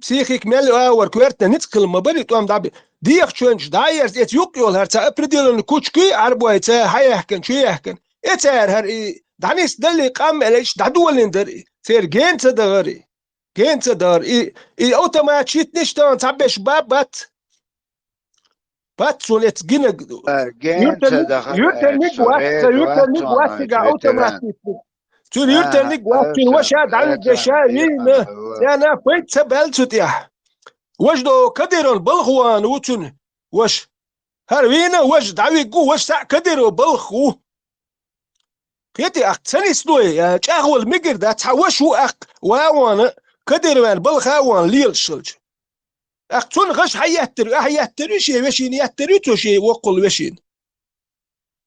Психика мел а вара коьртан ницкъ хилла ма бара и тӀом дӀаби. Деха чоьнчу дӀа а ерза, эца юккъе йолу хӀара цхьа определённый кучкий, Ӏарбой ца хьаяьхкина, чу яьхкина. Эца хӀара хӀара и дӀанисдалли, къам аьлла, иштта дӀадолийна дара и. Церан гена ца дахара и. Гена ца дахара. И, и автомат шийтта иштта цхьаберш бан бац. Бац суна эца гинарг. А, гена ца дахара, юьртаниг вац, ца юьртаниг вац, цига автомат шийтта. Цуьнан юьртаниг вац, цуьнан ваша дӀавигдеша вийна, царна пайда ца баьлла цу тӀехь. Важа до Кадыровн балха вахана ву цуьнан ваша. ХӀара вийна важа дӀавиггу, ваша схьа Кадыров балха ву. Кхетий, ахь ца нисдой, я, чӀагӀвала мегар дац, цхьа ваша ву ахь, ва а вахана, Кадыровн балха а вахана лелаш хилча. Ахь цунна гӀаш хьан еттар, ахь еттар ю, шен вешина еттар ю, цо шен воккхул вешина.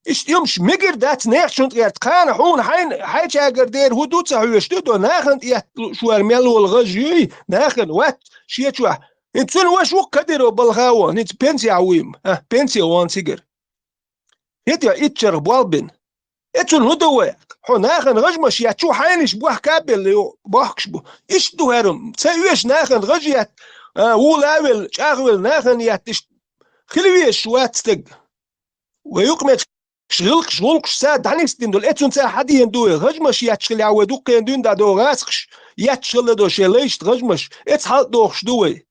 Иштта юмаш мегар дац, нехчун тӀе гӀерта. Кхана хьуна хьайна, хьайчагара дера хӀун ду ца хьоьжуш ду, до нахана тӀе етталуш вара мел волу гӀаж юй, нахана вац шен чохь. ХӀинца цуьнан ваша ву Кадыров балха а вахана, хӀинца пенсехь вуй-м, а, пенсе вахана цигара. ХӀетте итт чарх болх бина. Эцунна хӀун дан вай? Хьо нахана гӀажмаш еттачу хьайнаш бохка а белла, бохкуш бу. Иштта ду хӀара-м. Ца оьшу нахана гӀаж етта, а, вула а велла, чӀагӀвелла нахана етта, иштта хила везаш вац стаг. Вай юкъаметтигаш гӀиллакхаш, гӀуллакхаш ца дӀанисдина долу. Эцунна ца хьан дийна ду вай? ГӀажмаш етташ хилла вай дуккхена дуьйна дӀадогӀу гӀазкхаш, етташ хилла до шайн лайшта гӀажмаш. Эца хьалдохуш ду вай.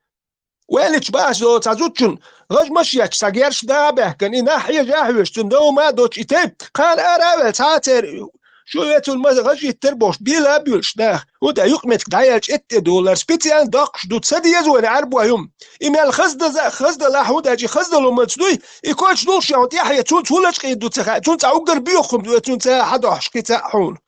Ваьллачу бахьаш долу цхьа зудчун гӀажмаш етташ, цхьа герш да а баьхкина, и нах хьежа а хьоьжуш, цуьнан дов ма а доцуш, и тайпа кхана ара а ваьлла, цхьа а церан шу вецунна ма гӀаж йиттар бохуш, бийла а буьйлуш нах. ХӀунда юкъаметтиг дӀаяьлча, эттӀе долар, специально доккхуш ду, ца деза вайна Ӏарбой хӀума. И мел хаздаза, хаздалахь, хӀунда аьлча и хаздало маца дуй, и коча дулш яхьун тӀехье, цунца хӀун лачкъийна ду ца хаьа, цунца уггар боьха хӀума ду, цунца хьан дохьуш кхин цхьаъ хьуна.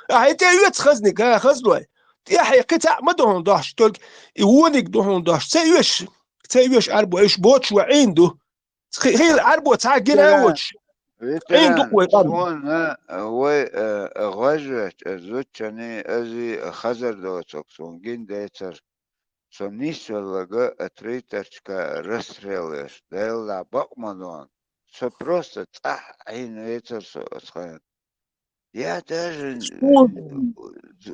Ахьа и тӀе оьцу хазниг, а, хазлой. ТӀехье кхин цхьаъ ма ду хьуна дохьуш, только и вониг ду хьуна дохьуш. Ца оьшу, ца веш Ӏарбой, уьш боцуш ваьӀийна ду. Хи-, хила Ӏарбой цхьа гина а воцуш, Ӏийна ду-кх вай къам. Суна, вай, э, гӀожвеча, э, зудчуни, ази, э, хазар доцург суна гина дацар. Со нисвелларг а, э, три торчка расстрел еш, Дала дӀа бакъ ма дон. Со просто цӀахь Ӏийна вецар со оцу хенахь. Я даже,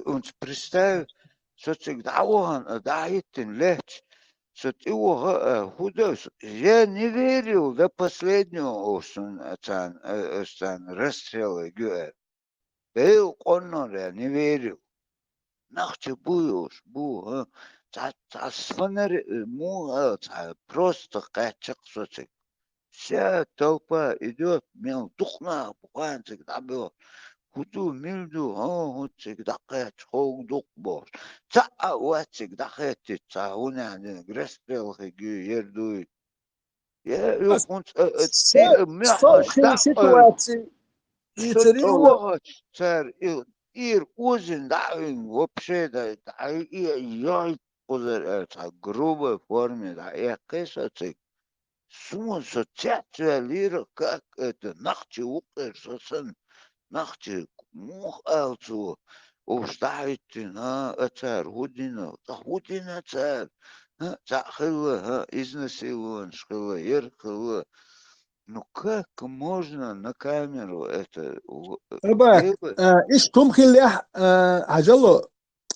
унца представь, со цига дӀавахана, дӀахӀиттина лаьтташ, со тӀеваха а, хӀун дан со? Я не верил до последнего, ош царна, э, ош царна расстрел ю аьлла. Дела къоннор, я не верил. Нах чу бу йолуш, бу, а? Цхьа, цхьа с фонарь, э, муха, цхьа просто кхаьчча-кх со цига. Вся толпа идёт, мел дукха нах бу кхана цига дӀабоьлху. ХӀун ду, мила ду, хӀун, хӀун цига дӀакхаьчча, хӀун ду-кх бохуш. Цхьа а вац цига дӀахаьттича, цхьа хӀун аьлла, расстрел хир ю, ер дуй. Я, юххунца, а, а, со, ци, а, со мехаш хила дӀа а ситуаци, со тӀе вахача, цара и, ира озина дӀа а вина, вообще, да, дӀа а, и, йой, кхузара, а, цхьа грубой форме дӀаэккхи со цига. Суна со цецваьллера, как это, нах чу ву-кх эр со санна, нах чу муха ала цо, уьш дӀахӀиттина, а, цара хӀун дина, цкъа хӀун дина цара? ХӀа, цхьаъ хилла, хӀа, изнасилованиш хилла, ер хилла. Ну как можно на камеру это в-, Рабат, делать? А, иштта хӀума хиллехь, а, хьажало,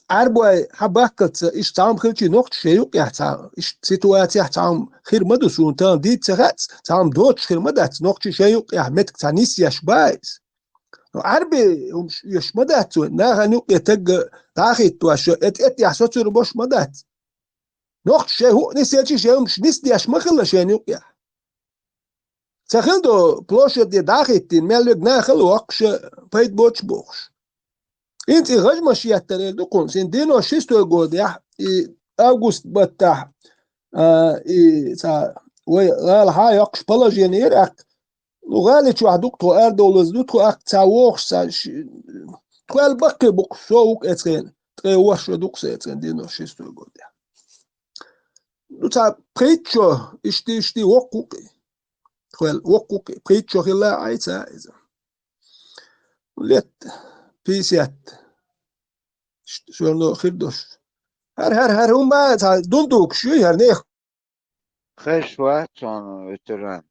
Ӏарбой хьан баккхалца, иштта цхьа хӀума хилчий нохчий шайн юкъехь цхьа, иштта ситуацехь цхьа хӀума хир ма ду суна, тахана дийца ца хаьа, цхьа хӀума доцуш хир ма дац, нохчий шайн юкъехь меттиг цхьа нисъеш бац. Ну, Ӏарби хӀумаш оьшуш ма дац вайн, нахана юкъе таг дӀахӀиттош, эт-, эттехь соцур бош ма дац. Нохчий шайн хӀуъа нисъелчий шайн хӀумаш нисдеш ма хилла шайна юкъехь. Ца хилла ду площаде дӀахӀиттийна, мел верг нахала воккхуш, пайда боцуш бохуш. ХӀинца и гӀажмаш еттар эр ду кхунна, син девяносто шестой годехь, и август баттахь, а, и цхьа вай гӀала хьа йоккхуш положение яра аьлла. Ну, гӀали чохь ду-кх тхо, арадовлаза ду тхо, аккха цхьа вогӀуш, цхьа ши-, тхол баккхий бу-кх, со ву-кх эцхена, ткъе ворхӀ шо ду-кх сан эцхена, девяносто шестой годехь. Ну, цхьа пхийтта шо, иштта, иштта воккха ву-кх и. Тхол воккха ву-кх и, пхийтта шо хилла Ӏайца иза. Лет пятьдесят. Ш-, шуна хир долуш. ХӀара, хӀара, хӀара хӀума цхьа дундукаш ю, хӀара нехан. Хезаш вац хьуна, ветеран.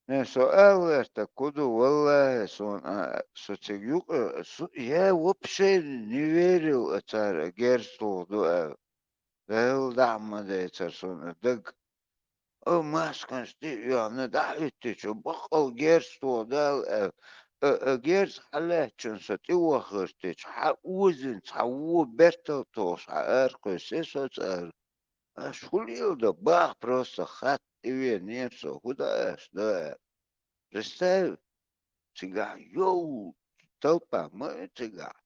Не, со ала вертарг хӀун ду, валлахӀи, суна, а, со цига юкъа, су-, я вообще не верил, а, цара герз тухур ду аьлла. Дала дӀа а ма дайцара суна даг. О, масканаш тӀе а оьхна, дӀахӀиттича, баккъал герз тухур ду аьлла, а, а, а, герз хьалаьттачунна со тӀе ваххар теча, хьан озина цхьа вон бертал тохуш хьан аракхуьйсу соцу ара. Аш хӀун леладо, баха просто хатта тӀевенера со, хӀун дан аш дан аьлла. Представь, цигахь йовлу толпа ма ю цигахь.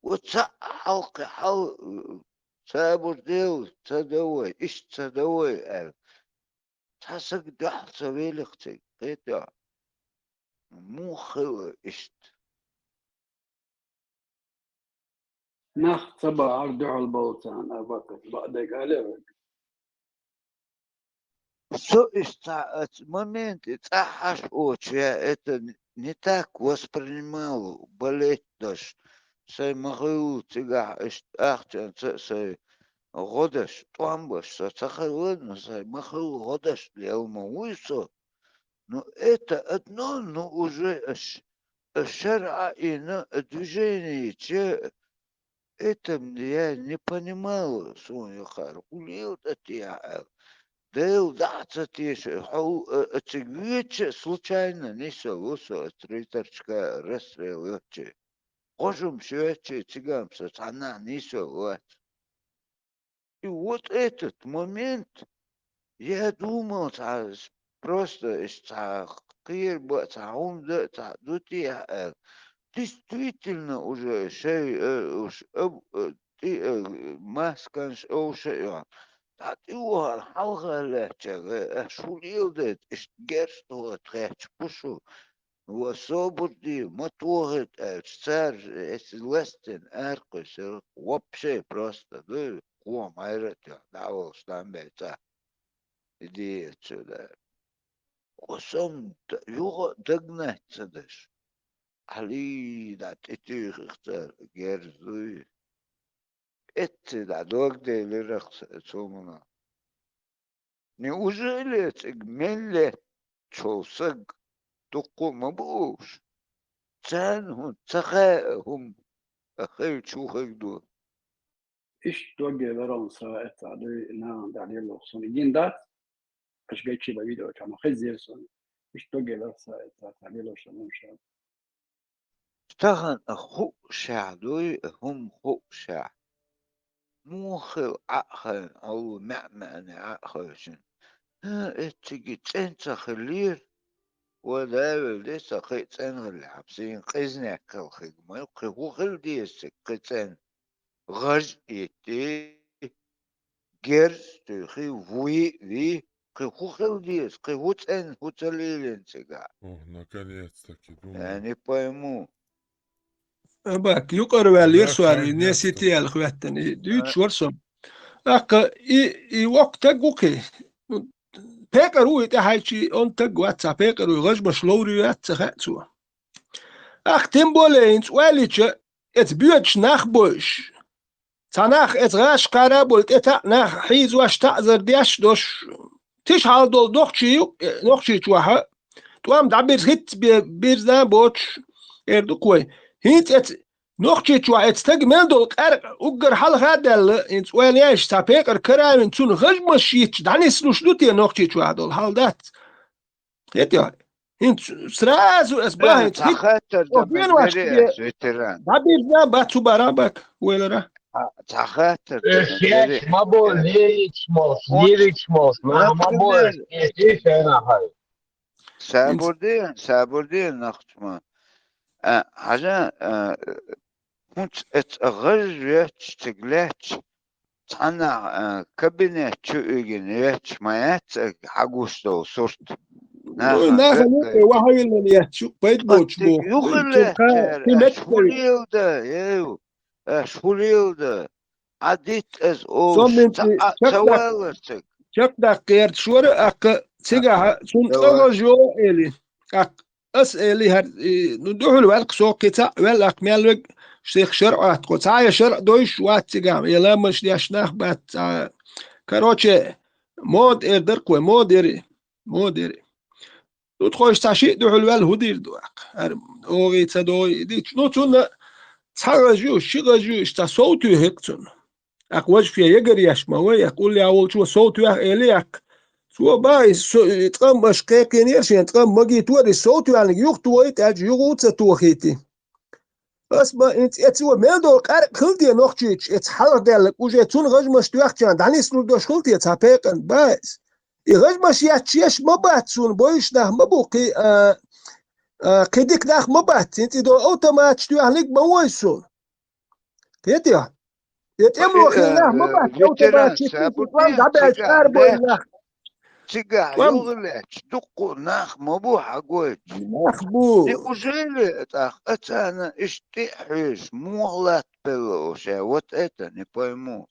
Вот цхьа а хьалкхи хьал, э, сабур дел, ца давай, иштта ца давай аьлла. Цхьа саг дуьхьал ца велих цига, кхетахь. Муха хила иштта? Нах ца бахьара дуьхьал болу царна, а баккхалц бакъдерг аьлла вай. Со иштта цхьа оцу моменте цӀахь Ӏаш оцу, я это не так воспринимал, болеть даш. Сайн ма-хуьллу цигахь иштта ахчанца а сайн гӀо даш, тӀом баш со ца хилла, но сайн ма-хуьллу гӀо даш лела ма вуй со. Ну, это одно, ну, уже аш, аш шарӀа а йина, а движение че, это я не понимала, суна юкъара хӀун лела тӀе техьа аьлла. Дела дӀа а ца теша, хьо, а, а, цига веача а случайно нисвелла ву со, оцу три торчка расстрел йоцчи. ГӀожумаш йоьттича, цигахь-м со цхьаннахьа нисвелла вац. И вот этот момент, я думал, цхьа с-, просто иштта цхьа кхера бан, цхьа хӀума дан, цхьа ду техьа аьлла. Действительно, уже шай, э, уж, об-, э, тӀе, э, масканаш овша а йохьу. Цхьа тӀе вахара хьалха лаьттачара, э, аш хӀун леладайта, иштта герз тохуьйту хетча пушу. Ва собар де, ма тохийта аьлча, цара эцу ластина аракхуьйсура вообще просто, ду. кхо майра а тоьхна, дӀа а волуш, дам бен цӀа. И дийца да. Кхо сом д-, юха а дагнай ца даш. Хьалий дӀа тӀетуьйхира цара, герзуй. Эцци дӀа дог делира ц-, цо мана. Неужели цига мел леттачул саг дуккха а ма бу уьш? Царна хӀунда ца хаьа хӀума, а хилча хӀун хир ду? Иштта дог елара хьуна са эццахь дуй, нахана тӀехь лелош суна гина дац, аша гайчи бан видео чохь ма хеззера суна. Иштта дог елара са эццахь тӀехь лелош суна хӀума ша. Тахана хуушехь дуй, хӀума хуушехь. Муха хила Ӏа а хевшина, хьо маьӀ-маьӀне Ӏа а хевшина. ХӀа, эццига цӀена ца хиллера. Вай Дала вели де, сан кхин а цӀена хилла хьан, сайна къизанехь хила хиг ма ю, кхин хӀун хила деза цига кхин цӀена? ГӀаж а йиттий, герз а туьйхий, вуй а вий, кхин хӀун хила деза, кхин хӀун цӀена, хӀун ца лелийна цигахь? Ох, наконец-таки, думаю. Я не пойму. Абак, юкъара ваьллера соьга, наконец-таки. Несити аьлла хӀоьттина, и дуьйцуш вара со. ТӀаккха и, и воккха таг ву кхин. Пекъар ву и тӀаьхьайчий, онда таг вац, цхьа пекъар ву, гӀажмаш ловр ю яц ца хаьа цо. ТӀаккха тем более хӀинца оьллича, эца боьдуш нах бойуш. Цхьа нах эца гӀашкхара а болу, тӀе таӀ нах хьийзош, таӀзар деш долуш, тиша хьал долу нохчий ю, э, Нохчийчохь а, тӀом дӀабирза хӀитта бе-, бирзина а боцуш, эр ду-кх вай. ХӀинца эца Нохчийчохь эца стага мел долу къаьркъа уггар хьалха а даьлла, хӀинца ойла еш, цхьа пекъар каравина, цунна гӀажмаш йитча, дӀанислуш ду те Нохчийчохь долу хьал дац? ХӀетехь, хӀинца сразу ас бан хӀинца цхьа хӀинца хаттар дан мегар ю ас, ветеран. ДӀабирзина бац цу бара бак, вайлара. Цхьа хаттар дан мегар ю. Ма бо лирикаш молуш, лирикаш молуш, ма бо, например, эший шайна хай. Сабур де, сабур де, нахчма. А, хьажа, а, хӀунца эца гӀаж ветташ цига лаьтташ, цхьаннахь, а, кабинет чу уьгина ветташ ма яц ага хьагуш долу сурт. Ну, нахана юкъе вахьавиллина яц, юкъ пайда боцуш боху. Юхила лаьттара, аш хӀун лелда, ев, аш хӀун лелда? Ӏа дитт аса олуш, ца, а, ца валар цига. Чекхдаккха гӀерташ вара, аккха цигахь, цунна тӀе гӀаж йо эли. Аккха Ас эли хӀара, и, ну, дуьхьал ваьлла-кх со кхин цхьаъ, ваьлла-кх мел верг, сих шарӀ атта кхо. Цхьа я шарӀ дойуш вац цигахь, я ламаз деш нах бац цхьа. Короче, мода эр дара-кх вай, мода яри, мода яри. Ду тхойша цхьа шиъ дуьхьал ваьлла хӀун дийр ду аккха? ХӀара огӀий ца догӀий и дича. Ну, цунна цхьа гӀаж ю, ши гӀаж ю, иштта сов туьйхира-кх цунна. Аккха важа фе ягар еш ма вай, аккха уллехь волчо сов тоьхна эли аккха. Цо бан, и со-, и ткъам аша кхайкхийнера шен, ткъам магийта вара, и сов тоьхнарг юха тохийта аьлча, юха а ца тохийти. Ас ма, и цӀе цо мел долу къаьркъа хила те Нохчийчу, эца хьалха даьлларг, уже цунна гӀажмаш тоьхча, дӀанислур долуш хила те цхьа пекъан бан иза. И гӀажмаш етташ еш ма бац суна, бойуш нах ма бу, кхин, а, а, кхин дика нах ма бац, хӀинца и долу автоматаш тоьхнарг ма вой суна. Кхетий? Я тӀемло хила нах ма бац, ветеран, автоматаш сабур де, дӀабаьлча арабойла нах. Цигахь юха лаьтташ дуккха а нах ма бу хьагойтуш. Нах бу. Неужели тӀаккха царна иштта тӀе а хьоьжуш, муха латтабелла оша? Вот это не пойму.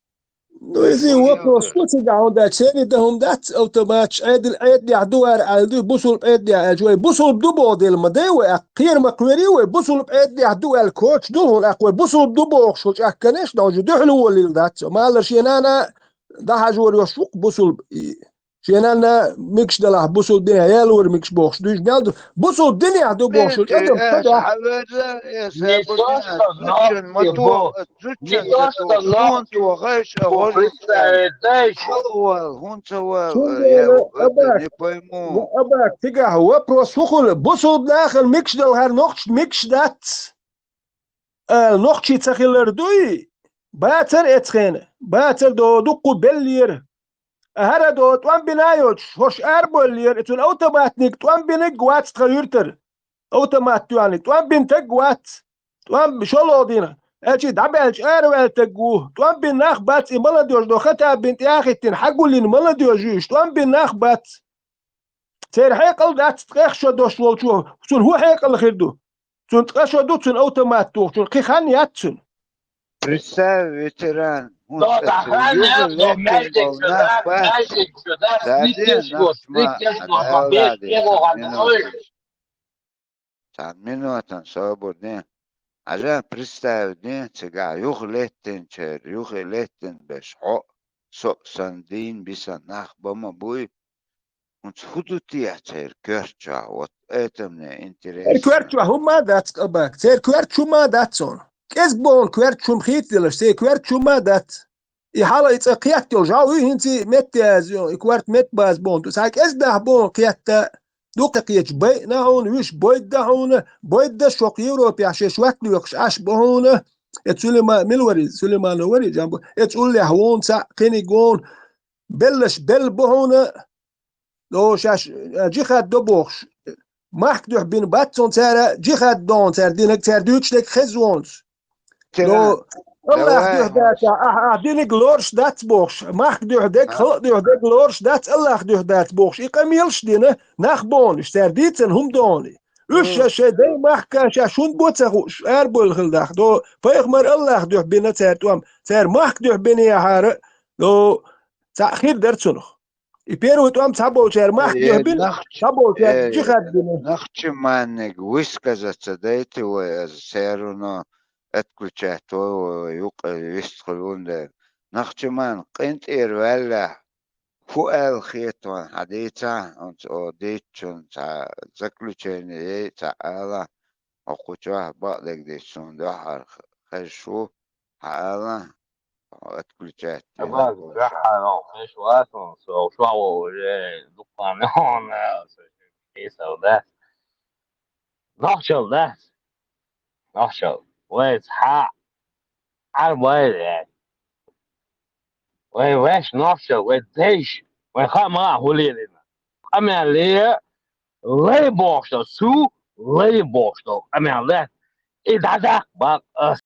Ну, иза вопрос ду цигахь, хӀунда аьлча церан дан хӀума дац, автоматаш Ӏедал, Ӏедалехь ду ара аьлла ду, бусулба Ӏедалехь аьлча, вай бусулба ду боху дела ма дай вай, аккха кхера ма кхоьрий вай, бусулба Ӏедалехь ду аьлла коча ду хьуна, аккха вай бусулба ду бохуш хӀу чӀаккханаш, но уже дуьхьал волийла дац. Малар шен нана дӀахьажор йош ву-кх бусулба. И шен нана мегаш далахь, бусулба динехь ялор мегаш бохуш дуьйш мел ду. Бусулба динехь ду бохуш, ТӀе-, тӀе-, тӀе-, тӀе-, хьаверла, э, не то, что ногти бо-, зудчун не то, что ногти бо-, хӀун ца вал, хӀун ца вал, э, я вот это не пойму. Абак, цигахь вопрос хӀун хуьлу? Бусулба нахана мегаш далахьара нохчашна мегаш дац. А, нохчий ца хилар дуй? Бацара эцхена, бацара до дуккху беллера. А хӀара до тӀом бина а йоцуш, хӀорш арабойллера, и цунна автоматник тӀом бинарг вац тхан юьртара. Автомат тоьхнарг тӀом бина таг вац. ТӀом шолгӀа дина. Аьлчи дӀабаьлча араваьлла таг ву. ТӀом бина нах бац, и молодёжь до хатаб бина тӀе а хӀиттина, хьагуллина молодёжь ю, иштта тӀом бина нах бац. Церан хьекъал дац ткъех шо дош волчо, цунна хӀун хьекъал хир ду? Цунна ткъа шо ду, цунна автомат тухучунна, кхин хан яц цунна. Представь, ветеран, хӀунда аьлча юха леттина болу нах бац. Цхьа ден нах ма дӀадаладе, цхьа минота. Цхьана минотана собар де. Хьажа, представь де, цигахь юха леттинчеран, юха леттина берш хьо а, со а санна дийна бисан нах бан ма буй. ХӀинца хӀун ду те церан коьрта чохь? Вот это мне интересно. Церан коьрта чохь хӀума а дац, Къабак. Церан коьрта чу хӀума а дац хьуна. КӀезиг бохуна коьрта чу хӀума хийцаделаш, церан коьрта чу хӀума а дац. И хьала и цӀа кхетта йолу жӀов ю, хӀинца и метта язйо, и коьрта метта база бохуна. Цхьа кӀезиг нах бохуна кхетта, дукха кхеташ байъина хьуна, вуьш бойда хьуна, бойда шокх Европехь шаьш ват лоькхуш Ӏаш бу хьуна. Э, Сулейма-, мила вара иза? Сулейманов вара иза, Жамбу? Э, цӀуллехь вон цхьаъ, кхиниг вон, беллаш белла бу хьуна. О, шаьш, э, джихад до бохуш. Махка дуьхьа бина бац цунна цара, джихад дохуна цара динарг, цара дуьйцуш дерг хеза вонца. Тера. О, Аллах дуьхьа дацахь, ахь, ахь динарг лоруш дац бохуш. Махка дуьхьа дерг, халкъ дуьхьа дерг лоруш дац, Аллах дуьхьа дац бохуш. И къамелаш дина, нах бохуш, цара дийцина хӀума дохуш. Уьш шаьш шайн дай махка шаьш хӀунда бо ца хууш, арабевлла хилла даха. До, пайхамар Аллах дуьхьа бина цара тӀом, цара махка дуьхьа бина яхьара, до, цхьаъ хир дара цунах. И первый тӀом цхьаболчара махка дуьхьа бина, цхьаболчара джихад бина. Нахчиманниг высказаться дайте вай, аса всё равно отключать вай, вай юкъа вист хуьлу дела. Нахчиман къинтӀера ваьллехь, хӀун аьлла хета хьуна, хьан дийцахь, хӀинца о дийцчунна цхьа заключение яй, цхьа ала, хьо кху чохь бакъдерг дийцчунна дуьххьара хезаш ву, хьан ала, хьо отключать дина. Абаз дуьххьара хезаш вац хьуна, со шуьгахь уже дуккха хьуна, со кхесал дац. Нохчалла дац. Нохчалла. Вай цхьа Ӏарбойла яц. Вай ваьш нохчалла, вай дайша, вай хаа ма хӀун лелийна. Къамел ле, лай бохуш долу, цу лай бохуш долу къамел дац. И дӀадаккха бакъ ас.